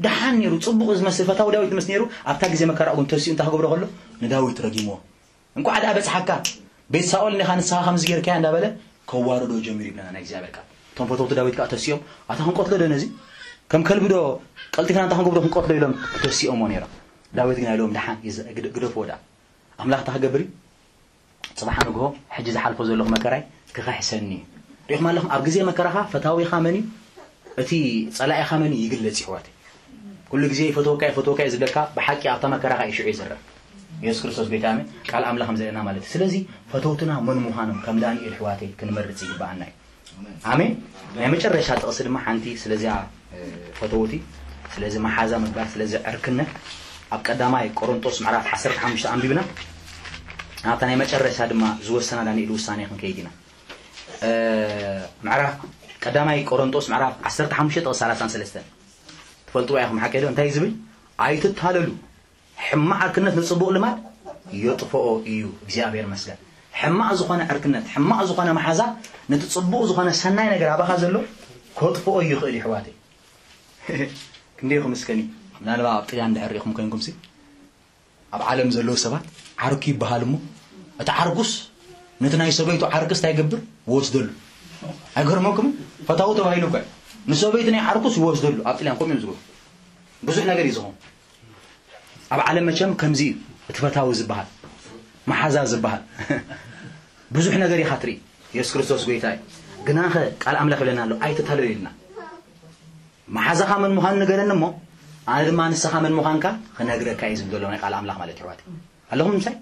ደሓን ነይሩ፣ ጽቡቕ ዝመስል ፈታዊ ዳዊት ዝመስል ነይሩ። ኣብታ ግዜ መከራ እውን ተሲኡ እንታይ ክገብሮ ከሎ ንዳዊት ረጊምዎ። "እንቋዕ ደኣ በጽሓካ፣ ቤት ሳኦል እንዲኻ ንስኻ ከምዚ ጌርካያ" እንዳበለ ከዋርዶ ጀሚሩ ይብለና ናይ እግዚኣብሔር ቃል። እቶም ፈተውቲ ዳዊት ከኣ ተሲኦም፣ "ኣታ ክንቀትሎ ዶ ነዚ? ከም ከልቢ ዶ ቀልጢፍና እንታይ ክንገብሮ ክንቀትሎ?" ኢሎም ተሲኦምዎ ነይሮም። ዳዊት ግና ኢሎም፣ "ደሓን ይዘ-፣ ግደ-፣ ግደፍዎ ደኣ። ኣምላኽ እንታይ ክገብር እዩ? ጽባሕ ንግሆ ሕጂ ዝሓልፎ ዘለኹ መከራይ ክኽሕሰኒ እዩ።" ሪኢኹም ኣለኹም፣ ኣብ ግዜ መከራኻ ፈታዊኻ መን እዩ? እቲ ጸላኢኻ መን እዩ? ይግለጽ፣ ይሕዋተይ። ኩሉ ግዜ ይፈትወካ ይፈትወካ እዩ ዝብለካ፣ ብሓቂ ኣብታ መከራኻ እዩ ሽዑ ይዝረብ። የሱስ ክርስቶስ ጎይታ ኣሜን። ቃል ኣምላኽ ከም ዘለና ማለት እዩ። ስለዚ ፈተውትና መን ምዃኖም ከም ዳንኤል ኣሕዋተይ ክንመርጽ ይግብኣና እዩ። ኣሜን። ናይ መጨረሻ ጥቕሲ ድማ ሓንቲ ስለዚኣ ፈተውቲ ስለዚ መሓዛ ምግባር ስለዚ ዕርክነት ኣብ ቀዳማይ ቆሮንጦስ ምዕራፍ ዓሰርተ ሓሙሽተ ኣንቢብና ናብታ ናይ መጨረሻ ድማ ዝወሰና ዳንኤል ውሳኔ ክንከይድ ኢና። ምዕራፍ ቀዳማይ ቆሮንጦስ ምዕራፍ ዓሰርተ ሓሙሽተ ጥቕሲ ሰላሳን ሰለስተን ትፈልጥዋ ኢኹም ሓቀዶ እንታይ ዝብል? ኣይትታለሉ። ሕማቕ ዕርክነት ንጽቡቕ ልማድ የጥፍኦ እዩ። እግዚኣብሔር መስገን። ሕማቕ ዝኾነ ዕርክነት፣ ሕማቕ ዝኾነ መሓዛ ነቲ ጽቡቕ ዝኾነ ሰናይ ነገር ኣባኻ ዘሎ ከጥፍኦ ይኽእል እዩ ኣሕዋተይ። ክንደይ ኢኹም እስከኒ ምናልባት ኣብ ጥልያን ድሕር ርኢኹም ኮይንኩም ሲ ኣብ ዓለም ዘለዉ ሰባት ዓርኩ ይበሃል እሞ እቲ ዓርኩስ ነቲ ናይ ሰበይቱ ዓርክስ እንታይ ይገብር? ይወስደሉ። ኣይገርመኩም? ፈታዊ ተባሂሉ እኮ እዩ። ንሰበይቱ ናይ ዓርኩስ ይወስደሉ። ኣብ ጥልያን ከምኡ እዮም ዝገብሩ። ብዙሕ ነገር እዩ ዝኾን። ኣብ ዓለም መቸም ከምዚ እዩ እቲ ፈታዊ ዝበሃል መሓዛ ዝበሃል ብዙሕ ነገር ኢኻ ትርኢ። የሱስ ክርስቶስ ጎይታ እዩ። ግናኸ ቃል ኣምላኽ ይብለና ኣሎ ኣይትታለሉ ኢልና። መሓዛኻ መን ምዃኑ ንገረኒ እሞ ኣነ ድማ ንስኻ መን ምዃንካ ክነግረካ እዩ ዝብል ዘሎ ናይ ቃል ኣምላኽ ማለት ይሕዋት ኣለኹም ምሳይ።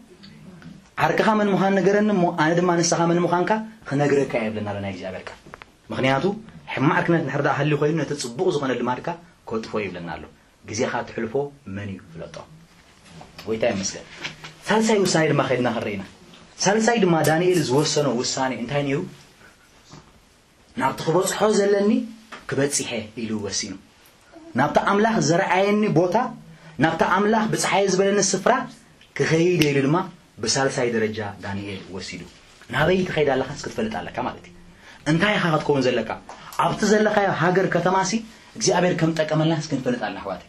ዓርክኻ መን ምዃኑ ንገረኒ እሞ ኣነ ድማ ንስኻ መን ምዃንካ ክነግረካ እዩ ይብለና ኣሎ ናይ እግዚኣብሔር ቃል። ምኽንያቱ ሕማቕ ዕርክነት እንድሕር ደኣ ሃልዩ ኮይኑ ነቲ ጽቡቕ ዝኾነ ልማድካ ከጥፎ ይብለና ኣሎ። ግዜኻ ትሕልፎ መን እዩ ፍለጦ። ጎይታ ይመስገን። ሳልሳይ ውሳኔ ድማ ከድና ክንርኢ ኢና። ሳልሳይ ድማ ዳንኤል ዝወሰኖ ውሳኔ እንታይ ነይሩ? ናብቲ ክበጽሖ ዘለኒ ክበጺሐ ኢሉ ወሲኑ። ናብቲ ኣምላኽ ዘርኣየኒ ቦታ ናብቲ ኣምላኽ ብጽሓየ ዝበለኒ ስፍራ ክኸይድ ኢሉ ድማ ብሳልሳይ ደረጃ ዳንኤል ወሲዱ። ናበይ ትኸይድ ኣለኻስ ክትፈልጥ ኣለካ ማለት እዩ። እንታይ ኢኻ ክትከውን ዘለካ ኣብቲ ዘለካዮ ሃገር ከተማሲ እግዚኣብሔር ከም ጠቀመልናስ ክንፈልጥ ኣለና ኣሕዋተይ።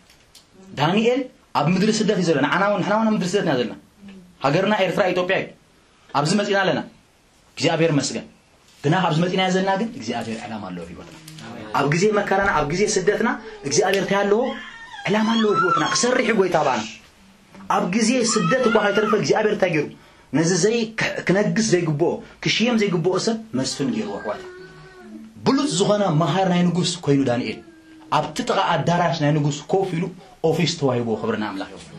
ዳንኤል ኣብ ምድሪ ስደት እዩ ዘሎ። ንዓና እውን ንሕና እውን ኣብ ምድሪ ስደት ኢና ዘለና። ሃገርና ኤርትራ ኢትዮጵያ እዩ። ኣብዚ መጺና ኣለና። እግዚኣብሔር መስገን። ግና ኣብዚ መጺና ዘለና ግን እግዚኣብሔር ዕላማ ኣለዎ ህይወትና። ኣብ ግዜ መከራና ኣብ ግዜ ስደትና እግዚኣብሔር እንታይ ኣለዎ? ዕላማ ኣለዎ ህይወትና ክሰርሕ እዩ ጎይታ ባና። ኣብ ግዜ ስደት እኳ ከይተርፈ እግዚኣብሔር እንታይ ገይሩ? ነዚ ዘይ ክነግስ ዘይግብኦ ክሽየም ዘይግብኦ ሰብ መስፍን ገይርዎ ኣሕዋት። ብሉጽ ዝኾነ መሃር ናይ ንጉስ ኮይኑ ዳንኤል ኣብቲ ጥቓ ኣዳራሽ ናይ ንጉስ ኮፍ ኢሉ ኦፊስ ተዋሂቦ ክብርና ኣምላኽ ይኹን።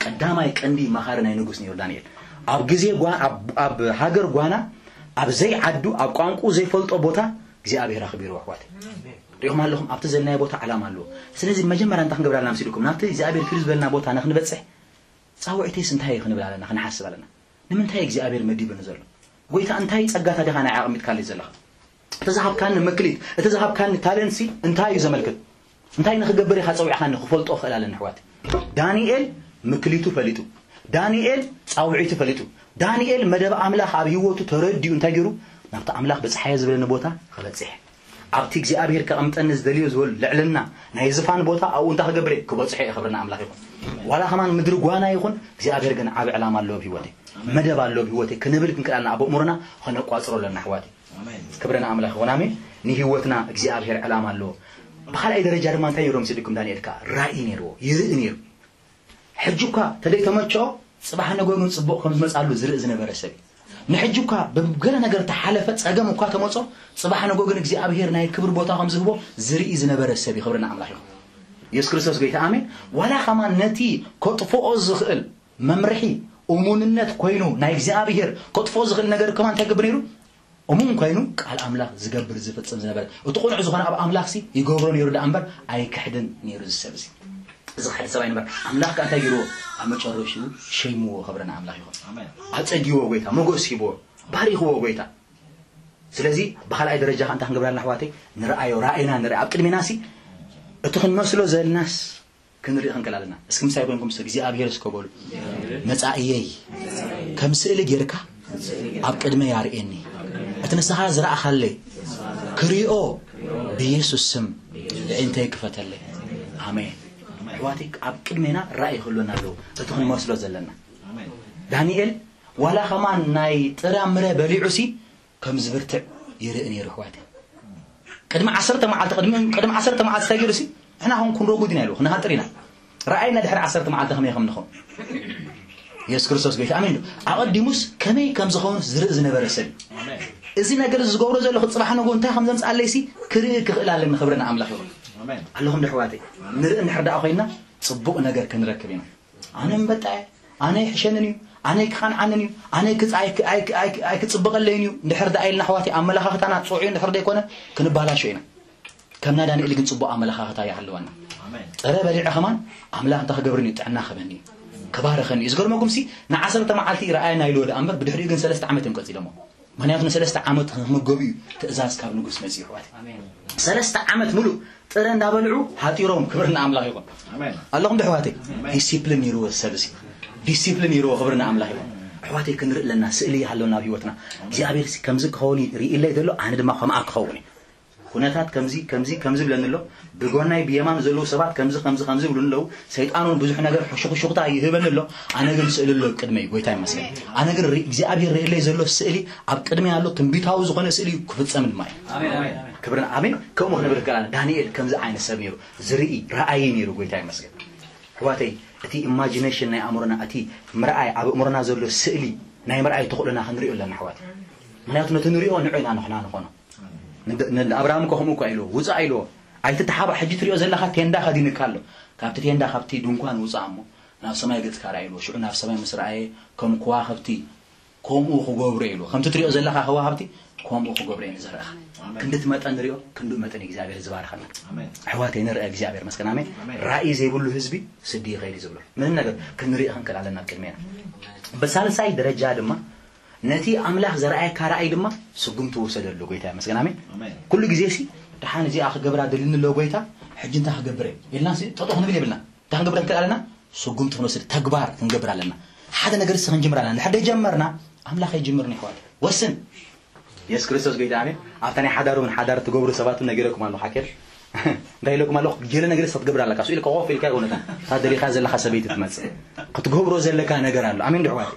ቀዳማይ ቀንዲ መሃሪ ናይ ንጉስ ነይሩ ዳንኤል። ኣብ ግዜ ኣብ ሃገር ጓና ኣብ ዘይዓዱ ኣብ ቋንቁ ዘይፈልጦ ቦታ እግዚኣብሔር ኣኽቢርዎ ኣሕዋት። ሪኹም ኣለኹም ኣብቲ ዘለናዮ ቦታ ዕላማ ኣለዎ። ስለዚ መጀመርያ እንታይ ክንገብር ኣለና መሲልኩም ናብቲ እግዚኣብሔር ፊሉ ዝበለና ቦታ ንክንበፅሕ ጻውዒተይስ እንታይ እዩ ክንብል ኣለና ክንሓስብ ኣለና። ንምንታይ እግዚኣብሔር መዲቡኒ ዘሎ? ጎይታ እንታይ ጸጋታት ኢኻ ንዓይ ኣቐሚጥካለይ ዘለኻ? እቲ ዝሃብካኒ መክሊት፣ እቲ ዝሃብካኒ ታለንትሲ እንታይ እዩ ዘመልክት? እንታይ ንኽገብር ኢኻ ጸዊዕካኒ ክፈልጦ ክእል ኣለኒ ኣሕዋት። ዳንኤል ምክሊቱ ፈሊጡ። ዳንኤል ጻውዒቱ ፈሊጡ። ዳንኤል መደብ ኣምላኽ ኣብ ህይወቱ ተረዲኡ እንታይ ገይሩ? ናብቲ ኣምላኽ ብጽሓየ ዝበለኒ ቦታ ክበጽሕ ኣብቲ እግዚኣብሔር ከቐምጠኒ ዝደልዮ ዝበሉ ልዕልና ናይ ዝፋን ቦታ ኣብኡ እንታይ ክገብር እየ ክበጽሖ እየ ክብርና ኣምላኽ ይኹን። ዋላ ከማን ምድሪ ጓና ይኹን እግዚኣብሔር ግን ዓብ ዕላማ ኣለዎ ብህይወተይ። መደብ ኣለዎ ብህይወተይ ክንብል ክንክእል ኣለና ኣብ ኣእምሮና ከነቋጽሮ ኣለና ኣሕዋተይ። ክብርና ኣምላኽ ይኹን ኣሜን። ንህይወትና እግዚኣብሔር ዕላማ ኣለዎ። ብካልኣይ ደረጃ ድማ እንታይ ነይሮም ስልኩም ዳንኤል ከዓ ራእይ ነይርዎ ይርኢ ነይሩ። ሕጂ እኳ ተደይተመቸኦ ጽባሕ ነጎ ግን ጽቡቕ ከም ዝመጻሉ ዝርኢ ዝነበረ ሰብ እዩ። ንሕጂ እኳ ብገለ ነገር ተሓለፈ ጸገም እኳ ተመጾ ጽባሕ ነጎ ግን እግዚኣብሔር ናይ ክብር ቦታ ከም ዝህቦ ዝርኢ ዝነበረ ሰብ እዩ። ክብርና ኣምላኽ ይኹን። የሱስ ክርስቶስ ጎይታ ኣሜን። ዋላ ከማን ነቲ ከጥፍኦ ዝኽእል መምርሒ እሙንነት ኮይኑ ናይ እግዚኣብሔር ከጥፍኦ ዝኽእል ነገር ከማን እንታይ ገብር ነይሩ? እሙን ኮይኑ ቃል ኣምላኽ ዝገብር ዝፍጽም ዝነበረ እቲ ቁኑዕ ዝኾነ ኣብ ኣምላኽሲ ይገብሮ ነይሩ ደኣ እምበር ኣይክሕድን ነይሩ እዚ ሰብ እዚ። ዝኽሕድ ሰብ ኣይነበረ። ኣምላኽ ከኣ እንታይ ገይርዎ? ኣብ መጨረሽኡ ሸይምዎ። ክብሪ ንኣምላኽ ይኹን። ኣጸጊዎ ጎይታ፣ ሞገስ ሂብዎ፣ ባሪኽዎ ጎይታ። ስለዚ ብኻልኣይ ደረጃ ከ እንታይ ክንገብር ኣለና ኣሕዋተይ? ንርኣዮ፣ ራእይና ንርኣ። ኣብ ቅድሜናሲ እቲ ክንመስሎ ዘልናስ ክንርኢ ክንክእል ኣለና። እስኪ ምሳይ ኮይንኩም እስኪ እግዚኣብሔር እስከ በሉ። መጻእየይ ከም ስእሊ ጌርካ ኣብ ቅድመይ ኣርእየኒ። እቲ ንስኻ ዝረኣኻለይ ክሪኦ ብየሱስ ስም ብዒንተይ ክፈተለይ። ኣሜን። ኣሕዋተይ ኣብ ቅድሜና ራእይ ክህልወና ኣለዎ። እቲ ክንመስሎ ዘለና ዳንኤል ዋላ ከማን ናይ ጥራምረ በሊዑ ሲ ከም ዝብርትዕ ይርኢ ነይሩ ኣሕዋት። ቅድሚ ዓሰርተ መዓልቲ ቅድሚ ቅድሚ ዓሰርተ መዓልቲ እንታይ ገይሩ ሲ ንሕና ከም ክንረጉድ ኢና ኢሉ ክንሃጥር ኢና። ረኣይና ድሕሪ ዓሰርተ መዓልቲ ከመይ ከም ንኸውን። የሱስ ክርስቶስ ጎይታ ኣሜን። ኣቐዲሙስ ከመይ ከም ዝኸውን ዝርኢ ዝነበረ ሰብ እዩ። እዚ ነገር እዚ ዝገብሮ ዘለኹ ጽባሕ ንግሆ እንታይ ከም ዘምጽኣለይ ሲ ክርኢ ክኽእል ኣለኒ። ክብሪ ንኣምላኽ ይኹን። ኣለኹም ዶ ኣሕዋተይ? ንርኢ እንድሕር ደኣ ኮይና ጽቡቕ ነገር ክንረክብ ኢና። ኣነ እምበጣ እየ፣ ኣነ ይሕሸንን እዩ፣ ኣነ ኣይክኻንዓንን እዩ፣ ኣነ ኣይክጽ- ኣይክ- ኣይክ- ኣይክ- ኣይክጽብቐለይን እዩ እንድሕር ደኣ ኢልና ኣሕዋተይ፣ ኣመለኻኽታና ጽዑይ እንድሕር ደይኮነ ክንባላሾ ኢና። ከምና ዳንኤል ግን ጽቡቕ ኣመለኻኽታ ይሃልወና። ጥረ በሊዐ ከማን ኣምላኽ እንታይ ክገብርኒ እዩ? ጥዕና ክህበኒ እዩ፣ ክባርኸኒ እዩ። ዝገርመኩም ሲ ንዓሰርተ መዓልቲ ረኣየና ኢልዎ ደኣ እምበር ብድሕሪኡ ግን ሰለስተ ዓመት እዮም ቀጺሎሞ። ምክንያቱ ንሰለስተ ዓመት ክምገቡ እዩ ትእዛዝ ካብ ንጉስ መጺኡ ኣሕዋት። ሰለስተ ዓመት ሙሉእ ጥረ እንዳበልዑ ሃጢሮም። ክብሪ ንኣምላኽ ይኹን። ኣለኹም ዶ ኣሕዋተይ? ዲሲፕሊን ነይርዎ ሰብ ሲ ዲሲፕሊን ነይርዎ። ክብሪ ንኣምላኽ ይኹን። ኣሕዋተይ ክንርኢ ኣለና። ስእሊ ይሃለወና ኣብ ህይወትና። እግዚኣብሔር ሲ ከምዚ ክኸውን ርኢ ኣለይ ዘሎ ኣነ ድማ ከምኣ ክኸውን እዩ። ኩነታት ከምዚ ከምዚ ከምዚ ብለኒ ኣሎ። ብጎናይ ብየማን ዘለዉ ሰባት ከምዚ ከምዚ ከምዚ ብሉኒ ኣለዉ። ሰይጣን እውን ብዙሕ ነገር ሕሹኽሹኽታ ይህበኒ ኣሎ። ኣነ ግን ስእሊ ኣሎ ቅድመይ። ጎይታ ይመስገን። ኣነ ግን ርኢ- እግዚኣብሔር ርእለይ ዘሎ ስእሊ ኣብ ቅድመይ ኣሎ። ትንቢታዊ ዝኾነ ስእሊ እዩ ክፍጸም ድማ እዩ። ክብርን ኣሜን። ከምኡ ክንብል ከለና ዳንኤል ከምዚ ዓይነት ሰብ ነይሩ። ዝርኢ ረኣይ ነይሩ። ጎይታ ይመስገን። ኣሕዋተይ እቲ ኢማጂኔሽን ናይ ኣእምሮና እቲ ምርኣይ ኣብ ኣእምሮና ዘሎ ስእሊ ናይ ምርኣይ ተኽእሎና ክንሪኦ ኣለና ኣሕዋት። ምክንያቱ ነቲ ንሪኦ ንዑ ኢና ንሕና ንኾኖ። ንኣብርሃም እኮ ከምኡ እኳ ኢልዎ ውፃእ ኢልዎ። ኣይትተሓባእ ሕጂ ትሪኦ ዘለካ ቴንዳ ከዲንካ ኣሎ። ካብቲ ቴንዳ ካብቲ ድንኳን ውፃእ እሞ ናብ ሰማይ ገፅካ ርኣ ኢልዎ። ሽዑ ናብ ሰማይ ምስ ረኣየ ከም ከዋኽብቲ ከምኡ ክገብሮ ኢልዎ። ከምቲ ትሪኦ ዘለካ ከዋኽብቲ ከምኡ ክገብሮ እየ ንዘርእኻ። ክንድቲ መጠን ንሪኦ ክንዱ መጠን እግዚኣብሔር ዝባርኸና። ኣሕዋተይ ንርአ እግዚኣብሔር መስገን ኣሜን። ራእይ ዘይብሉ ህዝቢ ስዲ ይኸይድ እዩ ዝብሎ ምንም ነገር ክንርኢ ክንክእል ኣለና ቅድሜና። ብሳልሳይ ደረጃ ድማ ነቲ ኣምላኽ ዘርኣየካ ራእይ ድማ ስጉምቲ ውሰደሉ። ጎይታ ይመስገን ኣሜን። ኩሉ ግዜ ሲ ደሓን እዚኣ ክገብራ ደልኒ ኣሎ ጎይታ፣ ሕጂ እንታይ ክገብር እየ ኢልና ሲ ጠጠው ክንብል የብልና። እንታይ ክንገብር ንክእል ኣለና? ስጉምቲ ክንወስድ ተግባር ክንገብር ኣለና። ሓደ ነገር ሲ ክንጅምር ኣለና። ድሕር ደይጀመርና ኣምላኽ ኣይጅምርን ይሕዋት። ወስን። የሱስ ክርስቶስ ጎይታ ኣሜን። ኣብታ ናይ ሓዳር እውን ሓዳር ትገብሩ ሰባት እውን ነጊረኩም ኣለኹ ሓኬር። እንታይ ኢለኩም ኣለኹ? ገለ ነገር ሲ ክትገብር ኣለካ። ስኡ ኢልካ ኮፍ ኢልካ ይኮነታ እታ ደሊኻ ዘለካ ሰበይቲ ትመጽእ ክትገብሮ ዘለካ ነገር ኣሎ። ኣሜን ዶ ኣሕዋት?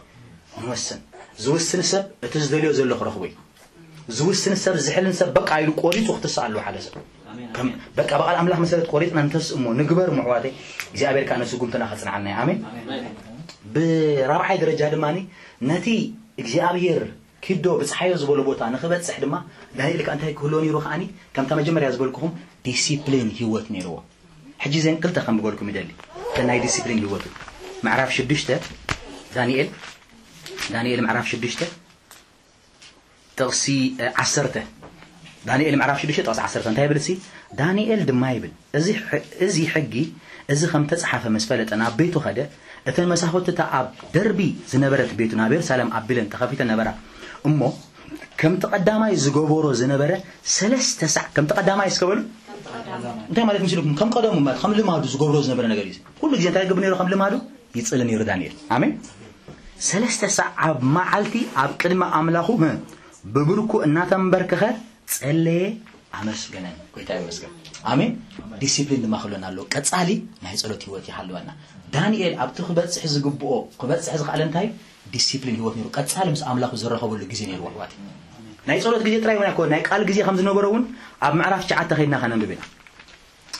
ንወስን። ዝውስን ሰብ እቲ ዝደልዮ ዘሎ ክረኽቦ እዩ። ዝውስን ሰብ ዝሕልን ሰብ በቃ ኢሉ ቆሪፁ ክትስእ ኣለዎ ሓደ ሰብ። ከም በቃ በቃል ኣምላኽ መሰረት ቆሪፅና ንተስእ እሞ ንግበር እሞ ኣሕዋተይ እግዚኣብሔር ከዓ ነስጉምትና ከፅንዓልና እዩ። ኣሜን። ብራብዓይ ደረጃ ድማ ነቲ እግዚኣብሔር ኪዶ ብፀሓዮ ዝበሎ ቦታ ንክበፅሕ ድማ ዳንኤል ከዓ እንታይ ክህልዎ ነይሩ ከዓኒ ከምታ መጀመርያ ዝበልኩኹም ዲሲፕሊን ህይወት ነይርዎ። ሕጂ ዘን ክልተ ከም ብበልኩም ይደሊ እተን ናይ ዲሲፕሊን ህይወቱ ምዕራፍ ሽዱሽተ ዳንኤል ዳንኤል ምዕራፍ ሽዱሽተ ጥቕሲ ዓሰርተ ዳንኤል ምዕራፍ ሽዱሽተ ጥቕሲ ዓሰርተ እንታይ ይብል ሲ? ዳንኤል ድማ ይብል እዚ እዚ ሕጊ እዚ ከም ተጻሓፈ ምስ ፈለጠ ናብ ቤቱ ኸደ። እተን መሳኹቲ እታ ኣብ ደርቢ ዝነበረት ቤቱ ናብ የሩሳሌም ኣቢለን ተኸፊተ ነበራ እሞ ከምቲ ቀዳማይ ዝገበሮ ዝነበረ ሰለስተ ሳዕ ከምቲ ቀዳማይ እስከበሉ እንታይ ማለት ምስልኩም ከም ቀደሙ ማለት ከም ልማዱ ዝገብሮ ዝነበረ ነገር እዩ። ኩሉ ግዜ እንታይ ገብር ነይሩ ከም ልማዱ ይጽሊ ነይሩ ዳንኤል። ኣሜን። ሰለስተ ሳዕ ኣብ መዓልቲ ኣብ ቅድሚ ኣምላኹ ብብርኩ እናተንበርከኸ ጸለየ ኣመስገነን። ጎይታ ይመስገን። ኣሜን። ዲሲፕሊን ድማ ክህልወና ኣለዎ። ቀጻሊ ናይ ጸሎት ህይወት ይሃልወና። ዳንኤል ኣብቲ ክበጽሕ ዝግብኦ ክበጽሕ ዝኽኣለ እንታይ ዲሲፕሊን ህይወት ነይሩ። ቀጻሊ ምስ ኣምላኹ ዝረኸበሉ ግዜ ነይሩ ኣሕዋት። ናይ ጸሎት ግዜ ጥራይ እውን ኣይኮነ ናይ ቃል ግዜ ከም ዝነበረ እውን ኣብ ምዕራፍ ትሽዓተ ከይድና ከነንብብ ኢና።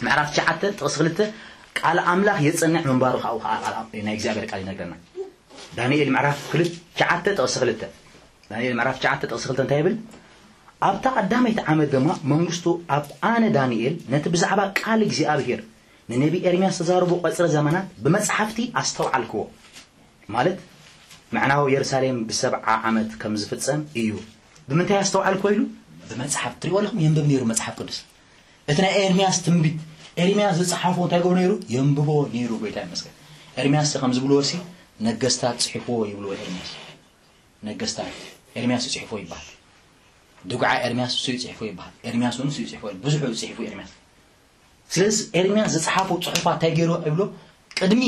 ምዕራፍ ትሽዓተ ጥቕሲ ክልተ ቃል ኣምላኽ የጽንዕ ምንባሩ ካብኡ ከዓ ቃል ናይ እግዚኣብሔር ቃል ይነግረና። ዳንኤል ምዕራፍ ክልተ ትሽዓተ ጥቕሲ ክልተ ዳንኤል ምዕራፍ ትሽዓተ ጥቕሲ ክልተ እንታይ ይብል? ኣብታ ቀዳመይቲ ዓመት ድማ መንግስቱ ኣብ ኣነ ዳንኤል ነቲ ብዛዕባ ቃል እግዚኣብሔር ንነቢ ኤርምያስ ተዛረቦ ቐጽሪ ዘመናት ብመጽሓፍቲ ኣስተውዓልክዎ። ማለት ምዕናው የሩሳሌም ብሰብዓ ዓመት ከም ዝፍጸም እዩ። ብምንታይ ኣስተውዓልክዎ ኢሉ? ብመጽሓፍ ትሪእዎ ኣለኹም የንብብ ነይሩ መጽሓፍ ቅዱስ። እቲ ናይ ኤርምያስ ትንቢት ኤርምያስ ዝጸሓፎ እንታይ ገብሮ ነይሩ? የንብቦ ነይሩ። ጎይታ ይመስገን። ኤርምያስ ከም ዝብልዎ ሲ ነገስታት ጽሒፍዎ ይብልዎ ኤርምያስ። ነገስታት ኤርምያስ ይጽሕፎ ይባሃል። ድጉዓ ኤርምያስ እሱ ይጽሕፎ ይባሃል። ኤርምያስ እውን እሱ ይጽሕፎ ብዙሕ እዩ ዝጽሕፉ ኤርምያስ። ስለዚ ኤርምያስ ዝጸሓፎ ጽሑፋት እንታይ ገይሩ ይብሎ? ቅድሚ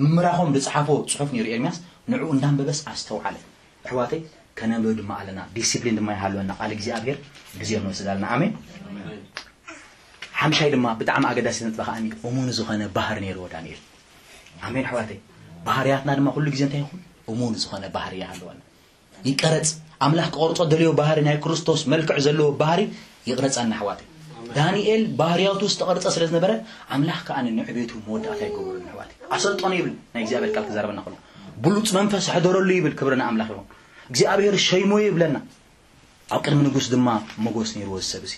ምምራኾም ዝጸሓፎ ጽሑፍ ነይሩ ኤርምያስ ንዕኡ እንዳንበበስ ኣስተውዓለ። ኣሕዋተይ ከነንብብ ድማ ኣለና። ዲሲፕሊን ድማ ይሃልወና። ቃል እግዚኣብሔር ግዜ ንወስድ ኣለና። ኣሜን። ሓምሻይ ድማ ብጣዕሚ ኣገዳሲ ነጥቢ ከዓኒ እሙን ዝኾነ ባህር ነይርዎ ዳንኤል። ኣሜን ኣሕዋተይ። ባህርያትና ድማ ኩሉ ግዜ እንታይ ይኹን እሙን ዝኾነ ባህሪ ይሃልወና። ይቀረጽ ኣምላኽ ክቆርጾ ደልዮ ባህሪ ናይ ክርስቶስ መልክዕ ዘለዎ ባህሪ ይቕረጸና ኣሕዋተይ። ዳንኤል ባህርያቱ ዝተቐርጸ ስለ ዝነበረ ኣምላኽ ከኣ ንዕቤቱ መወዳእታ ይገብረሉ ኣሕዋተይ። ኣሰልጠኖ ይብል ናይ እግዚኣብሔር ቃል ክዛረበና ከሎ ብሉጽ መንፈስ ሕደረሉ ይብል። ክብሪ ንኣምላኽ ይኹን። እግዚኣብሔር ሸይሞ ይብለና። ኣብ ቅድሚ ንጉስ ድማ ሞጎስ ነይርዎ እዚ ሰብ እዚ።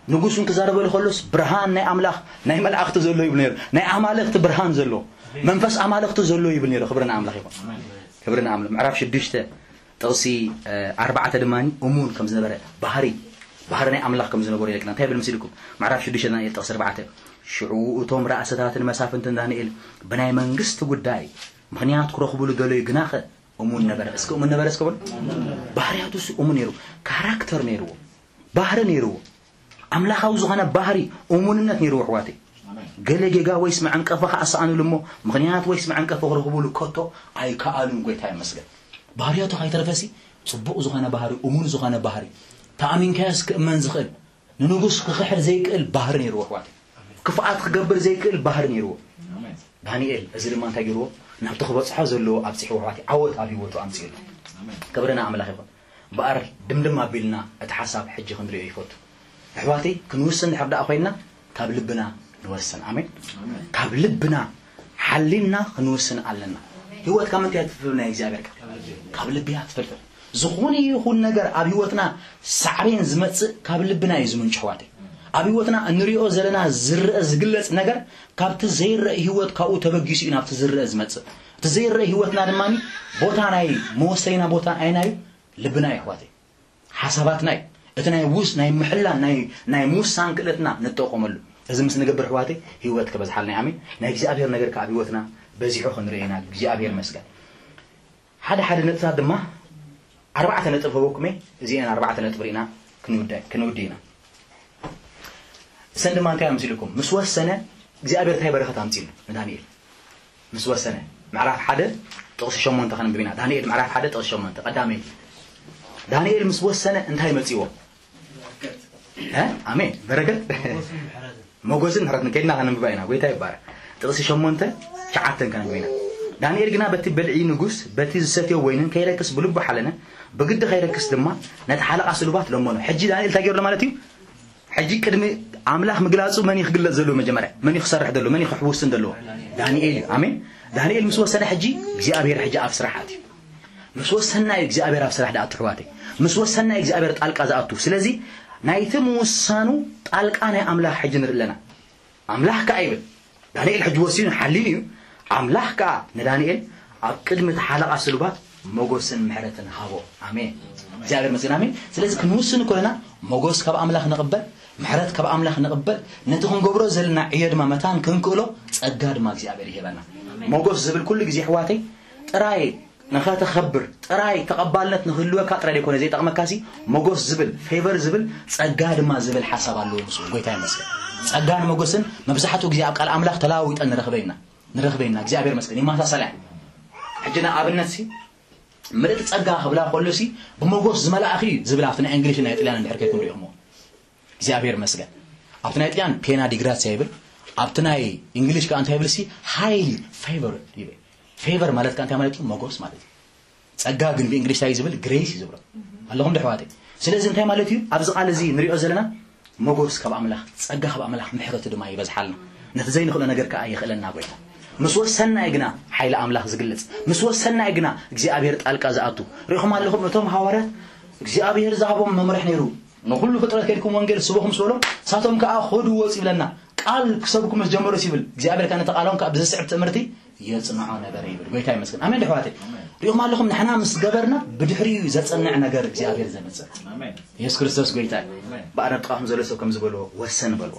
ንጉስ እውን ክዛረበሉ ከሎስ ብርሃን ናይ ኣምላኽ ናይ መላእኽቲ ዘሎ ይብል ነይሩ። ናይ ኣማልኽቲ ብርሃን ዘሎ፣ መንፈስ ኣማልኽቲ ዘሎ ይብል ነይሩ። ክብሪ ንኣምላኽ ይኹን። ክብሪ ንኣምላኽ። ምዕራፍ ሽዱሽተ ጥቕሲ ኣርባዕተ ድማ እሙን ከም ዝነበረ፣ ባህሪ ባህሪ ናይ ኣምላኽ ከም ዝነበሩ የለቅና። እንታይ ይብል መሲልኩም? ምዕራፍ ሽዱሽተ ዳንኤል ጥቕሲ ኣርባዕተ፣ ሽዑ እቶም ራእስታትን መሳፍንትን ዳንኤል ብናይ መንግስቲ ጉዳይ ምኽንያት ክረኽብሉ ደለዩ፣ ግናኸ እሙን ነበረ። እስኪ እሙን ነበረ እስከ በሉ። ባህርያቱ እሱ እሙን ነይሩ። ካራክተር ነይርዎ፣ ባህሪ ነይርዎ። ኣምላኻዊ ዝኾነ ባህሪ፣ እሙንነት ነይርዎ ኣሕዋተይ። ገለ ጌጋ ወይስ መዐንቀፊ ከኣ ሰኣኑሉ እሞ፣ ምኽንያት ወይስ መዐንቀፊ ክረኽቡሉ ከቶ ኣይከኣሉን። ጎይታ ይመስገን። ባህርያቱ ከይተረፈሲ ጽቡቕ ዝኾነ ባህሪ፣ እሙን ዝኾነ ባህሪ፣ ተኣሚንካዮስ ክእመን ዝኽእል፣ ንንጉስ ክኽሕድ ዘይክእል ባህሪ ነይርዎ ኣሕዋተይ። ክፍኣት ክገብር ዘይክእል ባህሪ ነይርዎ። ዳንኤል እዚ ድማ እንታይ ገይርዎ? ናብቲ ክበጽሖ ዘለዎ ኣብጺሕዎ ኣሕዋተይ። ዓወት ኣብ ህይወቱ ኣምጺእሉ። ክብሪ ንኣምላኽ ይኹን። እምበኣር ድምድም ኣቢልና እቲ ሓሳብ ሕጂ ክንሪኦ ይፈቱ። ኣሕዋተይ ክንውስን ድሕር ደኣ ኮይንና ካብ ልብና ንወስን። ኣሜን። ካብ ልብና ሓሊና ክንውስን ኣለና። ህይወት ካብ ምንታይ እያ ትፍልፍል? ናይ እግዚኣብሔር ቃል ካብ ልቢ እያ ትፍልፍል። ዝኾነ ይኹን ነገር ኣብ ህይወትና ሳዕቤን ዝመጽእ ካብ ልብና እዩ ዝምንጭ ኣሕዋተይ። ኣብ ህይወትና እንሪኦ ዘለና ዝረአ ዝግለጽ ነገር ካብቲ ዘይረአ ህይወት ካብኡ ተበጊሱ እዩ ናብቲ ዝረአ ዝመጽእ። እቲ ዘይረአ ህይወትና ድማ ቦታ ናይ መወሰይና ቦታ ኣይናዩ ልብና እዩ ኣሕዋተይ። ሓሳባትና እዩ። እቲ ናይ ውስ ናይ ምሕላን ናይ ናይ ምውሳን ክእለትና ንጠቀመሉ። እዚ ምስ ንገብር ኣሕዋተይ ህይወት ክበዝሓልና። ኣሜን። ናይ እግዚኣብሔር ነገር ካብ ህይወትና በዚሑ ክንርኢ ኢና። እግዚኣብሔር ይመስገን። ሓደ ሓደ ነጥብታት ድማ ኣርባዕተ ነጥብ ህበኩም እየ። እዚአን ኣርባዕተ ነጥብ ርኢና ክንውደ- ክንውዲ ኢና። እሰን ድማ እንታይ ኣምሲልኩም? ምስ ወሰነ እግዚኣብሔር እንታይ በረኸት ኣምፂሉ ንዳንኤል? ምስ ወሰነ። ምዕራፍ ሓደ ጥቕሲ ሸሞንተ ከነንብብ ኢና። ዳንኤል ምዕራፍ ሓደ ጥቕሲ ሸሞንተ ቀዳመይቲ። ዳንኤል ምስ ወሰነ እንታይ መፂዎ? እ? ኣሜን። በረከት፣ መጎስን ምሕረትን ከይድና ከነንብባ ኢና። ጎይታ ይባረክ። ጥቕሲ ሸሞንተ ትሽዓተን ከነንብብ ኢና። ዳንኤል ግና በቲ ብልዒ ንጉስ በቲ ዝሰትዮ ወይንን ከይረክስ ብልቡ ሓለነ፣ ብግዲ ከይረክስ ድማ ነቲ ሓለቓ ስሉባት ለመኖ። ሕጂ ዳንኤል እንታይ ገይሩ ማለት እዩ? ሕጂ ቅድሚ ኣምላኽ ምግላጹ መን እዩ ክግለጽ ዘለዎ? መጀመርያ መን እዩ ክሰርሕ ዘለዎ? መን እዩ ክሕውስን ዘለዎ? ዳንኤል እዩ። ኣሜን። ዳንኤል ምስ ወሰነ ሕጂ እግዚኣብሔር ሕጂ ኣብ ስራሕ ኣትዩ። ምስ ወሰና እዩ እግዚኣብሔር ኣብ ስራሕ ደኣ ኣትሕዋተይ። ምስ ወሰና እዩ እግዚኣብሔር ጣልቃ ዝኣቱ። ስለዚ ናይቲ ምውሳኑ ጣልቃ ናይ ኣምላኽ ሕጂ ንርኢ ኣለና። ኣምላኽ ከኣ ይብል፣ ዳንኤል ሕጂ ወሲኑ ሓሊኑ እዩ። ኣምላኽ ከኣ ንዳንኤል ኣብ ቅድሚ እቲ ሓለቓ ስሉባት መጎስን ምሕረትን ሃቦ። ኣሜን። እግዚኣብሔር መስገን። ኣሜን። ስለዚ ክንውስን ከለና መጎስ ካብ ኣምላኽ ንቕበል፣ ምሕረት ካብ ኣምላኽ ንቕበል። ነቲ ክንገብሮ ዘለና ዕዮ ድማ መታን ክንክእሎ ጸጋ ድማ እግዚኣብሔር ይህበና። መጎስ ዝብል ኩሉ ግዜ ኣሕዋተይ ጥራይ ንኸተኸብር ጥራይ ተቐባልነት ንክህልወካ ጥራይ ዘይኮነ ዘይጠቕመካሲ፣ መጎስ ዝብል፣ ፌቨር ዝብል፣ ጸጋ ድማ ዝብል ሓሳብ ኣለዎ ምስኡ። ጎይታ ይመስገን። ጸጋን መጎስን መብዛሕትኡ ግዜ ኣብ ቃል ኣምላኽ ተለዋዊጠን ንረኽበ ኢና። ንረኽበ ኢና። እግዚኣብሔር ይመስገን። ይመሳሰላ እየን። ሕጂ ንኣብነትሲ ምልእቲ ጸጋ ክብላ ከሎሲ ብመጎስ ዝመላእኺ እዩ ዝብል ኣብቲ ናይ እንግሊሽ ናይ ጥልያን እንድሕር ከይኩም ሪእኹሞ። እግዚኣብሔር ይመስገን። ኣብቲ ናይ ጥልያን ፔና ዲግራሲያ ይብል፣ ኣብቲ ናይ እንግሊሽ ከኣ እንታይ ይብል ሲ? ሃይሊ ፌቨርድ ይብል። ፌቨር ማለት ከኣ እንታይ ማለት እዩ? መጎስ ማለት እዩ። ጸጋ ግን ብእንግሊሽ እንታይ ዝብል? ግሬስ እዩ ዝብሎ። ኣለኹም ዶ ኣሕዋተይ? ስለዚ እንታይ ማለት እዩ? ኣብዚ ቃል እዚ ንሪኦ ዘለና መጎስ ካብ ኣምላኽ፣ ጸጋ ካብ ኣምላኽ፣ ምሕረቱ ድማ ይበዝሓልና። ነቲ ዘይንኽእሎ ነገር ከኣ የኽእለና ጎይታ። ምስ ወሰንና እዩ ግና ሓይሊ ኣምላኽ ዝግለጽ። ምስ ወሰንና እዩ ግና እግዚኣብሔር ጣልቃ ዝኣቱ። ርኢኹም ኣለኹም እቶም ሃዋርያት እግዚኣብሔር ዝሃቦም መምርሒ ነይሩ። ንኹሉ ፍጥረት ከድኩም ወንጌል ስበኹ ምስ በሎም፣ ንሳቶም ከኣ ኸዱ ወጹ ይብለና። ቃል ክሰብኩ ምስ ጀመሩስ ይብል እግዚኣብሔር ከኣ ነቲ ቃሎም ከኣ ብዝስዕብ ትእምርቲ የጽንዖ ነበረ ይብል። ጎይታ ይመስገን። ኣሜን ዶ ኣሕዋተይ? ሪኢኹም ኣለኹም ንሕና ምስ ገበርና ብድሕሪኡ እዩ ዘጸንዕ ነገር እግዚኣብሔር ዘምጽእ። ኣሜን። የሱስ ክርስቶስ ጎይታ እዩ። ኣሜን። ብኣረብ ጥቓኹም ዘሎ ሰብ ከም ዝበልዎ ወሰን በልዎ።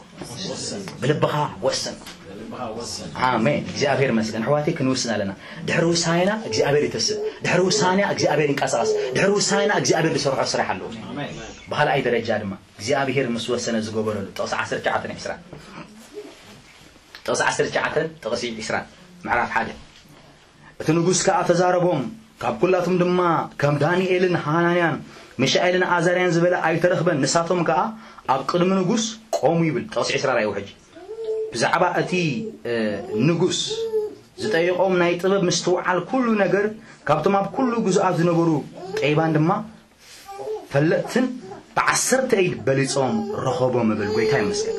ወሰን። ብልብኻ ወሰን። ብልብኻ ወሰን። ኣሜን። እግዚኣብሔር ይመስገን። ኣሕዋተይ ክንውስን ኣለና። ድሕሪ ውሳኔና እግዚኣብሔር ይተስእ። ድሕሪ ውሳኔያ እግዚኣብሔር ይንቀሳቐስ። ድሕሪ ውሳኔና እግዚኣብሔር ዝሰርሖ ስራሕ ኣለዎ። ኣሜን። ብኻልኣይ ደረጃ ድማ እግዚኣብሔር ምስ ወሰነ ዝገበረሉ ጥቕሲ ዓሰርተ ትሽዓተ ዒስራ። ጥቕሲ ዓሰርተ ትሽዓተ ጥቕሲ ዒስራ ምዕራፍ ሓደ። እቲ ንጉስ ከኣ ተዛረቦም፣ ካብ ኩላቶም ድማ ከም ዳንኤልን ሃናንያን ሚሻኤልን ኣዛርያን ዝበለ ኣይተረኽበን። ንሳቶም ከኣ ኣብ ቅድሚ ንጉስ ቆሙ ይብል። ጥቕሲ ዒስራ ራእይዎ ሕጂ። ብዛዕባ እቲ፣ እ፣ ንጉስ ዝጠየቖም ናይ ጥበብ ምስትውዓል ኩሉ ነገር ካብቶም ኣብ ኩሉ ግዙኣት ዝነበሩ ጠቢባን ድማ ፈለጥትን ብዓሰርተ ኢድ በሊጾም ረኸቦም እብል። ጎይታ ይመስገን።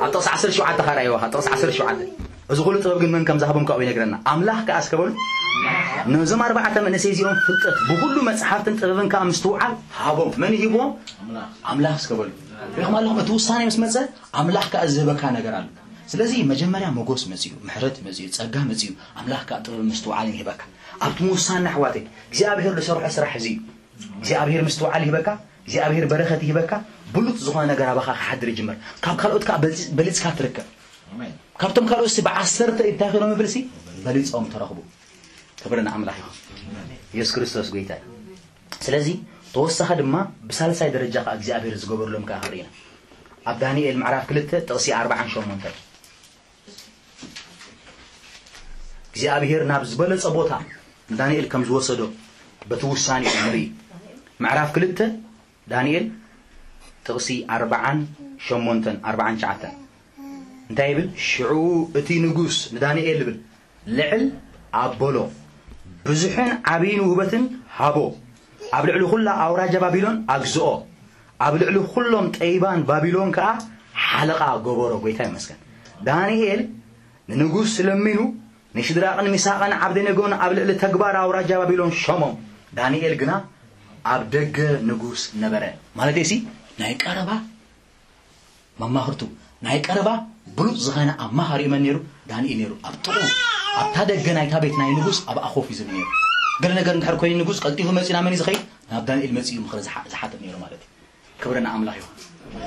ኣብ ጥቕሲ ዓሰርተ ሸውዓተ ኻርኣይዋ፣ ጥቕሲ ዓሰርተ ሸውዓተ። እዚ ኩሉ ጥበብ ግን መን ከም ዝሃቦም ካብኡ ይነግረና። ኣምላኽ ከኣ እስከ በሉ፣ ነዞም ኣርባዕተ መንእሰይ እዚኦም ፍልጠት ብኹሉ መጽሓፍትን ጥበብን ከኣ ምስትውዓል ሃቦም። መን ይሂብዎም? ኣምላኽ እስከ በሉ። ሪኹም ኣለኹም? እቲ ውሳኔ ምስ መጸ ኣምላኽ ከኣ ዝህበካ ነገር ኣሎ። ስለዚ መጀመርያ መጎስ መጽዩ፣ ምሕረት መጽዩ፣ ጸጋ መጽዩ፣ ኣምላኽ ከኣ ጥበብ ምስትውዓልን ይህበካ። ኣብቲ ምውሳን ኣሕዋተይ እግዚኣብሔር ዝሰርሖ ስራሕ እዚ እዩ። እግዚኣብሔር ምስትውዓል ይህበካ። እግዚኣብሔር በረኸት ይህበካ። ብሉጽ ዝኾነ ነገር ኣባኻ ክሓድር ይጅምር። ካብ ካልኦት ከኣ በልጽ- በሊጽካ ትርከብ። ካብቶም ካልኦት ሲ ብዓሰርተ እንታይ ኮይኖም ይብል ሲ በሊጾም ተረኽቡ። ክብሪ ንኣምላኽ ይኹን። ኢየሱስ ክርስቶስ ጎይታ እዩ። ስለዚ ተወሳኺ ድማ ብሳልሳይ ደረጃ ከኣ እግዚኣብሔር ዝገበርሎም ከኣ ክንርኢ ኢና። ኣብ ዳንኤል ምዕራፍ ክልተ ጥቕሲ ኣርባዓን ሸሞንተን እግዚኣብሔር ናብ ዝበለጸ ቦታ ንዳንኤል ከም ዝወሰዶ በቲ ውሳኔኡ ንርኢ። ምዕራፍ ክልተ ዳንኤል ጥቕሲ ኣርባዓን ሸሞንተን ኣርባዓን ትሽዓተን እንታይ ይብል? ሽዑ እቲ ንጉስ ንዳንኤል ይብል ልዕል ኣበሎ፣ ብዙሕን ዓብይን ውህበትን ሃቦ። ኣብ ልዕሊ ኩላ ኣውራጃ ባቢሎን ኣግዝኦ፣ ኣብ ልዕሊ ኩሎም ጠይባን ባቢሎን ከኣ ሓለቓ ገበሮ። ጎይታ ይመስገን። ዳንኤል ንንጉስ ለሚኑ ንሽድራቕን ሚሳቕን ዓብደነጎን ኣብ ልዕሊ ተግባር ኣውራጃ ባቢሎን ሸሞም። ዳንኤል ግና ኣብ ደገ ንጉስ ነበረ። ማለት ሲ ናይ ቀረባ መማኽርቱ ናይ ቀረባ ብሉጽ ዝኾነ ኣማኻሪኡ መን ነይሩ? ዳንኤል ነይሩ። ኣብ ጥቕኡ ኣብታ ደገ ናይታ ቤት ናይ ንጉስ ኣብኣ ኮፍ እዩ ዝብል ነይሩ። ገለ ነገር እንድሕር ኮይኑ ንጉስ ቀልጢፉ መጺኡ ናብ መን እዩ ዝኸይድ? ናብ ዳንኤል መጺኡ ምኽሪ ዝሓ- ዝሓትት ነይሩ ማለት እዩ። ክብሪ ንኣምላኽ ይኹን።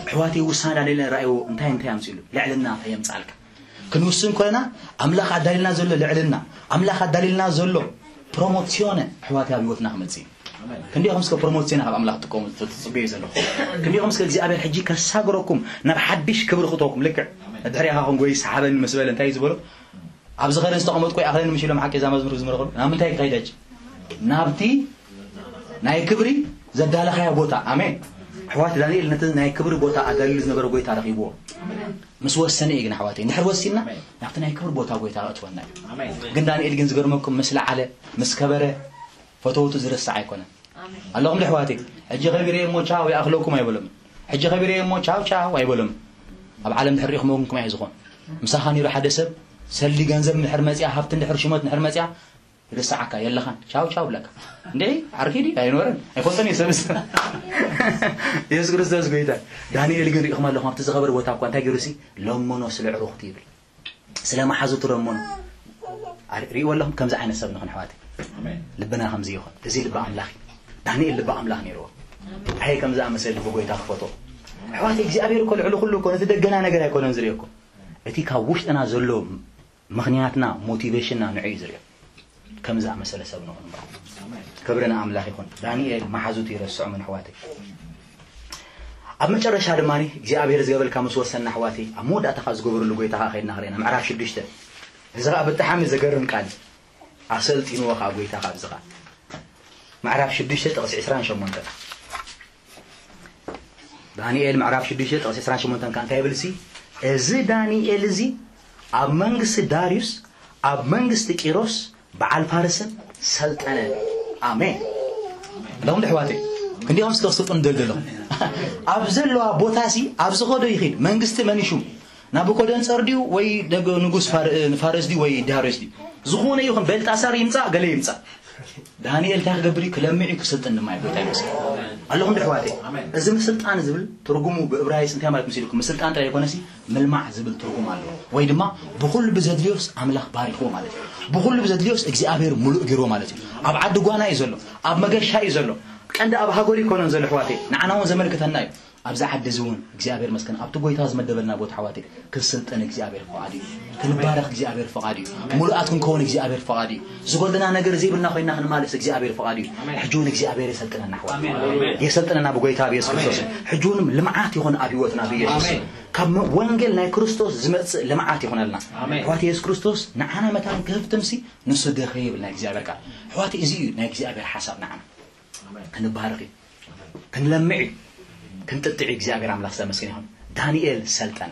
ኣሕዋተይ ውሳነ ዳንኤል ረኣይዎ እንታይ እንታይ ኣምጺእሉ? ልዕልና እንታይ የምጻልካ? ክንውስን ኮለና ኣምላኽ ኣዳልልና ዘሎ ልዕልና ኣምላኽ ኣዳልልና ዘሎ ፕሮሞሲዮነ ኣሕዋተይ ኣብ ህይወትና ክመጽእ እዩ። ክንዲኹም እስከ ፕሮሞሲዮን ካብ ኣምላኽ ትጥቀሙ ትጽበዩ ዘለኹም ክንዲኹም እስከ እግዚኣብሔር ሕጂ ከሳግረኩም ናብ ሓድሽ ክብሪ ክእተወኩም ልክዕ ድሕሪ ኢኻ ኮን ጎይ ሰሓበኒ ምስ በለ እንታይ እዩ ዝበሎ ኣብዚ ኸደን ዝተቐመጥኩ ይኣኽለኒ ምሽ ኢሎም ሓቂ እዛ መዝሙር ዝዝምረ ከሉ ናብ ምንታይ ክኸይድ ሕጂ ናብቲ ናይ ክብሪ ዘዳለኻያ ቦታ ኣሜን ኣሕዋት ዳንኤል ነቲ ናይ ክብሪ ቦታ ኣዳልሉ ዝነበረ ጎይታ ረኺብዎ ምስ ወሰነ እዩ ግን ኣሕዋተይ እንድሕር ወሲንና ናብቲ ናይ ክብሪ ቦታ ጎይታ ክእትወና እዩ ግን ዳንኤል ግን ዝገርመኩም ምስ ለዓለ ምስ ከበረ ፈተውቱ ዝረስዕ ኣይኮነን ኣለኹም ዶ ኣሕዋተይ ሕጂ ከቢረ እሞ ቻው ይኣኽለኩም ኣይበሎም ሕጂ ከቢረ እሞ ቻው ቻው ኣይበሎም ኣብ ዓለም ድሕር ሪኹም ወግንኩም ኣይ ዝኾን ምሳኻ ነይሩ ሓደ ሰብ ሰልዲ ገንዘብ ንድሕር መፅያ ሃብቲ ንድሕር ሽመት ንድሕር መፅያ ይርስዓካ የለኻን ቻው ቻው ብለካ እንዴ ዓርኪ ድዩ ኣይኖረን ኣይፈልጦን እዩ ሰብስ የሱስ ክርስቶስ ጎይታ ዳንኤል ግን ሪኢኹም ኣለኹም ኣብቲ ዝኸበረ ቦታ እኳ እንታይ ገይሩ ሲ ለመኖ ስለ ዕሩኽቱ ይብል ስለ መሓዙቱ ለመኖ ሪእዎ ኣለኹም ከምዚ ዓይነት ሰብ ንኽን ኣሕዋተይ ልብና ከምዚ ይኹን እዚ ልቢ ኣምላኽ እዩ ዳንኤል ልቢ ኣምላኽ ነይርዎ ኣየ ከም ዝኣመሰለ ልቢ ጎይታ ክፈቶ ኣሕዋተይ እግዚኣብሔር እኮ ልዕሊ ኩሉ እኮ ነቲ ደገና ነገር ኣይኮነን ዝርእየኩም እቲ ካብ ውሽጥና ዘሎ ምኽንያትና ሞቲቬሽንና ንዑ እዩ ዝርእዮ ከም ዝኣመሰለ ሰብ ንኹን እምበር ክብሪ ንኣምላኽ ይኹን ዳንኤል መሓዙቱ ይረስዖምን ኣሕዋተይ ኣብ መጨረሻ ድማ እግዚኣብሔር ዝገበልካ ምስ ወሰና ኣሕዋተይ ኣብ መወዳእታ ካብ ዝገበርሉ ጎይታ ከዓ ከይድና ክርእና ምዕራፍ ሽዱሽተ እዚ ከዓ ብጣዕሚ ዘገርም ቃል ኣሰልጢንዎ ከዓ ጎይታ ካብ እዚ ከዓ ምዕራፍ ሽዱሽተ ጥቕሲ ዕስራን ሸሞንተን ዳንኤል ምዕራፍ ሽዱሽተ ጥቕሲ ዕስራን ሸሞንተን ከዓ እንታይ ይብል ሲ እዚ ዳንኤል እዚ ኣብ መንግስቲ ዳርዩስ ኣብ መንግስቲ ቂሮስ በዓል ፋርስን ሰልጠነ ኣሜን ኣለኹም ድሕዋተይ ክንዲኦም እስከ ክስልጡን ደል ዘለኹም ኣብ ዘለዋ ቦታ ሲ ኣብ ዝኸዶ ይኽድ መንግስቲ መን ይሹም ናቡኮደንፀር ድዩ ወይ ንጉስ ፋርስ ድዩ ወይ ዳርዮስ ድዩ ዝኾነ ይኹን ቤልጣሳር ይምፃእ ገለ ይምፃእ ዳንኤል እንታይ ክገብር እዩ ክለምዕ እዩ ክስልጥን ድማ እዩ ጎይታ ይመስል ኣለኹም ድሕዋተይ እዚ ምስልጣን ዝብል ትርጉሙ ብእብራይስ እንታይ ማለት ምስ ኢልኩም ምስልጣን ጥራይ ይኮነሲ ምልማዕ ዝብል ትርጉም ኣለዎ ወይ ድማ ብኩሉ ብዘድልዮስ ኣምላኽ ባሪኽዎ ማለት እዩ ብኩሉ ብዘድልዮስ እግዚኣብሔር ሙሉእ ገይርዎ ማለት እዩ ኣብ ዓዲ ጓና እዩ ዘሎ ኣብ መገሻ እዩ ዘሎ ቀንዲ ኣብ ሃገሩ ይኮነን ዘሎ ኣሕዋተይ ንዓና እውን ዘመልክተና እዩ ኣብዚ ዓዲ እዚ እውን እግዚኣብሔር መስገን ኣብቲ ጎይታ ዝመደበልና ቦታ ኣሕዋተይ ክንስልጠን እግዚኣብሔር ፍቓድ እዩ ክንባረኽ እግዚኣብሔር ፍቓድ እዩ ሙሉኣት ክንከውን እግዚኣብሔር ፍቓድ እዩ ዝጎደና ነገር ዘይብልና ኮይና ክንማለስ እግዚኣብሔር ፍቓድ እዩ ሕጂ እውን እግዚኣብሔር የሰልጥነና ኣሕዋት የሰልጥነና ብጎይታ ብየሱስ ክርስቶስ ሕጂ እውን ልምዓት ይኹን ኣብ ህይወትና ብየሱስ ካብ ወንጌል ናይ ክርስቶስ ዝመፅእ ልምዓት ይኹነልና ኣሕዋት የሱስ ክርስቶስ ንዓና መታን ክህፍትምሲ ንሱ ደኸ ይብል ናይ እግዚኣብሔር ቃል ኣሕዋት እዚ እዩ ናይ እግዚኣብሔር ሓሳብ ንዓና ክንባረኽ እዩ ክንለምዕ እዩ ክንጥጥዕ እዩ እግዚኣብሔር ኣምላኽ ዘመስገን ይኹን ዳንኤል ሰልጠነ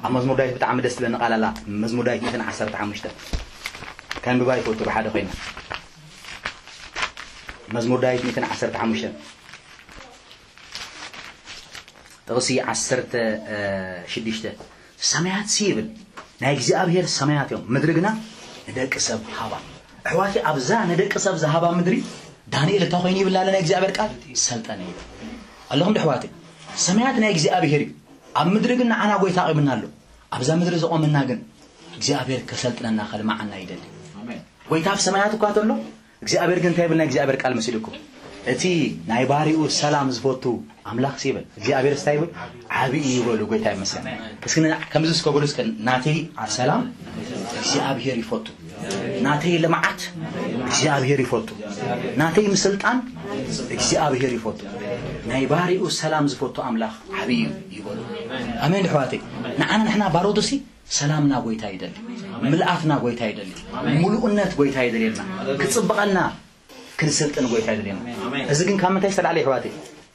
ኣብ መዝሙር ዳዊት ብጣዕሚ ደስ ትብለኒ ቃል ኣላ መዝሙር ዳዊት ሚእትን ዓሰርተ ሓሙሽተ ከንብባ ይፈቱ ብሓደ ኮይና መዝሙር ዳዊት ሚእትን ዓሰርተ ሓሙሽተ ጥቕሲ ዓሰርተ ሽዱሽተ ሰማያት ሲ ይብል ናይ እግዚኣብሔር ሰማያት እዮም ምድሪ ግና ንደቂ ሰብ ሃባ ኣሕዋተይ ኣብዛ ንደቂ ሰብ ዝሃባ ምድሪ ዳንኤል እንታይ ኮይኑ ይብል ኣለ ናይ እግዚኣብሔር ቃል ሰልጠነ ይብል ኣለኹም ዶ ኣሕዋተይ ሰማያት ናይ እግዚኣብሔር እዩ። ኣብ ምድሪ ግን ንዓና ጎይታ ኣቕርብና ኣሎ። ኣብዛ ምድሪ ዝቖመና ግን እግዚኣብሔር ከሰልጥነና ከልማዓና ይደሊ። ጎይታ ኣብ ሰማያት እኳ ተሎ፣ እግዚኣብሔር ግን እንታይ ይብል? ናይ እግዚኣብሔር ቃል መሲልኩም፣ እቲ ናይ ባሪኡ ሰላም ዝፈቱ ኣምላኽ ይብል እግዚኣብሔር እንታይ ይብል? ዓብዪ እዩ ይበሉ። ጎይታ ይመስገን። እስኪ ና- ከምዚ እስከ በሉ እስከ፣ ናተይ ሰላም እግዚኣብሔር ይፈቱ፣ ናተይ ልምዓት እግዚኣብሔር ይፈቱ፣ ናተይ ምስልጣን እግዚኣብሔር ይፈቱ። ናይ ባሪኡ ሰላም ዝፈቱ ኣምላኽ ዓብዪ እዩ ይበሉ። ኣሜን ኣሕዋተይ። ንዓና ንሕና ባሮትሲ ሰላምና ጎይታ ይደሊ፣ ምልኣትና ጎይታ ይደሊ፣ ሙሉእነት ጎይታ ይደልየልና፣ ክጽብቐልና፣ ክንስልጥን ጎይታ ይደልየና። እዚ ግን ካብ ምንታይ ዝተላዕለ ኣሕዋተይ?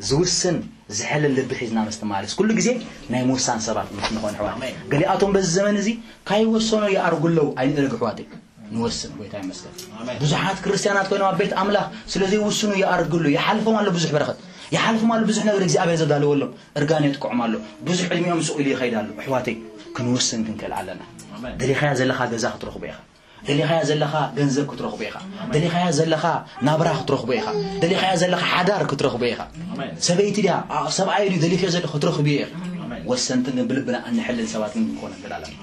ዝውስን ዝሕልን ልቢ ሒዝና ምስ ትመላለስ፣ ኩሉ ግዜ ናይ ምውሳን ሰባት ምስ ንኾን ኣሕዋት። ገሊኣቶም በዚ ዘመን እዚ ካይወሰኑ ይኣርጉ ኣለዉ፣ ኣይንእረግ ኣሕዋተይ። ንወስን፣ ጎይታ ይመስገን። ብዙሓት ክርስትያናት ኮይኖም ኣብ ቤት ኣምላኽ ስለ ዘይውስኑ ይኣርጉ ኣለዉ። ይሓልፎም ኣሎ ብዙሕ በረኸት፣ ይሓልፎም ኣሎ ብዙሕ ነገር እግዚኣብሔር ዘዳለወሎም። እርጋን የጥቅዖም ኣሎ፣ ብዙሕ ዕድሚኦም ስቕ ኢሉ ይኸይድ ኣሎ። ኣሕዋተይ፣ ክንውስን ክንክእል ኣለና። ደሊኻያ ዘለኻ ገዛ ክትረኽቦ ኢኻ። ደሊኻያ ዘለኻ ገንዘብ ክትረኽቦ ኢኻ። ደሊኻያ ዘለኻ ናብራ ክትረኽቦ ኢኻ። ደሊኻያ ዘለኻ ሓዳር ክትረኽቦ ኢኻ። ሰበይቲ ድያ? ኣ- ሰብኣይ ድዩ? ደሊኽዮ ዘለኹ ክትረኽብዮ ኢኻ። ወሰንቲ ግን ብልብና እንሕልን ሰባት ግን ክንኮን ንኽእል ኣለና።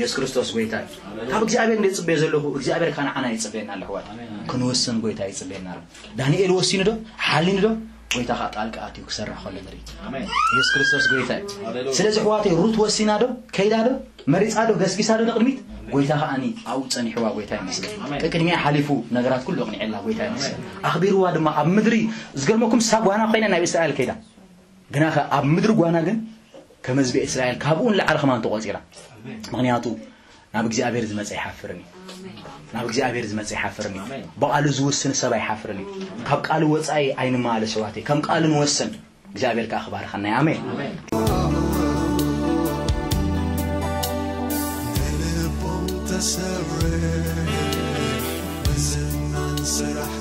የሱስ ክርስቶስ ጎይታ እዩ። ካብ እግዚኣብሔር እንደ ጽበዮ ዘለኹ እግዚኣብሔር ካብ ንዓና ይጽበየና ኣሎ ኣሕዋት። ክንወስን ጎይታ ይጽበየና ኣሎ። ዳንኤል ወሲኑ ዶ? ሓሊኑ ዶ? ጎይታ ኸኣ ጣልቃ ኣትዩ ክሰርሕ ከሎ ንርኢ። የሱስ ክርስቶስ ጎይታ እዩ። ስለዚ ኣሕዋተይ ሩት ወሲና ዶ? ከይዳ ዶ? መሪጻ ዶ? ገስጊሳ ዶ ንቕድሚት? ጎይታ ኸኣኒ ኣብኡ ጸኒሕዋ። ጎይታ ይመስገን። ቅድሚኣ ሓሊፉ ነገራት ኩሉ ኣቕኒዕላ። ጎይታ ይመስገን። ኣኽቢርዋ ድማ ኣብ ምድሪ። ዝገርመኩም እሳ ጓና ኮይና ናብ እስራኤል ከይዳ። ግናኸ ኣብ ምድሪ ጓና ግን ከም ህዝቢ እስራኤል ካብኡ ንላዕሊ ከማን ተቖጺራ። ምኽንያቱ ናብ እግዚኣብሔር ዝመጸ ኣይሓፍርን እዩ። ናብ እግዚኣብሔር ዝመጸ ኣይሓፍርን እዩ። ብቓሉ ዝውስን ሰብ ኣይሓፍርን እዩ። ካብ ቃሉ ወጻኢ ኣይንመላለስ ኣሕዋተይ። ከም ቃሉ ንወስን። እግዚኣብሔር ከኣ ክባርኸና እዩ። ኣሜን። ልቦም ተሰብረ ብዝናን ስራሕ